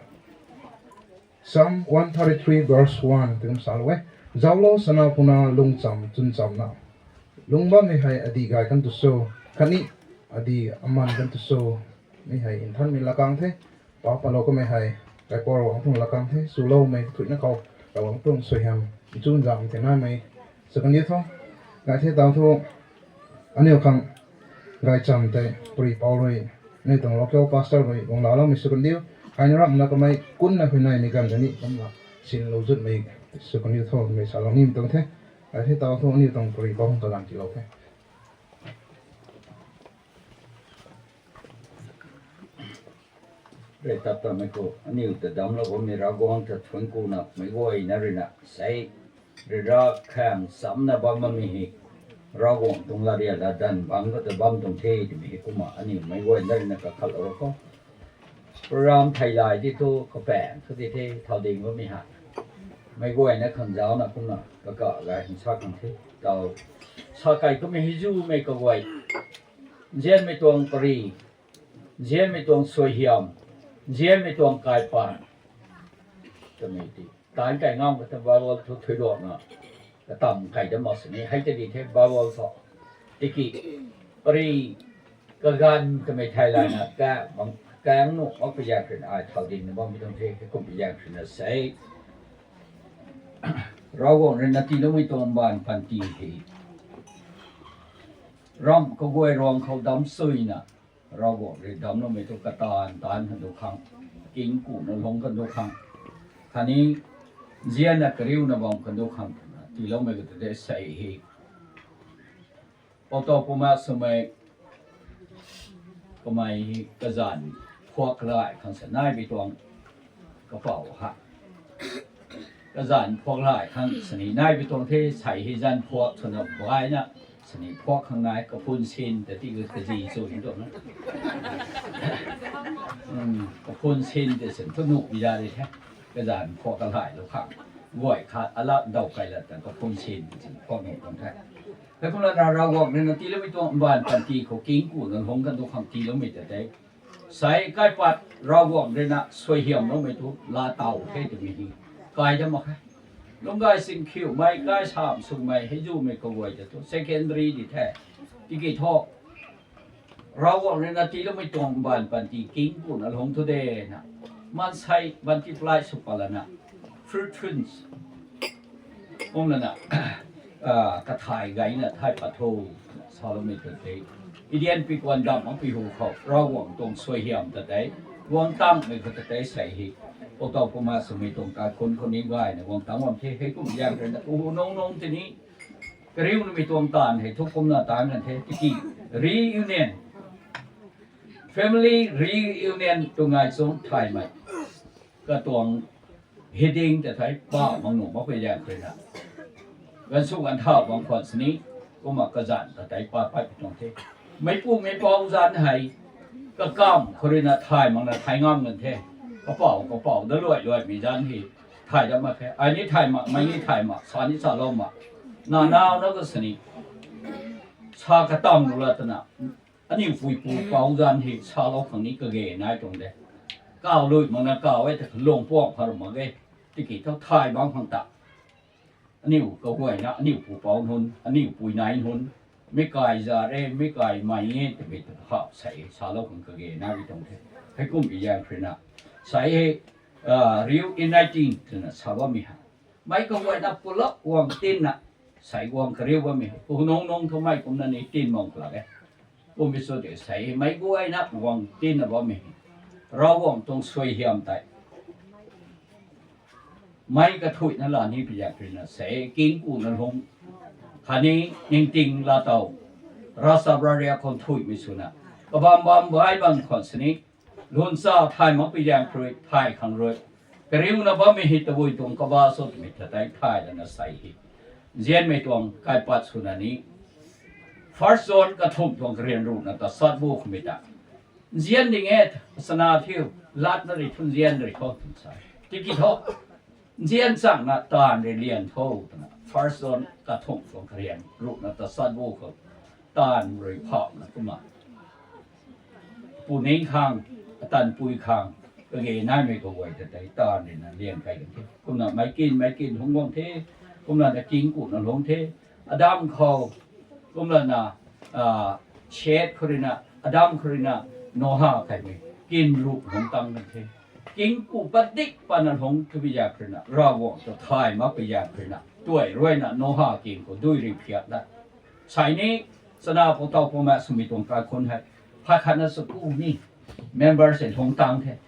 Psalm one thirty-three verse one tei kum salou e. Zauclou sana puna lungcham chwnchamna. Lungc bammei hei adih gay kan tu cho, khatni adih aman kan tu cho, mi hei nthanmei lakang the. Papalou kamei hei, kaipouc Ravguangc tuang lakang the, swloumei kathuicna khou, Ravguangc tuang suaihiam, nchun zam tei naimei, sw kan di tho, gay the tau thu, aniu khang, gaychamv tei, pari pou rui, aniu tuang local pastor rui, guang laaloumei sw kan diu, ai na ramna kamei, kunna huayneymei ganv tei ni, kumna, sinlou zutmei, sw kan diu tho, mei salou nimei tuang the, gay the tau thu, aniu tuang pari pou khang kaganv tiilou the. Rey tat tamei khou, aniu ta damclou bammei Ravguangc ta thuanc kuna meic guayna rui na sei, rui ra khang chamna bam bammei hei, Ravguangc tuang latria latdanv bangc khou ta bam tuang the twmei hei kumna aniu meic guayna rui na kakhatlou ro khou. Program theilay di thu kapaeng thu di the thau ding bammei hei. Meic guayna khang zaucna kumna kaka gay hym sa khang the tau. Sa kei kummei hei zumei kaguay. Nzianmei tuang pari, nzianmei tuang suaihiam, nzianmei tuang kaipat. Twmei ti, taanc kai ngam kata Bible thu thuiluangna, katam kai da mak sini, hei ta di the Bible thu. Tiki, pari, kaganv kamei theilayna, ka, bang, kaeng nuh mak pui zaeng khruina ai thau dingna bammei tuang the, kum pui zaeng khruina sei. Ravguangc rui na tiiloumei tuang baanv panty hei. Ramh kaguay ruang khou damc suina, Ravguangc rui damcloumei thu kataanv taanv hadu khang. king kuna lungc kan du khang, khatni nzianna kariuna bam kan du khang twna tiiloumei ka ta de sei hei. Pou tau puma swmei kamei hei kazanc phuak lay khang sa nai bi tuang kapau ha. Kazanc phuak lay khang sini nai bi tuang the, sei hei zanc phuak swna baina sini phuak khang nai kaphun sin ta ti kazi chu in tuang na. Kaphun sin ta sin thu nuh bi da de the. Kazanc phuak kalay lou khang guay khat alak daw kai lat ta kaphun sin ta sin phuak nuh tuang the. Hei kumna na Ravguangc rui na tiiloumei tuang mbaanv panty khou king kuna lungc kan du khang tiiloumei ta tei, sei kaipat Ravguangc rui na suaihiamloumei tu laa taw the twmei hei kai da mak khe. Lungc gay singkhiumei, kai sam swmei, hei zumei kaguay ta thu secondary di the. Tiki thu Ravguangc rui na tiiloumei tuang mbaanv panty king kuna lungc thu de na, maansei multiply sw pat lana, fruitfulness, kumlana, kathay gayna thay pat tho, saloumei ta tei, Eden pi kuan dam ang pi hu khou Ravguangc tuang suaihiam ta tei, guang tangmei khou ta tei sei hei, pou tau puma swmei tuang kaikhunc khou ni gayna guang tang bam the, hei kum zaeng rui na hu nung nung tini kariu namei tuang taanv hei thu kumna taanv kan the, tiki reunion, family reunion tu ngai chung thaymei katuang heading ta thei pa mang nuh mak pui zaeng khou rui na, ganv sw ganv thau bang khwan sini, kumna kazanc ta tei pa pat pi tuang the. Meicpu meicpau zanc hei kakamv khou rui na thay mak na thay ngam kan the. Kapau kapau da luai luaimei zanc hei thay dat mak khe. Ai ni thay mak, mei ni thay mak, sa ni salou mak, na nau na ka sini sa katam lu la twna, aniu puipu pou zanc hei salou khang ni kage nai tuang de. Kaw lui mak na kaw e ta kalung puang pha ru mak e. Tiki thu thay bang khang ta, aniu kaguayna, aniu pupouc nunc, aniu pui nai nunc, meic kai za re, meic kai mei e twmei ta hap sei salou khang kage nai tuang the. Hei kum bi zaeng khou rui na, sei hei, reuniting twna sa bammei hei, meic kaguayna pulak guang tinna, sei guang kariu bammei hei pu nung nung thu mei kumna ni tin bam kalak e. Kummei sw de sei hei meic guayna guang tinna bammei hei, Ravguangc tuang suaihiam tei meic kathuicna la ni pi zaeng khou rui na sei king kuna lungc, khatni ningting laa taw, ravchap ravriak khou thuicmei swna, kabam bam bai bam khwan sini, lungc cha thay mak pi zaeng khou rui thay khang rui, kariuna bammei hei tabui tuang kaba sw twmei ta tei thay lana sei hei, nzianmei tuang kaipat swna ni, First John kathumh tuang karian ruhna ta sat bu khou mei ta, nzian ding e, sana thiu, latna rui thu nzian rui khou twna sa. Tiki thu, nzian changna taanv rui lian tho twna First John kathumh tuang karian ruhna ta sat bu khou, taanv rui phauhna kumna, puning khang, atanpui khang, kage naimei kaguay ta tei taanv rui na lian kai kan the. Kumna meic kin meic kin hungc guang the, kumlana king kuna lungc the, Adam khou, kumlana, Seth khou rui na, Adam khou rui na, Noha kaimei kin ruh lungc tang kan the. King ku padik pana lungc tu bi zaeng khou rui na, Ravguangc ta thay mak pi zaeng khou rui na, tuai ruina Noha king khou dui rui phiak dat, sei ni, chana pou tau puma swmei tuang kaikhunc hei, phay khatna sa ku ni, member sei lungc tang the.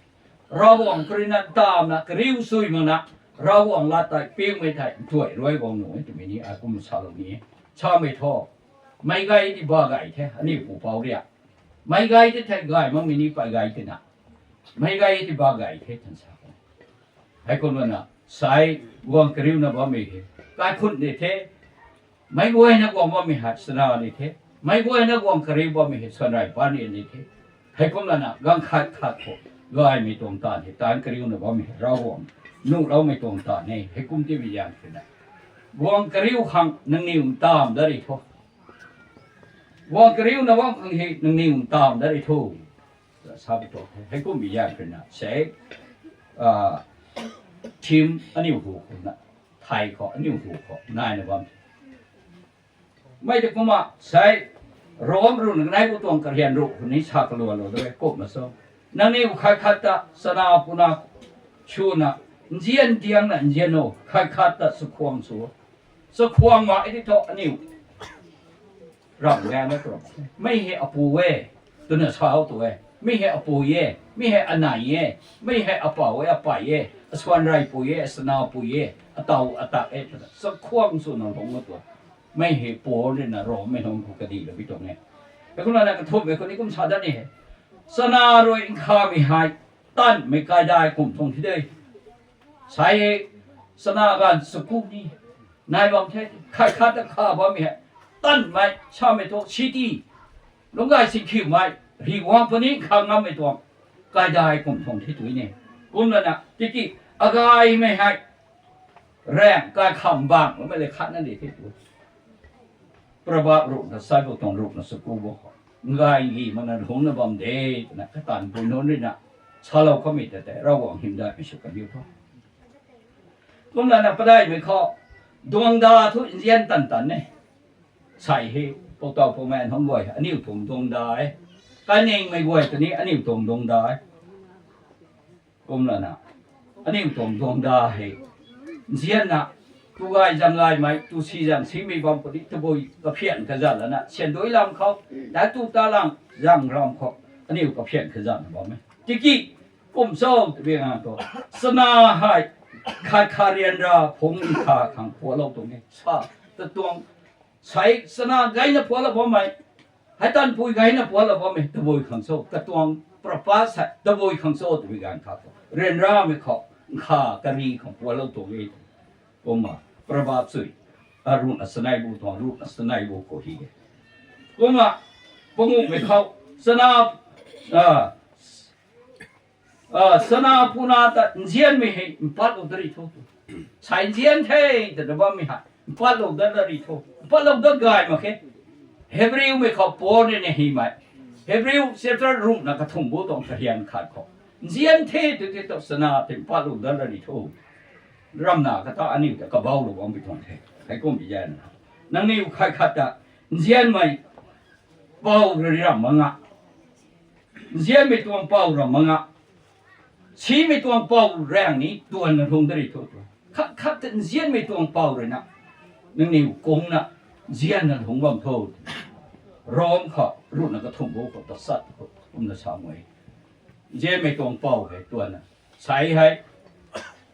Ravguangc khou rui na ntamna kariu sui mak na, Ravguangc lat tei piangmei thei ntuai ruai guang nuh e twmei ni ai kum salou ni e. Samei thu, meic gay ti ba gay the, aniu pupouc riak. Meic gay ti thei gay makmei ni pay gay tina, meic gay ti ba gay the twna sa kan. Hei kumlana, sei guang kariuna bammei hei, kaikhunc ni the, meic guayna guang bammei hei chana ni the, meic guayna guang kariu bammei hei sanrei pan ni the. Hei kumlana, ganv khat khat khou gaymei tuang taanv hei, taanv kariuna bammei hei Ravguangc nuhloumei tuang taanv e. Hei kum ti bi zaeng khou rui na, guang kariu khang nangniw ntamv dat ri tho. Guang kariuna bam khang hei nangniw ntamv dat ri tho. Sa pi tuang the. Hei kum bi zaeng khou rui na sei, theme aniu hu khou na, thei khou aniu hu khou naina bam the. Mei tei kumna sei, Rom ruhna kanei khou tuang karian ruh khou ni sa kaluanlou de kumna so, nangniw khat khat ta chana puna swna, nzian diangna nzian o, khat khat ta chakhwang sw o. Chakhwang mak e ti thu aniu ramh ganna tu, mei hei apu e twna sa tu e. Mi hei apui e, mi hei anei e, mi hei apau e, apei e, asuan rey pui e, asana pui e, atau atak e, twna chakhwang swna lungc a tuang. Mi hei Paul rui na Rom mei nunc khou kadih la bi tuang e. Heikumna na kathumhmei khou ni kum sa dat ni he. Chana rui nkhamei hei tanmei kaidai kum tuang thi de. Sai hei chana ganv chaku ni nai bam the, khat khat ta kha bammei hei tanmei samei thu city lungc gay sinkhiumei ri guang puni kha ngammei tuang kaidai kum tuang thi tui ni. Kumlana tiki agaymei hei raeng kai kham bang loumei le khat na di the tu. Proverb ruhna sai bo tuang ruhna chaku bo khou, ngai gi mana lungna bam de, twna kataanv pui nunc rui na salou kamei ta tei Ravguangc hymdaihmei sw kaniw tho. Kumlana padaihmei khou duangda thu nzian tan tan e. Sai hei poutau poumei nunc guay aniu tuang duangda e. Kaningmei guay tw ni aniu tuang duangda e. Kumlana aniu tuang duangda hei nzianna, tu gay zang gaymei, tu si zang simei bam puni, tabui kaphian kazat lana siandui lam khou, ta tu ta lang zang lam khou aniu kaphian kazatna bam e. Tiki kum cho twbi ngan tu, chana hei khat kha ryanra phungc nkha khang phualou tuang e sa, ta tuang sai chana gayna phualou bammei, hei tanpui gayna phualou bammei tabui khang cho, katuang purpose hei tabui khang cho twbi ganv kha khou ryanramei khou nkha kari khang phualou tuang e. Kumna Proverb sui, a, ruhna chanei bu tuang, ruhna chanei bu khou hi e. Kumna panguhmei khou chana, a, a, chana puna ta nzianmei hei mpatlou dat ri tho. Sai nzian the twna bammei hei mpatlou dat ri tho. Mpatlou dat gay mak khe. Hebrewmei khou Paul rui na hymei, Hebrew chapter ruhna kathumh bu tuang kahian khat khou, nzian the tw tei tu chana tei mpatlou dat ri tho. Ramna kata aniu ta kabaulou bammei tuang the. Heikumbi zaeng na, nangniw khat khat ta nzianmei pou rui ram mak nga, nzianmei tuang pou ram mak nga, simei tuang pou raeng ni tuanna lungc dat ri tho tu. Khat khat ta nzianmei tuang pou rui na nangniw kungna nzianna lungc bam tho. Rom khou ruhna kathumh bu khou ta sat khou kumna sa e. Nzianmei tuang pou hei tuanna, sai hei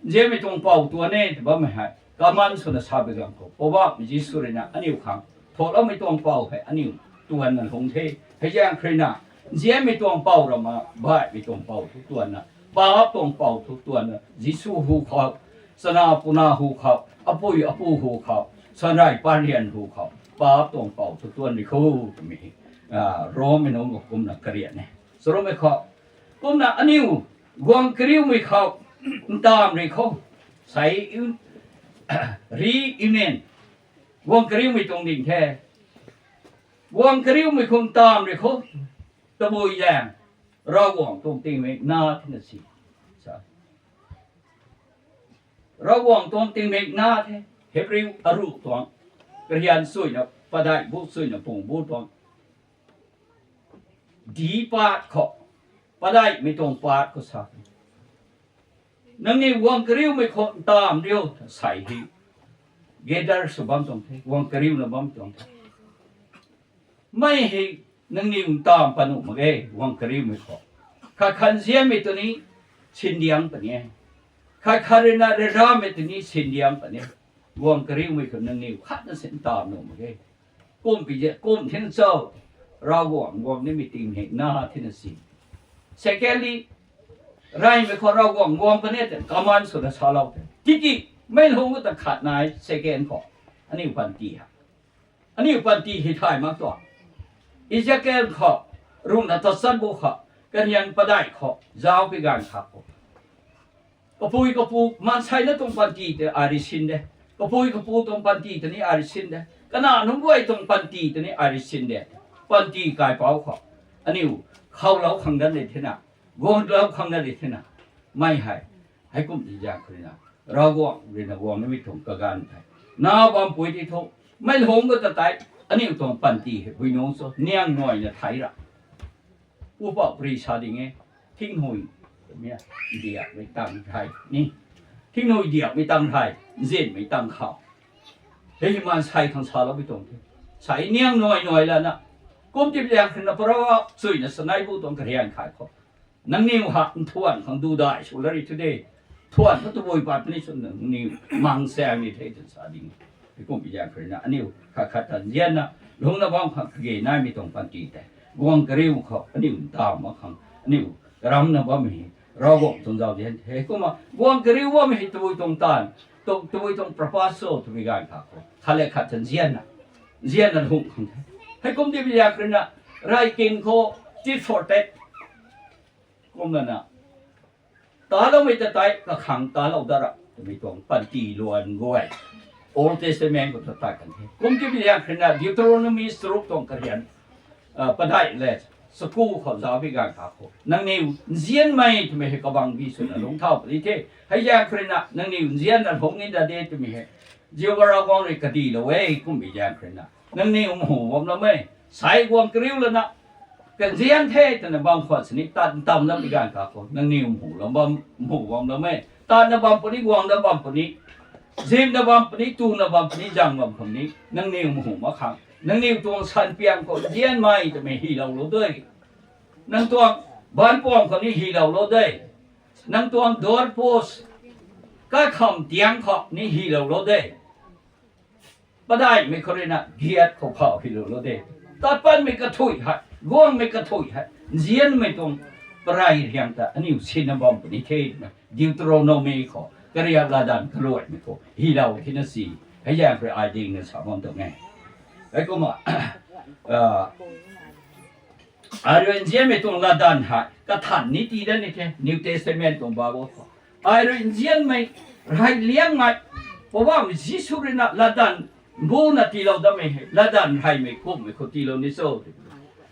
nzianmei tuang pou tuan e tw bammei hei common swna sa bi ganv khou Poubauhmei Jisu rui na aniu khang tholoumei tuang pou hei aniu tuanna lungc the. Hei zaeng khou rui na nzianmei tuang pou rama baihmei tuang pou thu tuanna, paap tuang pou thu tuanna, Jisu hu khou, chana puna hu khou, apui apu hu khou, sanrei parlian hu khou paap tuang pou thu tuan ri kho twmei, a, Rommei nunc khou kumna karian e. Charumei khou, kumna aniu guang kariumei khou ntamv ri kho, sai, reunion, guang kariumei tuang ding the. Guang kariumei khou ntamv ri kho, tabui zaeng, Ravguangc tuang tingmik na thina si, sa, Ravguangc tuang tingmik na the. Hebrew aruh tuang, karian suina, padeih bu suina pung bu tuang, di paat khou, padeihmei tuang paat khou sa, nangniw guang kariumei khou ntamv riu, sai hei gather sw bam tuang the, guang kariuna bam tuang the. Mei hei nangniw ntamv pat nuh mak ge, guang kariumei khou. Khat khat nzianmei tu ni sindiang puni e. Khat khat rui na ryanramei tu ni sindiang puni e. Guang kariumei khou nangniw khatna si ntamv nuh mak ge. Kumbi zaeng, kum thina cho, Ravguangc guang nimei tingmik na thina si. Secondly, reymei khou Ravguangc guang puni e twna common swna salou the. Tiki mei lungc ta khat nai second khou, aniu panty hei, aniu panty hei thay mak tuang. Ezekiel khou, ruhna tachat bu khou, karian padeih khou zauc pi ganv khat khou, kapui kapu maanseina tuang panty tei ai rui sin de. Kapui kapu tuang panty tei ni ai rui sin de. Kana nunc guay tuang panty tei ni ai rui sin de. Panty kaipouc khou aniu khoulou khang dat ni thena, guanglou khang dat ni thena, mei hei, heikumbi zaeng khou rui na, Ravguangc rui na guang nimei tuang kaganv thei, na bampui ti thu, mei lungc ta tei, aniu tuang panty hei bui nungc cho, niang nuaina thei ra. Upouh pari sa ding e, thinghnui, mi, diakmei tang thei ni, thinghnui diakmei tang thei, nzianmei tang khou, hei maansei khang saloumei tuang the. Sai niang nuai nuai lana, Kum tip liang khrina para chuina sanai bu tuang karian khai khou. Nangniw ha nthuan khang du dai sw lari thu de. Thuan thu tabui pat ni sw nangniw mang sang ni the tw sa ding. Heikum biang khrina aniw khat khat ta nzianna lungna bam khang kage naimei tuang panty tei. Guang kariu khou aniw ntaw mak khang aniw ramna bam hei. Ravguangc tuang zauzian the. Heikumna guang kariu bam hei tabui tuang taanv, tabui tuang purpose twmei ganv kha khou. Khat le khat ta nzianna, nzianna lung khang the. Heikum tip biang khrina, raikin khou tit for tat. Kumna na, taloumei ta tei kakhang talou dara twmei tuang panty luan guay. Old Testament khou ta tei kan the. Kum tip biang khrina Deuteronomy charuk tuang karian, padeih le chaku khou zauc bi ganv kha khou. Nangniw nzianmei twmei hei kabang bi swna lungc thau puni the. Hei zaeng khrina nangniw nzianna lung ni da de twmei hei Jihova Ravguangc rui kadilou e kum bi zaeng khrina. Nangniw mhu bam lou e. Sai guang kariu lana kanzian the twna bam khwan sini tat ntamna bi ganv kha khou. Nangniw mhu lam bam, mhu bam lou e. Tatna bam puni, guangna bam puni, zimna bam puni, tuna bam puni, zang bam puni. Nangniw mhu mak khang. Nangniw tuang sanpiang khou nzianmei twmei hyloulou de. Nang tuang baanc puam khou ni hyloulou de. Nang tuang doorpost, kakham tiang khou ni hyloulou de. Padeihmei khou ruina giat khou phau hyloulou de. Tat patmei kathuic hei, guangmei kathuic hei, nzianmei tuang parei riang ta aniw sinna bam puni the twna Deuteronomy khou, kariak latdanv kaluaimei khou hylou thena si. Hei zaeng rui ai dingna sa bam tuang e. Heikumna, ai rui nzianmei tuang latdanv hei kathan ni tii dat ni the, New Testament tuang Bible khou. Ai rui nzianmei, rey liangmei, Poubauhmei Jisu ruina latdanv mbuna tiilou datmei hei, latdanv reymei kumhmei khou tiilou ni cho?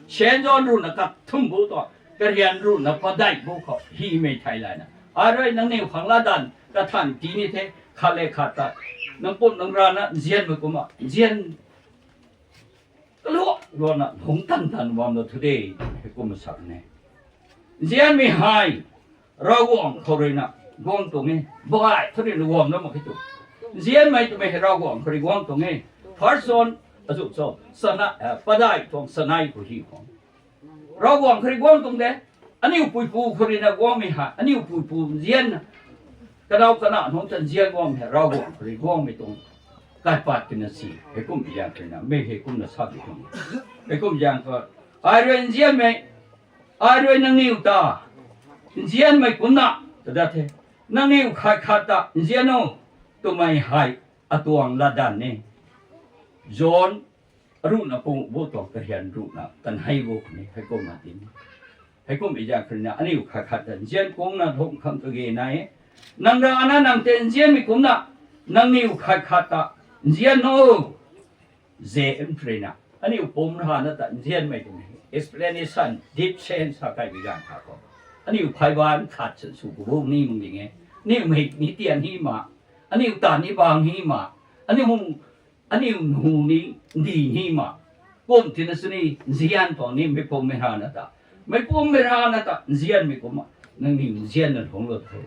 Saint John ruhna kathumh bu tuang, karian ruhna padeih bu khou hymei thei layna, ai rui nangniw khang latdanv kathan tii ni the, khat le khat ta, nang pum nang rana nzianmei kumna nzian kaluak luana lungc tan tan bamlou thu de, heikumna sa ne. Nzianmei hei Ravguangc khou ruina guang tuang e, baih thu ruina guang na mak khe tu. Nzianmei twmei hei Ravguangc khou rui guang tuang e. First John azu cho, padeih tuang chanei khou hy khang Ravguangc khou rui guang tuang de. Aniu puipu khou ruina guangmei hei, aniu puipu nzian, kanow kana nunc ta nzian guangmei hei Ravguangc khou rui guangmei tuang kaipat tina si. Heikum zaeng khou ruina mei heikumna sa di tuang, heikum zaeng khou, ai rui nzianmei, ai rui nangniw ta nzianmei kumna ta dat the. Nangniw khat khat ta nzian o twmei hei atuang latdanv e. John aruhna pung bu tuang karian ruhna kanhei bu khou ni heikumna ti, heikum zaeng khou ruina aniu khat khat ta nzian kumna lungc khang kage nai e. Nang rana nang tei nzianmei kumna nangniw khat khat ta nzian o. Ze mprina aniu pum rana ta nzianmei twmei explanation, deep sense sa kaimei ganv kha khou, aniu pheyban khat san sw ku bu ni mak ding e. Aniu mik ni tian hi ma, aniu ta ni bang hi ma, aniu aniu nu ni ndi hi ma, kum tina sini nzian tuang ni meic pum mei rana ta, meic pum mei rana ta nzianmei kumna nangniw nzianna lungclou tho.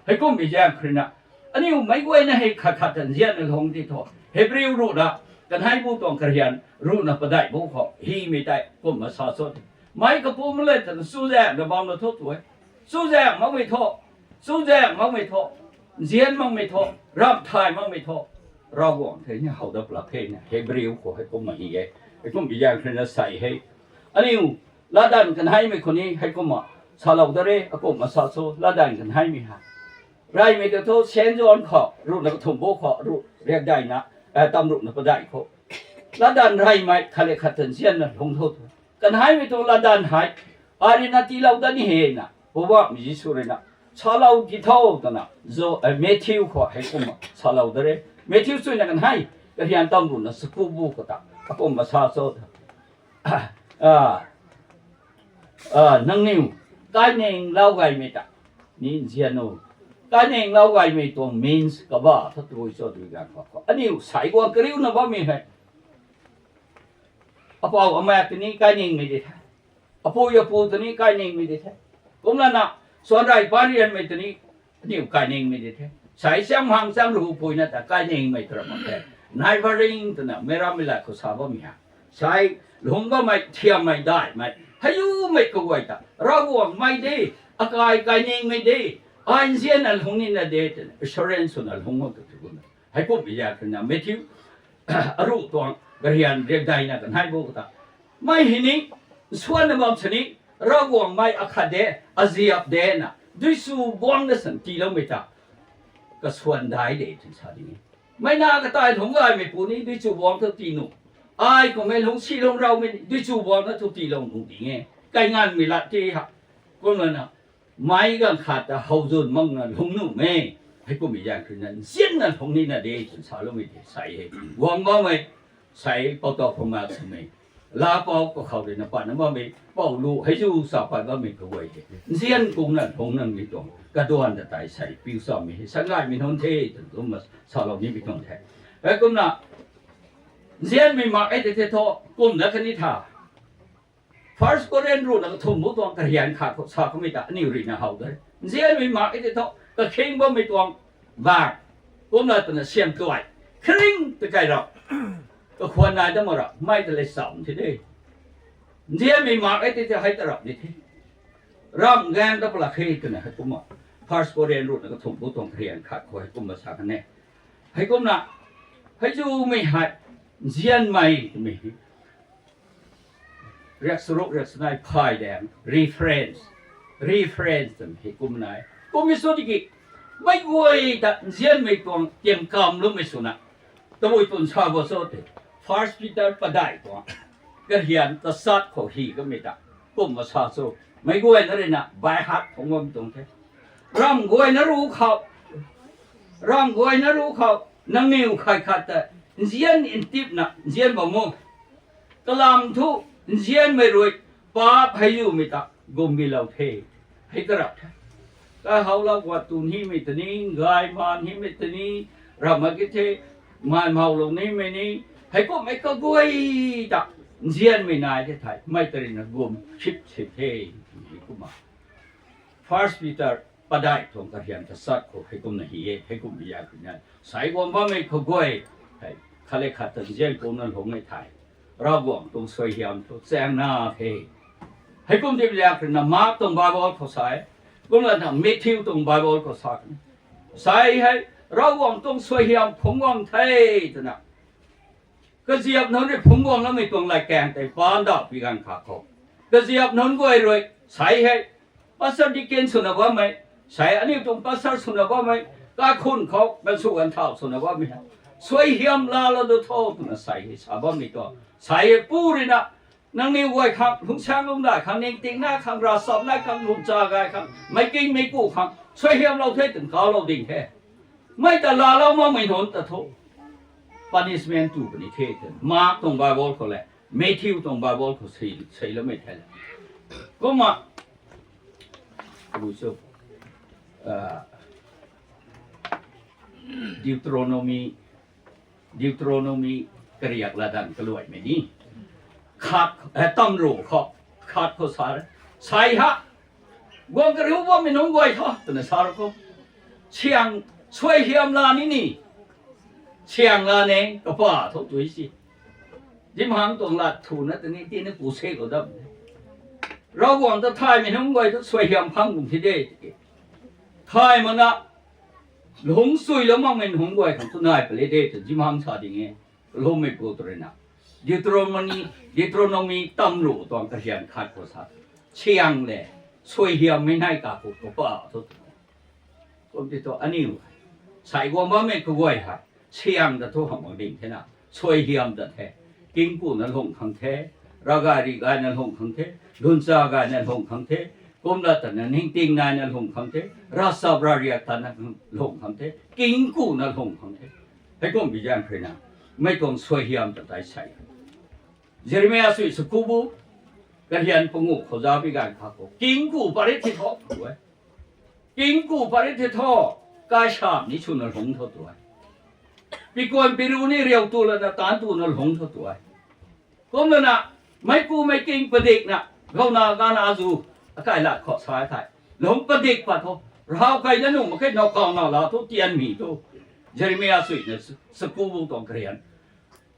Heikum zaeng khou ruina aniu meic guayna hei khat khat ta nzianna lungc ti tho. Hebrew ruhna kanhei bu tuang karian ruhna padeih bu khou hymei tei kumna sa cho? Meic kapum le ta chuzaenghna bamlou tho tu e. Chuzaengh makmei tho, chuzaengh makmei tho, nzian makmei tho, ramh thay makmei tho, Ravguangc thei ni how dat lak khe na Hebrew khou heikumna hi e. Heikum zaeng khou ruina sei hei, aniu latdanv kanheimei khou ni heikumna salou dat re. Akumna sa cho? Latdanv kanheimei hei reymei ta tho, Saint John khou ruhna kathumh bu khou ruh riakdeina, tam ruhna padeih khou, latdanv reymei khat le khat ta nzianna lungc tho tu. Kanheimei tuang latdanv hei ai ruina tiilou dat ni he na Poubauhmei Jisu ruina salou ti tho twna, Matthew khou heikumna salou dat re. Matthew suina kanhei, karian tam ruhna chaku bu khou ta akumna sa cho? Nangniw kaining lau gaymei ta ni nzian o. Kaining lau gaymei tuang means kaba tha tui cho tw ganv kha khou, aniu sei guang kariuna bammei hei, apou amak ta ni kainingmei di the, apui apu ta ni kainingmei di the. Kumlana suanrei parianmei ta ni aniu kainingmei di the. Sei cham hang cham ruh puina ta kainingmei tw ra mak the. Neighboring twna meic rammei lat khou sa bammei ha, sei lungc bammei thiammei daihmei hei umei kaguay ta Ravguangc mei de, akai kainingmei de, ai nzianna lungc nina de twna assurance swna lungc o tw tu kumna. Heikumhmei zaeng khou na Matthew aruh tuang karian riakdeina kanei bu ta, mei hei ni nsuanna bam sini, Ravguangc mei akhat de, aziap de na duichu buangcna san tiiloumei ta kasuan dai de twna sa ding e. Mei na katai lungc gaymei pu ni duichu buangc thu tii nuh, ai kummei lungc si lungc raumei ni duichu buangcna thu tiilou nuh ding e. Kainganmei lat ti ha. Kumlana meic ganv khat ta how zwn makna lungc nuhmei, heikumhmei zaeng khou na nzianna lungc nina de twna saloumei tei sei he. Guang bammei sei pou tau khou mak swmei, laa pou kakhou ruina patna bammei pou lu hei zu sa pat bammei kaguay hei nzian kungna lungc nangmei tuang kaduan ta tei sei piu samei hei sa gaymei nunc the twna kumna salou nimei tuang the. Heikumna nzianmei mak e tei the thu kumna kani tha First Corinth ruhna kathumh bu tuang karian khat khou sa kamei ta aniw ruina how de. Nzianmei mak e tei thu kakhing bammei tuang bak, kumna twna siam tuai, kharing ta kai rap, kakhwan nai dam rap mei ta le cham the de. Nzianmei mak e tei the hei ta rap ni the. Ramh gaeng ta palak khe twna heikumna First Corinth ruhna kathumh bu tuang karian khat khou heikumna sa kan e. Heikumna hei zumei hei nzianmei twmei riak charuk riak chanei phay daeng reference, reference twmei hei kumna e. Kummei sw tiki meic guay ta nzianmei tuang tiam kamloumei swna tabui tun sa bo cho tei, First Peter padeih tuang karian tachat khou hi kamei ta kumna sa cho, meic guayna ruina by heart phungc bam tuang the. Ramh guayna ruc khou, ramh guayna ruc khou nangniw khat khat ta nzian ntipna nzian bam o. Kalam thu nzianmei rui paap hei zumei ta gumbilou the, hei ta rap the. Kahowlou guat tun himei ta ni, gaymaan himei ta ni, ramh mak ki the, mai mawlou nimei ni, heikumhmei kaguay ta nzianmei nai the thei mei ta ruina gum sip sip the. Heikumna First Peter padeih tuang karian tachat khou heikumna hi e. Heikumhmei zaeng khou na sei guang bammei kaguay hei khat le khat ta nzian kungna lungc e thei, Ravguangc tuang suaihiam thu chaeng na the. Heikum tei zaeng khou na Mark tuang Bible khou sa e, kumlana Matthew tuang Bible khou sa kan e. Sei hei Ravguangc tuang suaihiam phungc guang the twna kaziap nunc rui phungc guang lamei tuang latkaeng tei paan dauh pi ganv khat khou, kaziap nunc guay rui sei hei pastor, deacon swna bammei, sei aniw tuang pastor swna bammei, kaikhunc khou ganvsw ganvthau swna bammei hei suaihiam laalou du tho twna sei hei sa bammei tuang. Sei hei pu ruina nangniw guay khang, lungcsaeng lungcdai khang, ningting nai khang, ravchap nai khang, lungcha gay khang, meic king meic ku khang suaihiamlou the twna kaulou ding the. Mei ta laalou makmei nunc ta thu punishment tu puni the twna Mark tuang Bible khou le Matthew tuang Bible khou sei, seiloumei the. Kumna tabui cho, ah, Deuteronomy, Deuteronomy kariak latdanv kaluaimei ni khat, eh, tamru khou, khat khou sa e, sei ha, guang kariu bammei nunc guay tho twna sa ra khou, siang, suaihiam la ni ni, siang la ne kapa tho tui si. Zimhang tuang lat thuna ta ni tina ku se khou dam, Ravguangc ta thaymei nunc guay thu suaihiam phang kum thi de tiki, thay makna lungc chuilou makmei nunc guay khang thu nai pale de twna Zimhang sa ding e. Lwmmei pu tu ruina Deuteronomy, Deuteronomy tamru tuang karian khat khou sa, siang le suaihiammei nai ka ku kapa thu tw, kum ti thu aniw sei guang bammei kaguay hei siang ta thu hamh mak ding thena, suaihiam ta the. Kingkuna lungh khang the, ravgay rih gayna lungh khang the, lungcha gayna lungh khang the, kumla tana ningting naina lungh khang the, ravchap ravriak tana lungh khang the, kingkuna lungh khang the. Heikum bi zaeng khruina mei tuang suaihiam ta tei sei, Jeremia sui sakubu karian panguh khou zauc bi ganv khat khou, kingku parit thi tho tu e. Kingku parit thi tho, kaisam ni swna lungc tho tu e. Pikuan piru ni riu tu lana taanc tuna lungc tho tu e. Kumlana meic ku meic king padikna, gauna gana zu akai lat khou sa thei, lungc padik pat tho. Rav keyna nuh mak khe, nowkaw nowla thu tianmei thu, Jeremia suina sakubu tuang karian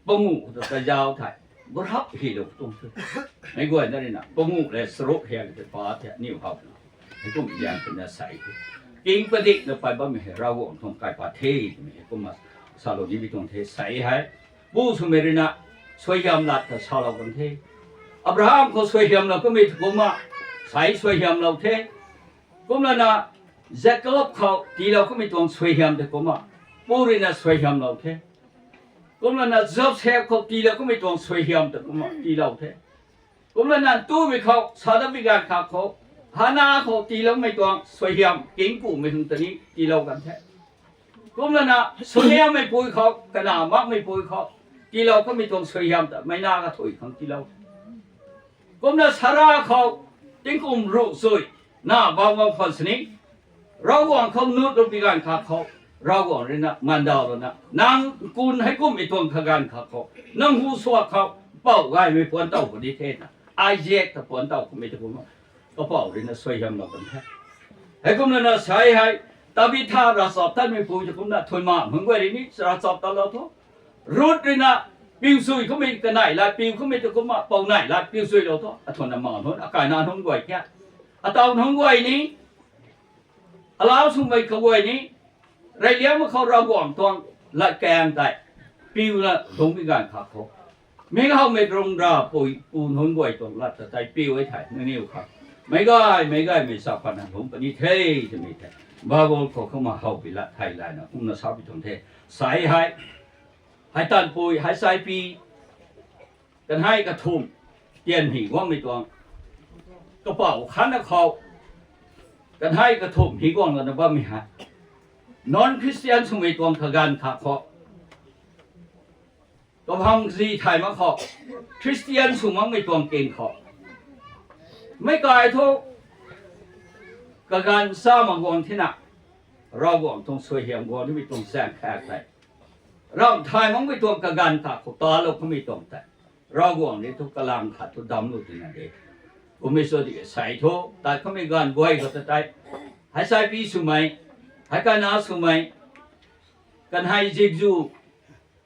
panguh ta zauc thei, Burhap hilou tuang the. Meic guayna rui na panguh le charuk hiang te pa the aniu howna. Heikum zian twna sei the. King padikna pat bammei hei Ravguangc tuang kaipat the twmei heikumna salou nimei tuang the sei hei. Pu swmei rui na suaihiam lat ta salou kan the. Abraham khou suaihiamlou kamei tu kumna sei suaihiamlou the. Kumlana Jakob khou tiilou kamei tuang suaihiam tei kumna pu rui na suaihiamlou the. Kumlana Joseph khou tiilou kamei tuang suaihiam tei kumna tiilou the. Kumlana ntumei khou, sa dat bi ganv khat khou, Hana khou tiiloumei tuang suaihiam kingkumei hang ta ni tiilou kan the. Kumlana Suniammeipui khou, kana makmeipui khou, tiilou kamei tuang suaihiam ta meic na kathui khang tiilou. Kumna Sara khou tingkum ruh chui na bam bam khwan sini, Ravguangc khou nutlou bi ganv khat khou, Ravguangc rui na mandawlouna, nang kun heikumhmei tuang kaganv khat khou, nang hu suak khou, pou gaymei puan tow puni the na, Isaac ta puan tow kamei tu kumna, kapou rui na suaihiamlou kan the. Heikumlana sei hei, Tabitha ravchaptatmeipui tu kumna thuy ma hmang guay rui ni ravchaptatlou tho. Ruth rui na piu sui kamei kanei lat piu kamei tu kumna pou nei lat piu suilou tho. Athuanna ma nunc, akaina nunc guay kha, ataw nunc guay ni, alau swmei kaguay ni, reyliangmei khou Ravguangc tuang latkaeng tei piuna lungc bi ganv khat khou, mi howmei rungh rapui pu nunc guay tuang lat ta tei piu e thei nangniw khang meic gay meic gaymei sa patna lungc puni the twmei tei Bible khou kumna how bi lat thei layna kumna sa bi tuang the. Sei hei, hei tanpui hei saipi, kanhei kathumh tian hei guangmei tuang, kapou khatna khou, kanhei kathumh hei guang lana bammei hei, non-Christian swmei tuang kaganv khat khou, kabam zi thay mak khou, Christian sw makmei tuang king khou, meic kai thu kaganv sa mak guang thena, Ravguangc tuang suaihiam guang nimei tuang zaeng khaek tei, ramh thay makmei tuang kaganv khat khou talou kamei tuang tei, Ravguangc ni thu kalam khat thu damclou tina de. Kummei sw di sei thu tat kamei ganv guay khou ta tei, hei saipi swmei, hei kana swmei, kanhei zikzu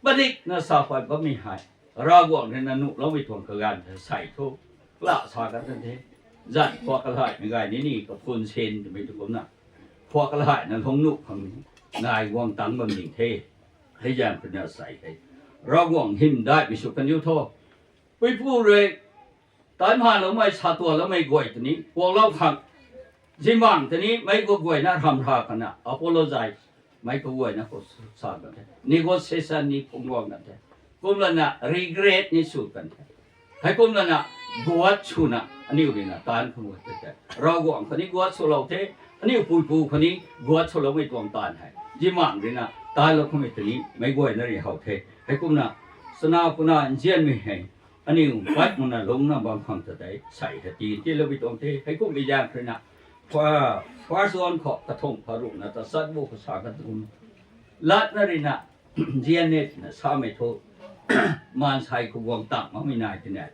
padikna sa pat bammei hei, Ravguangc rui na nuhloumei tuang kaganv ta sei thu, kala sa kan tan the. Zan khua kalaimei gay ni ni kaphun sin twmei tu kumna, khua kalaina lungc nuh khang nai guang tangc bam ning the. Hei zaeng khou na sei hei, Ravguangc hymdaihmei sw kan diu tho. Puipu rui, tan hanloumei, sa tuanloumei guay ta ni kuaklou khang, zimang ta ni meic kaguayna ramh ra kana apologize, meic kaguayna khou sa kan the, negotiation ni phungc guang kan the, kumlana regret ni sw kan the. Heikumlana guat swna aniu rui na taanv khang guay tei tei, Ravguangc khou ni guat swlou the, aniu puipu khou ni guat swloumei tuang taanv hei zimang rui na taanclou khang mei ta ni meic guayna rui how the. Heikumna chana kuna nzianmei hei aniu pat makna lungcna bam khang ta tei sei hei ti tiiloumei tuang the. Heikumhmei zaeng khou rui na, first John khou kathumh pha ruhna ta chat bu khou sa kan tum, latna rui na nzian e twna samei thu, maansei khou guang tang makmei nai twna,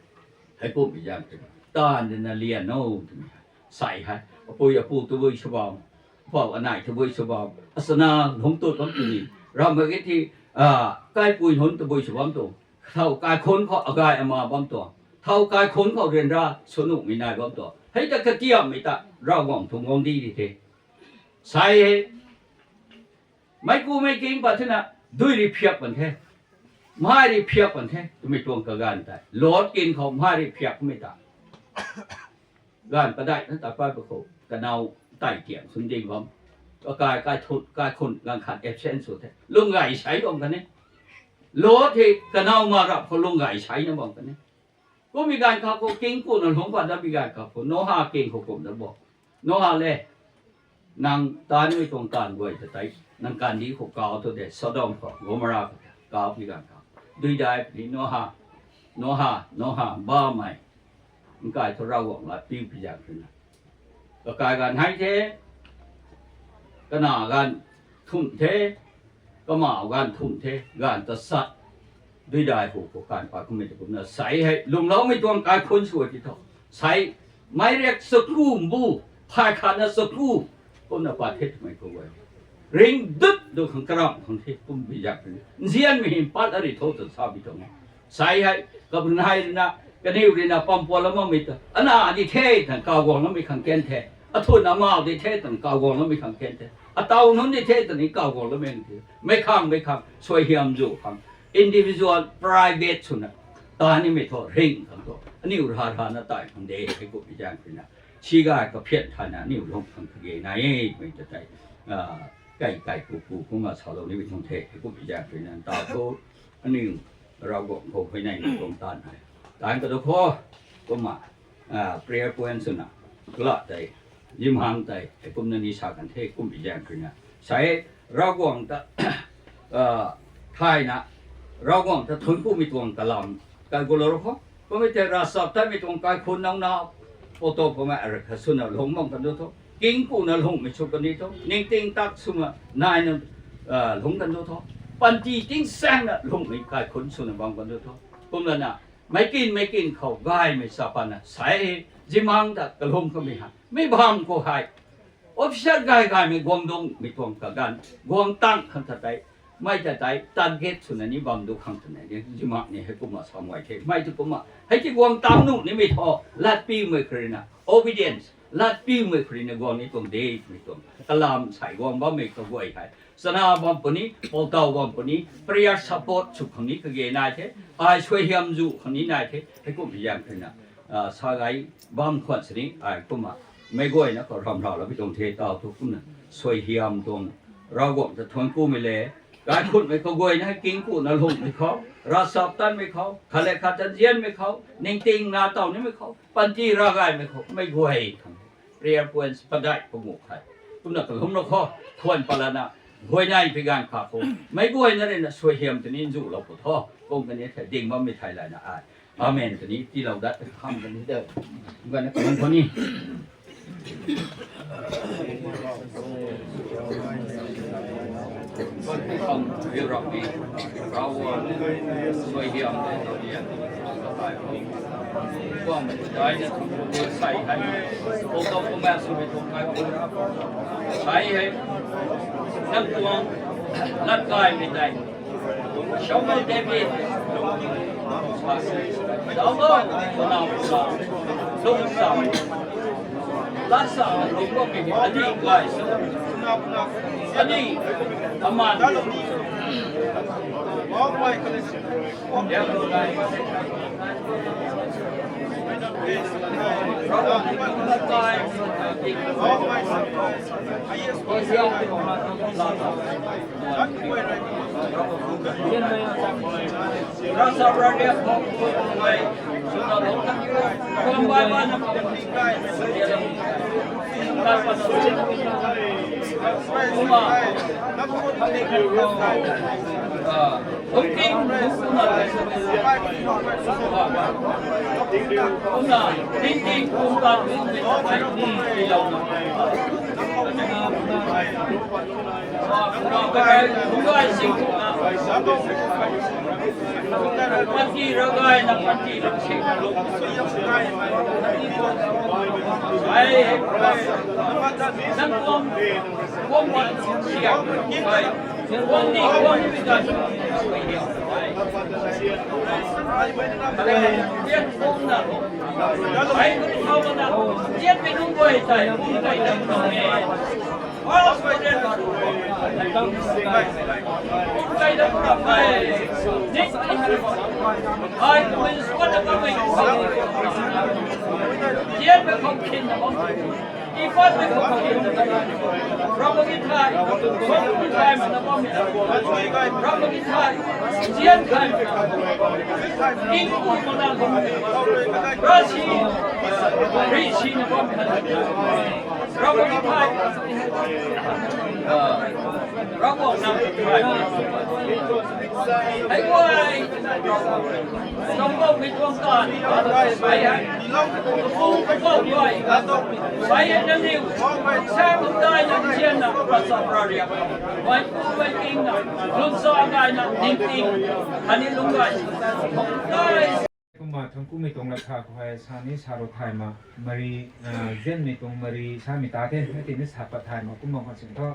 heikumhmei zaeng twna taanv rui na lian o twmei sei hei, apui apu tabui sw bam, apou anei tabui sw bam, achana lungc tut bam tw ni, ramh mak ge thi, kaipui nunc tabui sw bam tuang, thow kaikhunc khou agay ama bam tuang, thow kaikhunc khou ryanra sw nuhmei nai bam tuang, hei ta katiammei ta Ravguangc tuang guangcdic di the. Sei hei, meic ku meic king pat thena, dui rui phiak pan the, mhai rui phiak pan the twmei tuang kaganv tei, Lot king khou mhai rui phiak mei ta, ganv padeih na ta pat pa khou, kanow tei tiang swn ding bam, akai kaikhunc ganv khat absent sw the, lung gay sei bam kan e. Lot hei kanow ma rap khou lung gay seina bam kan e. Kummei ganv khat khou king kuna lungc pat dat bi ganv khat khou Noah king khou kum dat bo. Noah le, nang tanmei tuang taanv guay ta tei, nang kandih khou kau thu de, Sodom khou, Gomorrah khou kau bi ganv khat, dui dai puni Noah, Noah, Noah, bammei, nkai thu Ravguangc lat piu pi zaeng khou na, kakai ganv hei the, kana ganv thumh the, kamau ganv thumh the, ganv ta sat, dui dai hu khou kan pat kummei ta kumna sei hei lwmloumei tuang kaikhunc sw ti tho. Sei, meic riak chaku mbu, phay khatna chaku, kumna pat the twmei khou guay, ring dut du khang karamh khang the kum bi zaeng khou ni nzianmei hym pat ari tho twna sa bi tuang e. Sai hei, kabunhai rina, kaniw rina pampualamei ta, ana di the tan kaguanglamei khang ken the. Athun amau di the tan kaguanglamei khang ken the. Ataw nunc di the tan kaguanglamei the. Mei khang, mei khang, suaihiam zu khang. Individual, private swna. Ta nimei thu, ring khang thu. Aniw ra ra na tai khang de, hei kummei zaeng khou na. Siga kaphian thana, aniw lung khang kage na e, mei ta tei. Ah, kai kai pu pu kumna salou nimei tuang the, hei kummei zaeng khou na. Ta thu, aniw Ravguangc khou huayney na tuang tan hei. Tan ka do kho, kumna, ah, prayer point swna, kala tei, zimhang tei, hei kumna ni sa kan the, kummei zaeng khou na. Sai, Ravguangc ta, ah, thayna, Ravguangc ta thuanc kumei tuang kalam, kai gu lou ro kho. Kummei tei ravchaptatmei tuang kaikhun nau na, poto kumna ara kha swna lung bam kan du tho. King kuna lungmei sw kan ni tho. Ningting tak swna naina, ah, lung kan du tho. Panty tingsaengna lungmei kaikhun swna bam kan du tho. Kumlana, meic kin, meic kin khou gaymei sa pana, sai, zimhang ta kalung kamei ha. Mei bam khou hei. Officer gay gaymei guangdungmei tuang kaganv, guang tang khang ta tei, mei ta tei, target swna ni bam du khang ta nei, ni, zimhak ni hei kumna sa muay the, mei tu kumna, hei ti guang tang nu nimei thu, latpiumei khou rina, obedience, latpiumei khou rina guang ni tuang de, mei tuang, kalam sai guang bammei kaguay hei, chana bam puni, poutau bam puni, prayer support sw khang ni kage nai the, ai suaihiam zu khang ni nai the, hei kummei zaeng khou na, ah, sa gay bam khwan sini, ai kumna, meic guayna khou ramh raloumei tuang the tau thu kumna, suaihiam tuang, Ravguangc ta thuanc kumei le, kaikhunhmei kaguayna hei king kuna lungmei khou, ravchaptatmei khou, khat le khat ta nzianmei khou, ningting na taw nimei khou, panty ravgaymei khou, meic guay khang prayer points padeih pamu khe. Kumna kalum lou kho, thuan palana, huayney pi ganv kha khou, meic guayna rui na suaihiam tini nzulou khou tho, kum kani thei ding bammei thei layna ai. Amen tini tiilou dat kham kani de. Kum kani kalum khou ni. Sai hei, nang tuang lat kaymei tei, Samuel David, Samuel, Samuel, Samuel, Lasa lungc bammei ni adi gay sa, adi aman. Panty ravgayna panty lungc sina lungc. Ai, nang tuang, tuang man siam ai. Tuang ni, tuang ni ta. Ai, tian tuang na. Ai, tuang na. Tian pi tuang guay tai, tuang tai tuang tuang e. Ravguangc nang thay. Hei guay. Nang guangmei tuang ta ni. Hei hei. Pu kaguang guay. Hei hei nangniw. Sa kum dai nang zianna. Ravchap ravriak. Mei pu mei king na. Lungsa gayna. Ningting. Khatni lungc gay. Dai. Kumna thuanc kumei tuang lat kha khou hei sa ni sa ro thay ma, Mari, ah, zianmei tuang Mari samei ta the, hei ti ni sa pat thay ma, kumna khang sing thu,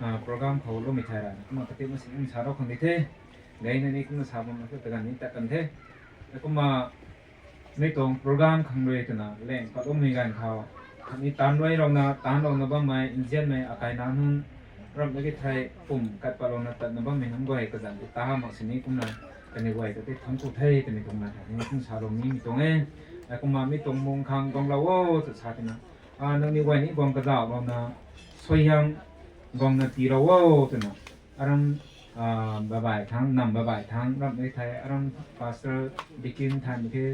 ah, program khou loumei thay ra, kumna kati ma sing sa ro khang di the. Dei na ni kumna sa bam na thu taganv ni tat kan the. Kumna mi tuang program khang rui twna leng pat umei ganv khou, khatni taanv rui rau na, taanv rau na bammei, nzianmei akai na nunc, ramh na ki thei pum kat pat rau na tatna bammei nunc guay kazanc ti ta mak sini kumna, kaniw guay ta tei thuanc ku the twmei tuang na tha ni kum sa rau nimei tuang e. Kumna mi tuang mung khang guanglou o tw sa tina, nangniw guay ni guang kazauh rau na, suaihiam guangna tii rau o twna, aram, babai thang, nam babai thang ramh na thei, aram pastor, deacon thaymei the,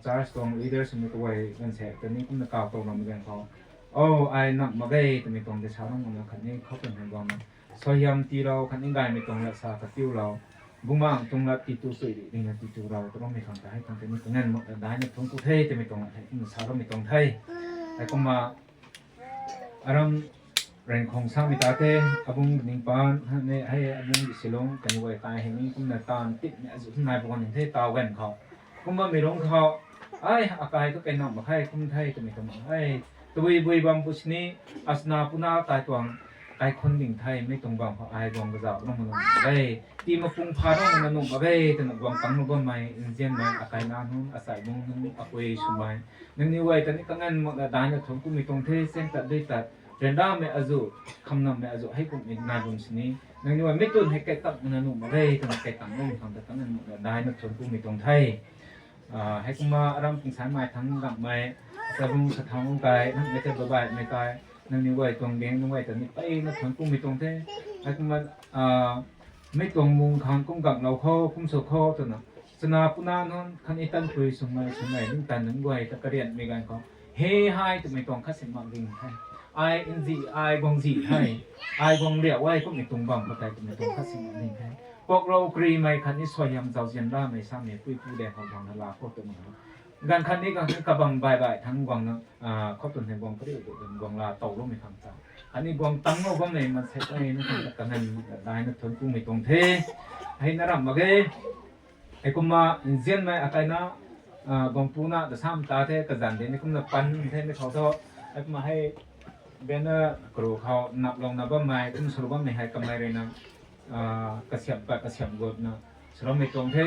church tuang leader swmei kaguay ganv se ta ni kumna kaw tuang rammei ganv khou, o, ai nam mak ge twmei tuang tei sa rau na khatni khou tun hei guangna, suaihiam tii rau khatni gaymei tuang lat sa katiulou, bumaengh tuang lat titu chui ri rina titu rau ta rammei khang ta hei khang tei ni kanganv mak daina thuanc ku the twmei tuang lat hei kumna sa rammei tuang the. Heikumna aram Rengkhong samei ta the, abung Ningpan, hei abung Silung, kaniw guay kai hei ni kumna taanv tipmei azuh nai pw kan the taw ganv khou. Kumna mi rung khou, ai, akai thu kai nam mak khe kum the twmei tuang e. Tabui bui bam pu sini, asna puna kai tuang, kaikhunc ding the, mi tuang bam khou ai guang kazauh na ma nuh mak ge, tii mapung pha na ma nuh mak ge twna guang tangc na bammei, nzianmei akai na nunc, asai bung nunc, apui swmei, nangniw guay ta ni kanganv makna daina thuanc kumei tuang the, chaeng tat dui tat, ryanramei azuh, khamnammei azuh heikumhmei nai bam sini, nangniw guay mi tun hei kai tang na nuh mak ge twna kai tang namei khang ta kanganv makna daina thuanc kumei tuang the. Heikumna aram Tingsanmei thang gangmei, Sabung Sathang kai, nang mei tei babaihmei kai, nangniw guay tuang bang nunc guay ta ni mpeyna thuanc kumei tuang the. Heikumna mi tuang mung khang kum ganglou khou, kum sw khou twna, chana puna nunc khatni tanpui swmei swmei ningtan nunc guay ta karianmei ganv khou, he, hei twmei tuang khat sin mak ding the. Ai nzih, ai guang zih the, ai guang liau e kummei tuang bam khou tei twmei tuang khat sin mak ding the. Kuaklou karimei khatni suaihiam zauzian lamei samei puipu de khou guangna la khou twmei ganv khatni ganv khatni kabam baih baih thang guangna, khou tun hei guang kariu tu tun guang la towloumei khang ta, khatni guang tangclou bammei maansei e na khang ta kanganv daina thuanc kumei tuang the. Hei na ramh mak ge. Heikumna nzianmei akai na, guang puna ta sam ta the, kazanc de ni kumna pan the mei khou thu. Heikumna hei bena karu khou naplouna bammei kum swlou bammei hei kamei rui na kasiamh pat kasiamh gutna swloumei tuang the.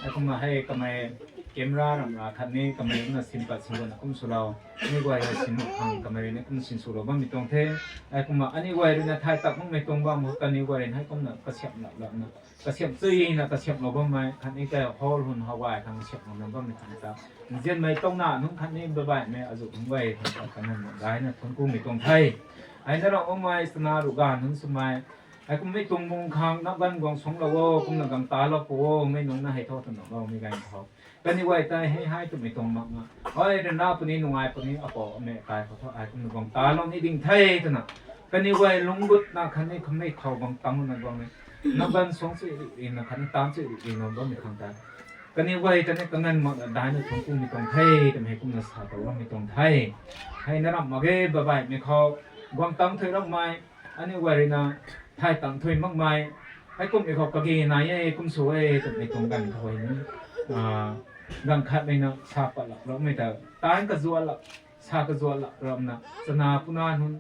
Heikumna hei kamei camera ramh ra khatni kamei kumna sin pat sin gutna kum swlou, mi guay hei sin khang kamei rui na kum sin swlou bammei tuang the. Heikumna aniu guay rui na thay tak makmei tuang bam khou kaniw guay rui na heikumna kasiamh lap lapna, kasiamh chuyna kasiamhlou bammei khatni tei hall hun how gay khang kasiamhlouna bammei khang ta, nzianmei touna nunc khatni babaihmei azuh nunc guay khang ta kanganv mak daina thuanc kumei tuang the. Hei na ramh makmei chana ruh ganv nunc swmei, heikum mi tuang mung khang nap ganv guang suangclou o, kumna guang talou pu o, mei nunc na hei thu twna loumei ganv khou, kaniw guay tei hei hei twmei tuang mak na, oi, ryanra puni, nungai puni, apou amei kai khou thu ai kumna guang talou ni ding the twna, kaniw guay lungc gutna khatni kamei khou guang tangclouna guangmei, nap ganv suang chuy ri rina khatni taanv chuy ri rina bammei khang ta, kaniw guay ta ni kanganv makna daina thuanc kumei tuang the twmei hei kumna sa tow rammei tuang the. Hei na ramh mak ge, babaihmei khou guang tangc thuy rammei, aniu guay rui na thay tangc thuy makmei, heikumhmei khou kage nai e, kum sw e twmei tuang ganv khou hei ni, ganv khatmei na sa pat lap rammei ta, taanc kazuat lap, sa kazuat lap ramna, chana puna nunc,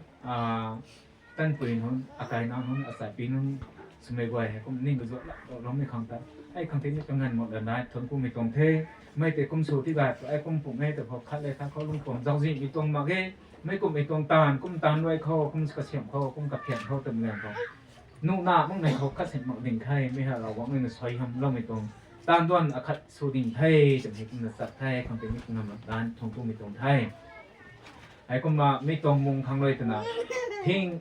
tanpui nunc, akai na nunc, asaipi nunc, swmei guay hei kum ning kazuat lap rammei khang ta, hei khang tei ni kanganv mak da nai thuanc kumei tuang the. Mei tei kum sw ti gay, ai kum pumei ta khou khat le khat khou lungpuam zauczihmei tuang mak ge. Mei kumhmei tuang taanv, kum taanv rui khou, kum kasiamh khou, kum kaphian khou twmei ganv khou, nuhna makmei khou khat sin mak ding khe, mei hei Ravguangc rui na suaihiamloumei tuang taanv duan akhat sw ding the twmei kumna chat the, khang tei ni kumna mak dan thuanc kumei tuang the. Heikumna mi tuang mung khang rui twna, thing,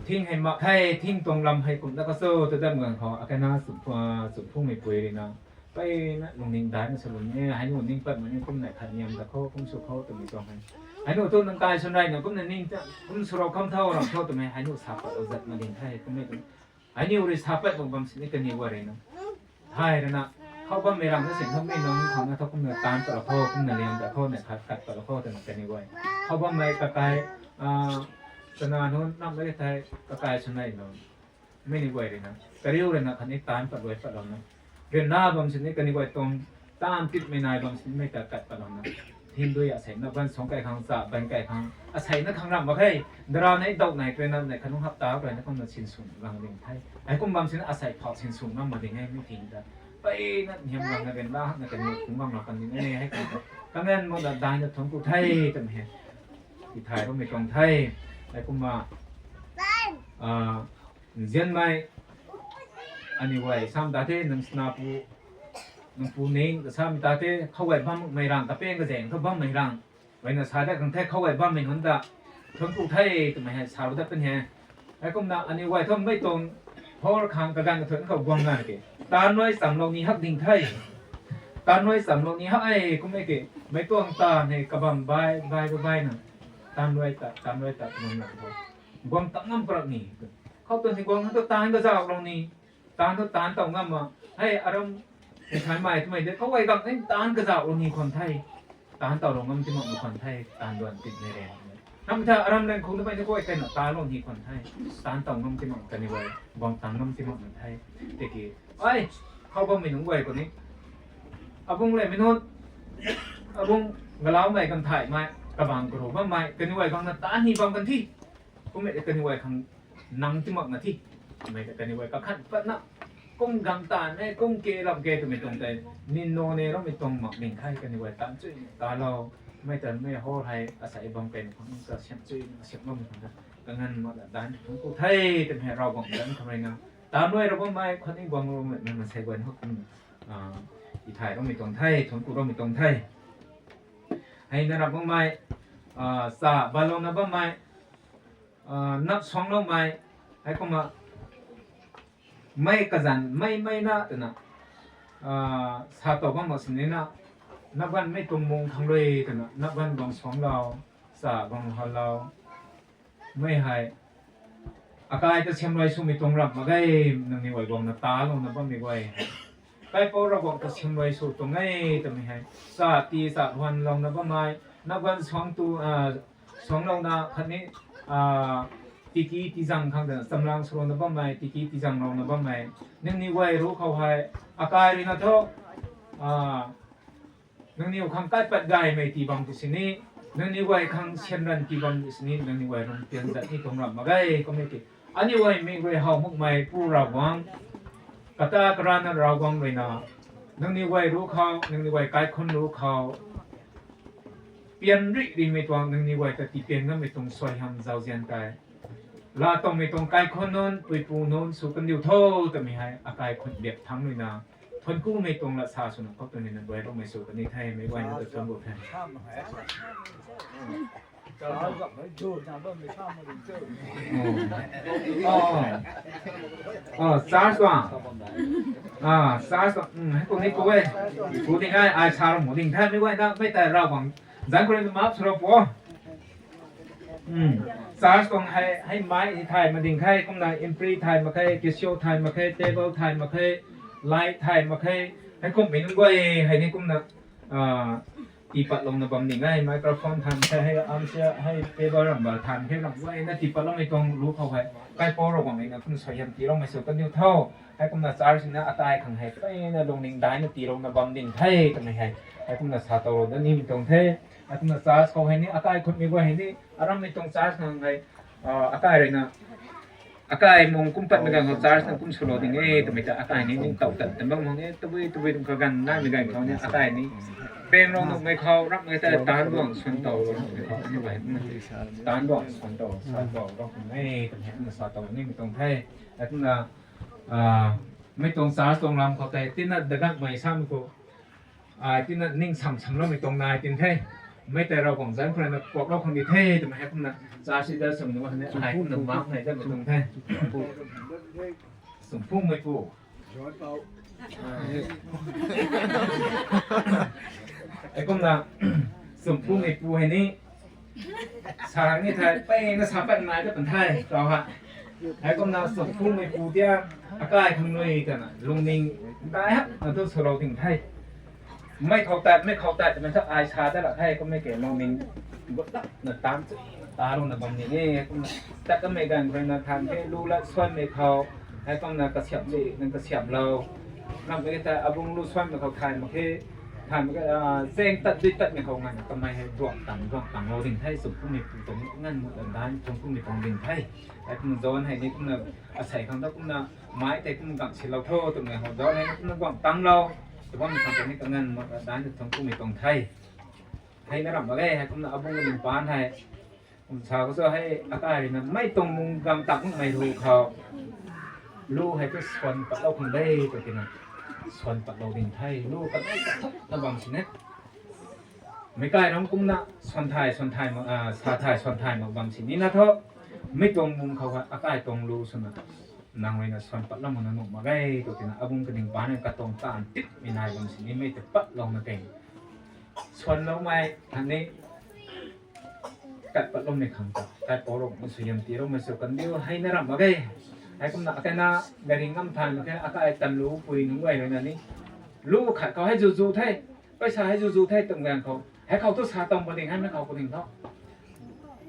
thing hei mak khe, thing tuang lam hei kumna kachu tw dam ganv khou, akai na chumphungmei pui rui na, mpeyna lungning daina swlou ni e, hei nu ning pat mak ni kumna khat niam ta khou, kum sw khou twmei tuang hei, hei nu tu nang kai swn rey na kumna ning ta, kum swlou kham tho, ram tho twmei hei nu sa pat lou zat mak ding the, kummei tu, hei niw rui sa pat mak bam sini kaniw guay rui na, thay rui na, khou bammei ram na sin tho, mei nunc khang na tho kumna taanc pat lou khou, kumna liam pat khou, na khat kat pat lou khou twna kaniw guay, khou bammei kakai, chana nunc, nam le thei, kakai swn rey nunc, mei ni guay rui na, kariu rui na khatni taanc pat guay patlouna, ryanra bam sini kaniw guay tuang taanv tipmei nai bam sini mei ta kat patlouna, Hindui asei na ban song kai khang cha ban kai khang asei na khang ram mak khe. Dara nei dau nei twe na nei khanung hap ta twe na kum na sin sung lang ding the. Ai kum bam sin asei phau sin sung lam ma ding e mi ting da. Pai na niam lang na ren la na kan ni kum bam la kan ding e hai kan. Kangan mo da dai na thong ku the kan he. Ti thai ro mi tong the. Ai kum ma a Nzianmei, aniu guay sam ta the, nang sna pu, nang pu ning ta sam ta the, khou guay bam mei rang, kapeng kazeng khou bam mei rang. Guayna sa dat khang the, khou guay bam mei nunc ta, thuanc ku the twmei hei sa ru dat pun he. Hei kumna aniu guay thu mei tuang hor khang kaganv kathun khou guang na ke. Taan rui chamlou ni hak ding the. Taan rui chamlou ni hak e, kum e ke. Mei tuang taan hei kabam bai, bai, bai, bai na. Taan rui ta, taan rui ta, nang na thu. Guang tang ngam prak ni. Khou tu ni guang tu taan kazauhlou ni. Taan tu taan taw ngam ma. Hei, aram, hei, sai mai, twmei de, khou guay gang ni taan kazauhlou ni khwan the. Taan tawlou ngam ti mak ni khwan the. Taan duan tit ni re. Nam tha aram leng khou twmei de khou guay kaina taan lou ni khwan the. Taan taw ngam ti mak kaniw guay. Guang tang ngam ti mak na the. Tiki, ai, khou bammei nunc guay khou ni. Abung le mei nunc. Abung galaumei kan thay mai. Kabang karu bammei. Kaniw guay gang na taan ni bam kan thi. Kummei kaniw guay khang nang ti mak na thi. Mei ta kaniw guay kakhan patna. Kum gang taan e, kum ke lam ke twmei tuang tei. Nin no ne rammei tuang mak ning khai kaniw guay tan chui ta lou. Mei ta mei hor hei asei bam kei na khang sa siam chui na siam bam khang ta. Kangan mak da dan khang ku the twmei Ravguangc dan khang rui na. Taan rui Ravguangc mei khwan ni guang rui mei masei guay na khang. I thai rammei tuang the, thuanc ku rammei tuang the. Hei na Ravguangc mei, sa balou na bammei, nap suangloumei, hei kumna, mei kazanc, mei, mei na twna, sa tow bam mak sini na, nap ganmei tuang mung khang rui twna, nap ganv guang suanglou, sa guang halou, mei hei, akai ta siam rui swmei tuang ramh mak ge, nangniw guay guangna talouna bammei guay. Kaipouc Ravguangc ta siam rui sw tuang e, twmei hei. Sa ti sa luanlouna bammei, nap ganv suang tu, suanglouna khatni, tiki tizang khang twna chamlang swlouna bammei, tiki tizanglouna bammei. Nangniw guay ru khou hei, akai rui na thu, nangniw khang kaipat gaymei tii bam ti sini, nangniw guay khang siamran tii bam ti sini, nangniw guay rui pian zat ni tuang ramh mak ge, kummei ki. Aniu guay mei guay how makmei Pu Ravguangc, kata karana Ravguangc rui na, nangniw guay ru khou, nangniw guay kaikhunc ru khou, pian rih rimei tuang nangniw guay ta tii pian ngammei tuang suaihiam zauzian tei. Laa tuangmei tuang kaikhunc nunc, puipu nunc sw kandiu tho twmei hei, akai khun biak thangc rui na, thuanc kumei tuang lat sa swna khou twni na guay bammei sw kani the, mei guay na ta thuanc ku the. Church tuang. Church tuang, hei kum ni ku e. Ku ding ai, ai sa ram mu ding the, mei guay na, mei tei Ravguangc zanc khou rui na map sw ra pu. Church tuang hei, hei mai thay mak ding khe, kumna impri thay mak khe, casio thay mak khe, table thay mak khe, light thay mak khe, hei kummei nunc guay, hei ni kumna, tii patlouna bam ding e, microphone than the, hei armchair, hei table ramh ba than the, ram guay na tii patloumei tuang ru khou hei, kaipouc Ravguangc rui na kum suaihiam tiiloumei sw kandiu tho, hei kumna church na akai khang hei, pai na lungning daina tiilouna bam ding the, twmei hei, hei kumna sa tow rou da nimei tuang the, hei kumna church khou hei ni, akai khunmei guay hei ni, arammei tuang church khang hei, akai rui na, akai mung kum patmei ganv khou church na kum swlou ding e, twmei ta akai ni ningtow tat tan bam khang e, tabui, tabui tuang kaganv naimei ganv khou ni akai ni. Peng rou nuhmei khou, rapmei ta taanc duang suan tow rou nuhmei khou, aniu guay, taanc duang suan tow, sa tow rou kum e, twmei hei kumna sa tow nimei tuang the. Hei kumna, mei tuang church tuang lam khou tei, tina dagakmei samei khou, ai tina ning sam samloumei tuang nai tin the. Mei tei Ravguangc zanc khou rui na kuaklou khang di the, twmei hei kumna church leader swmei nunc guay ni, ai kumna mak hei datmei tuang the. Sumphungmeipu. Hei kumna, Sumphungmeipu hei ni, sa ni thei, pai na sa pat nai ta pan the, tau ha. Hei kumna Sumphungmeipu tia, akai khang nui twna, lungning, dai hak na thu swlou ding the. Mei khou tat, mei khou tat, mei thu ai sa ta la the, kummei ke lungning, gut tap na taanc chui, talouna bam ni e, kumna, tat kamei ganv khou rui na than the, lu lat suanmei khou, hei kumna kasiamh chui, nang kasiamhlou. Ram e ta abung lu suanmei khou thay mak khe, Than, ah, zeng tat dui tat ni khou ngan kamei hei duak tang, duak tang lou ding the, sum kumni pu tang ngan mut dan, thung kumni tang ding the. Ai kum zon hei ni kumna asei khang da kumna mai tei kum gang silou tho, tumei hou zon hei ni kumna guang tang lou. Tubam ni khang ni kangan mut dan thung kumni tang the. Hei na ram mak ge, hei kumna abung ling pan hei. Kum sa ko so hei akai na mei tuang mung gang tak mei ru khou. Lu hei tu swan pat lou khang de, tu tina swan pat lou ding the, lu kan mei tak na bam sini. Meic kai ram kumna swan thay, swan thay mak, ah, sa thay, swan thay mak bam sini na tho. Mei tuang mung khou hei akai tuang lu swna. Nang rui na swan pat lou mak na nuh mak ge, tu tina abung kaning pan hei katuang tan tip mi nai bam sini mei te pat lou na teng. Swan lou mei, thang ni, kat pat lou mei khang ta, kai pau rou mei sw yam ti rou mei sw kan diu, hei na ram mak ge. Hei kumna akai na, gari ngam thay mak khe, akai tan lu pui nunc guay rui na ni. Lu khat khou hei zu zu the, paisa hei zu zu the, tum gang khou. Hei khou tu sa tang pa ding, hei mei khou pa ding tho.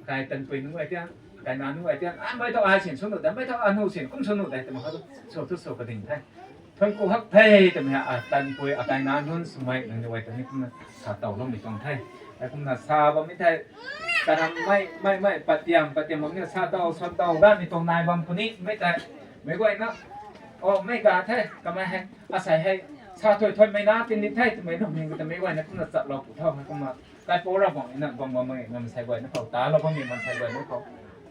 Kai tan pui nunc guay tian, kai na nunc guay tian, ah, mei tho ai sin sw nu de, mei tho anu sin kum sw nu de, tum khou tu, sw tu sw pa ding the. Thuan ku hak the, tum hei, ah, tan pui, akai na nunc swmei nunc guay ta ni kumna sa tow lou mei tuang the. Ai kumna sa bam mei the, karam mei, mei, mei, pat tiam, pat tiam bam ni sa tow, swan tow, gan mei tuang nai bam puni, mei the, mei guay na, oh, mei ga the, kamei hei, asei hei, sa thuy thuy mei na tin ni the, tumei nung ning ta mei guay na kumna chat lou ku tho, hei kumna, kai pau rou bang, ina bang bam mei, na masei guay na khou, ta lou bam mei masei guay na khou.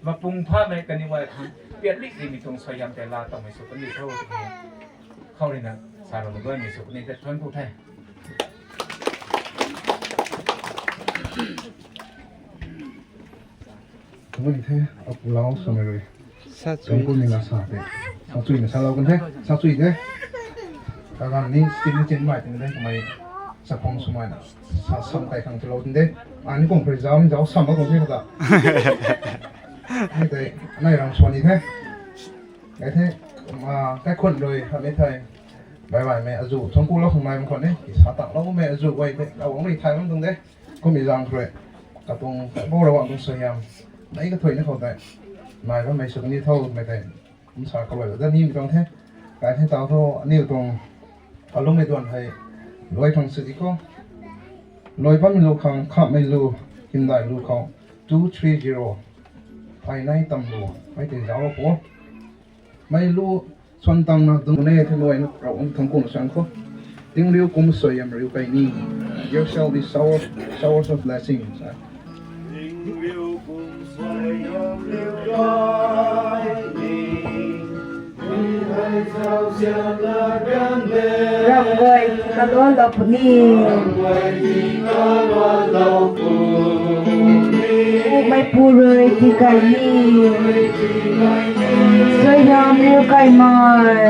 Mapung pha mei kani guay khang, pian lik di mei tuang sw yam tei la tang mei sw kan ni tho, tumei. Khou rui na, sa rou guay mei sw kan ni te thuan ku the. Kum ni the, apu lau swmei rui. Sa chui. Kum ni na sa the. Sa chui na sa lou kan the. Sa chui the. Kagan ni stin ni chin mai tin the, kamei sa khong swmei na. Sa sam kai khang lou tin the. Ani kung pui zau ni zau sam lou kan the kata. Ni tei, nai ram swan ni the. Kai the, ah, kaikhun rui, hamei the. Bai bai mei azu, thung ku lou khang nai mak khwan ni. Sa tang lou mei azu, guay the. Lau wang rui thay mak tuang de. Kum i zang khou rui, katuang bo Ravguangc tuang suaihiam, mei kathuina khou tei, nai bammei sw kan ni tho mei tei, kum sa kalui ta nimei tuang the, kai the tau thu aniu tuang, kalungmei duan hei, luai khang sw di kho, luai bammei lu khang, khamhmei lu, hymdaih lu khou, two three zero, ai nai tam lu, mei tei zauc lou pu. Mei lu swan tang na dung ne the luai na Ravguangc thangc kum swan khou. Tingriu kum suaihiam riu kai ni. There shall be shower, showers of blessings. Ram guay kalua lou puni. Meipu rui ti kai ni. Suaihiam riu kai mai.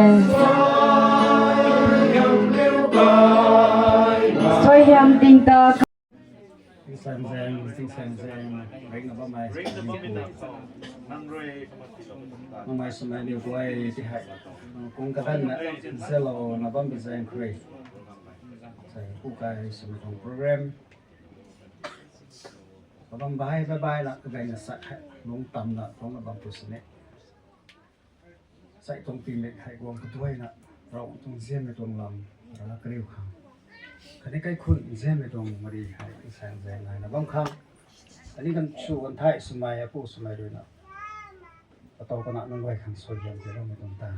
Suaihiam ting ta. Tingsaeng zaeng, tingsaeng zaeng, ringna bammei, nangmei swmei niw guay ti hei, kung kadanna, zalouna bam bi zaeng khrui. Sei pu kai swmei tuang program. Kabam bai, bai bai la, kagaina sak hei, lung tamna, lung na bam pu sini. Sai tuang tingmik hei guang kaduaina, Ravguangc tuang nzianmei tuang lam, rana kariu khang. Khatni kaikhun nzianmei tuang mari hei, nsaeng zaeng naina bam khang. Khatni kan sw kan thai swmei, apu swmei ruina. Katow kana nunc guay khang suaihiam tiiloumei tuang ta.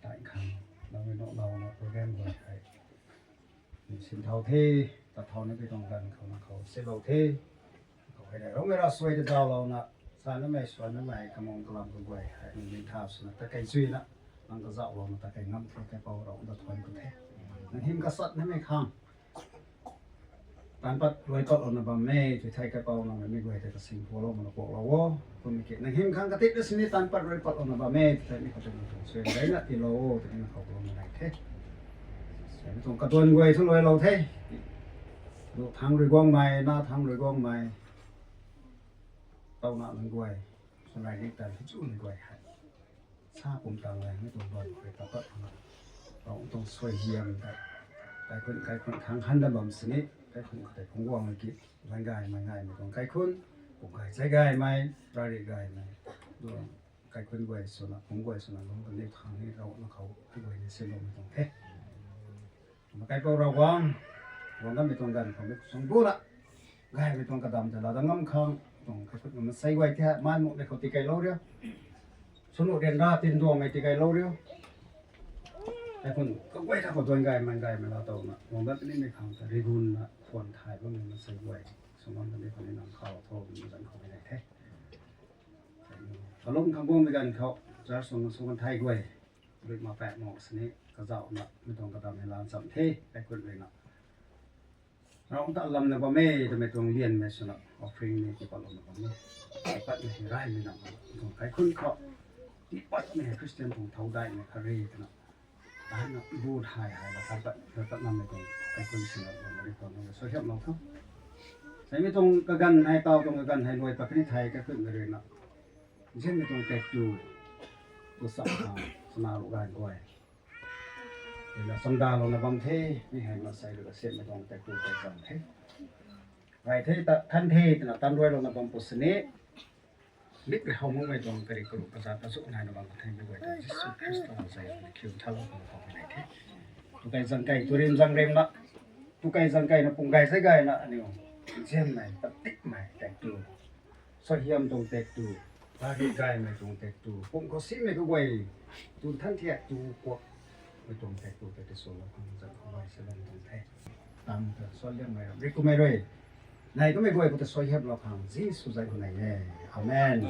Tai khang, nangmei nuh launa program guay hei. Sin thau the, ta thau na bi tuang ganv khou na khou silou the. Khou hei nei, Ravmei ra suai ta daulouna, sa namei, suan namei, kamung kalam kaguay hei, nang din thau swna, ta kei chuina, nang kazauhlouna, ta kei ngam the, kaipouc rou da thuan ku the. Nang hym kasat namei khang. Tan pat, luai patlouna bam e, tui thei kaipouc nang mi guay tei kasing phualou mana puaklou o. Kummei ki, nang hym khang katit na sini tan pat luai patlouna bam e, tui thei mi khou tei nang tuang suai leina tiilou o, tei na khou louna nai the. Sei mi tuang katuan guay thu luailou the. Lu thangc rui guangmei, na thangc rui guangmei. Touna nunc guay, swmei dik tan thu chu nunc guay hei. Sa pum tang lei mi tuang bam khou ta pat khang. Ravguangc tuang suaihiam tei. Kaikhun, kaikhun thangc han da bam sini, kaikhun khou tei phungc guangmei ki, lan gaymei ngaymei tuang kaikhun, pum gay chai gaymei, rari gaymei. Duang kaikhun guay swna, phungc guay swna, lung kan ni thangc ni Ravguangc na khou, guay ni sinloumei tuang the. Kaipouc Ravguangc, Ram damei tuang ganv khou mei sung bu la. Gaymei tuang kadam ta la da ngam khang. Tuang kaikhunc na masei guay the, mai muk nei khou tikeylou riu. Sunu rian ra tin duangmei tikeylou riu. Kaikhunc kaguay ta khou duan gaymei gaymei la towna. Tuang dat nimei khang ta rigun na khwan thay bammei masei guay. Sung bam ta ni khou ni nang khou tho ni zan khou ni nei the. Kalum khang guangmei ganv khou, church sung sung kan thai guay. Rui ma pat mo sini, kazauhna, mei tuang kadam hei lan cham the, kaikhunc rui na. Rav ta lam na bam e, twmei tuang lianmei swna, offering ni tipat lou na bam e. Tipat ni hei raymei na bam, tuang kaikhunc khou. Tipat ni hei Christian tuang thau daihmei khat re twna. Tanna bu thai hei la tipat, tipat nammei tuang kaikhunc swna bam e, tuang na suaihiamlou tho. Seimei tuang kaganv hei, taw tuang kaganv hei luai pat kani thei kaikhunc rui na. Nzianmei tuang taektw, tu sa ha, sana lu ganv guay. Rui na chamdalouna bam the, mi hei masei rui kasiamhmei tuang taektw tei bam the. Gay the, ta, than the, twna tan ruailouna bam pw sini. Mik rui how makmei tuang kari karu kazat ta zuk naina bam the, mi guay ta Jisu Khrista zay rui khiu thalou khang khou nai the. Tukai zangkei, turim zangrim na. Tukai zangkei na pung gay zay gay na, aniu. Nzianmei, patikmei, taektw. Suaihiam tuang taektw, gari gaymei tuang taektw, pum khou simei kaguay, tu than thiak tu kuak, mei tuang taektw ta tiswlou khang zan khou gay sa bam tuang the. Tang ta suaihiammei ram, ri kumei rui. Nei kamei guay khou ta suaihiamlou khang, Jisu zay khou nei e. Amen.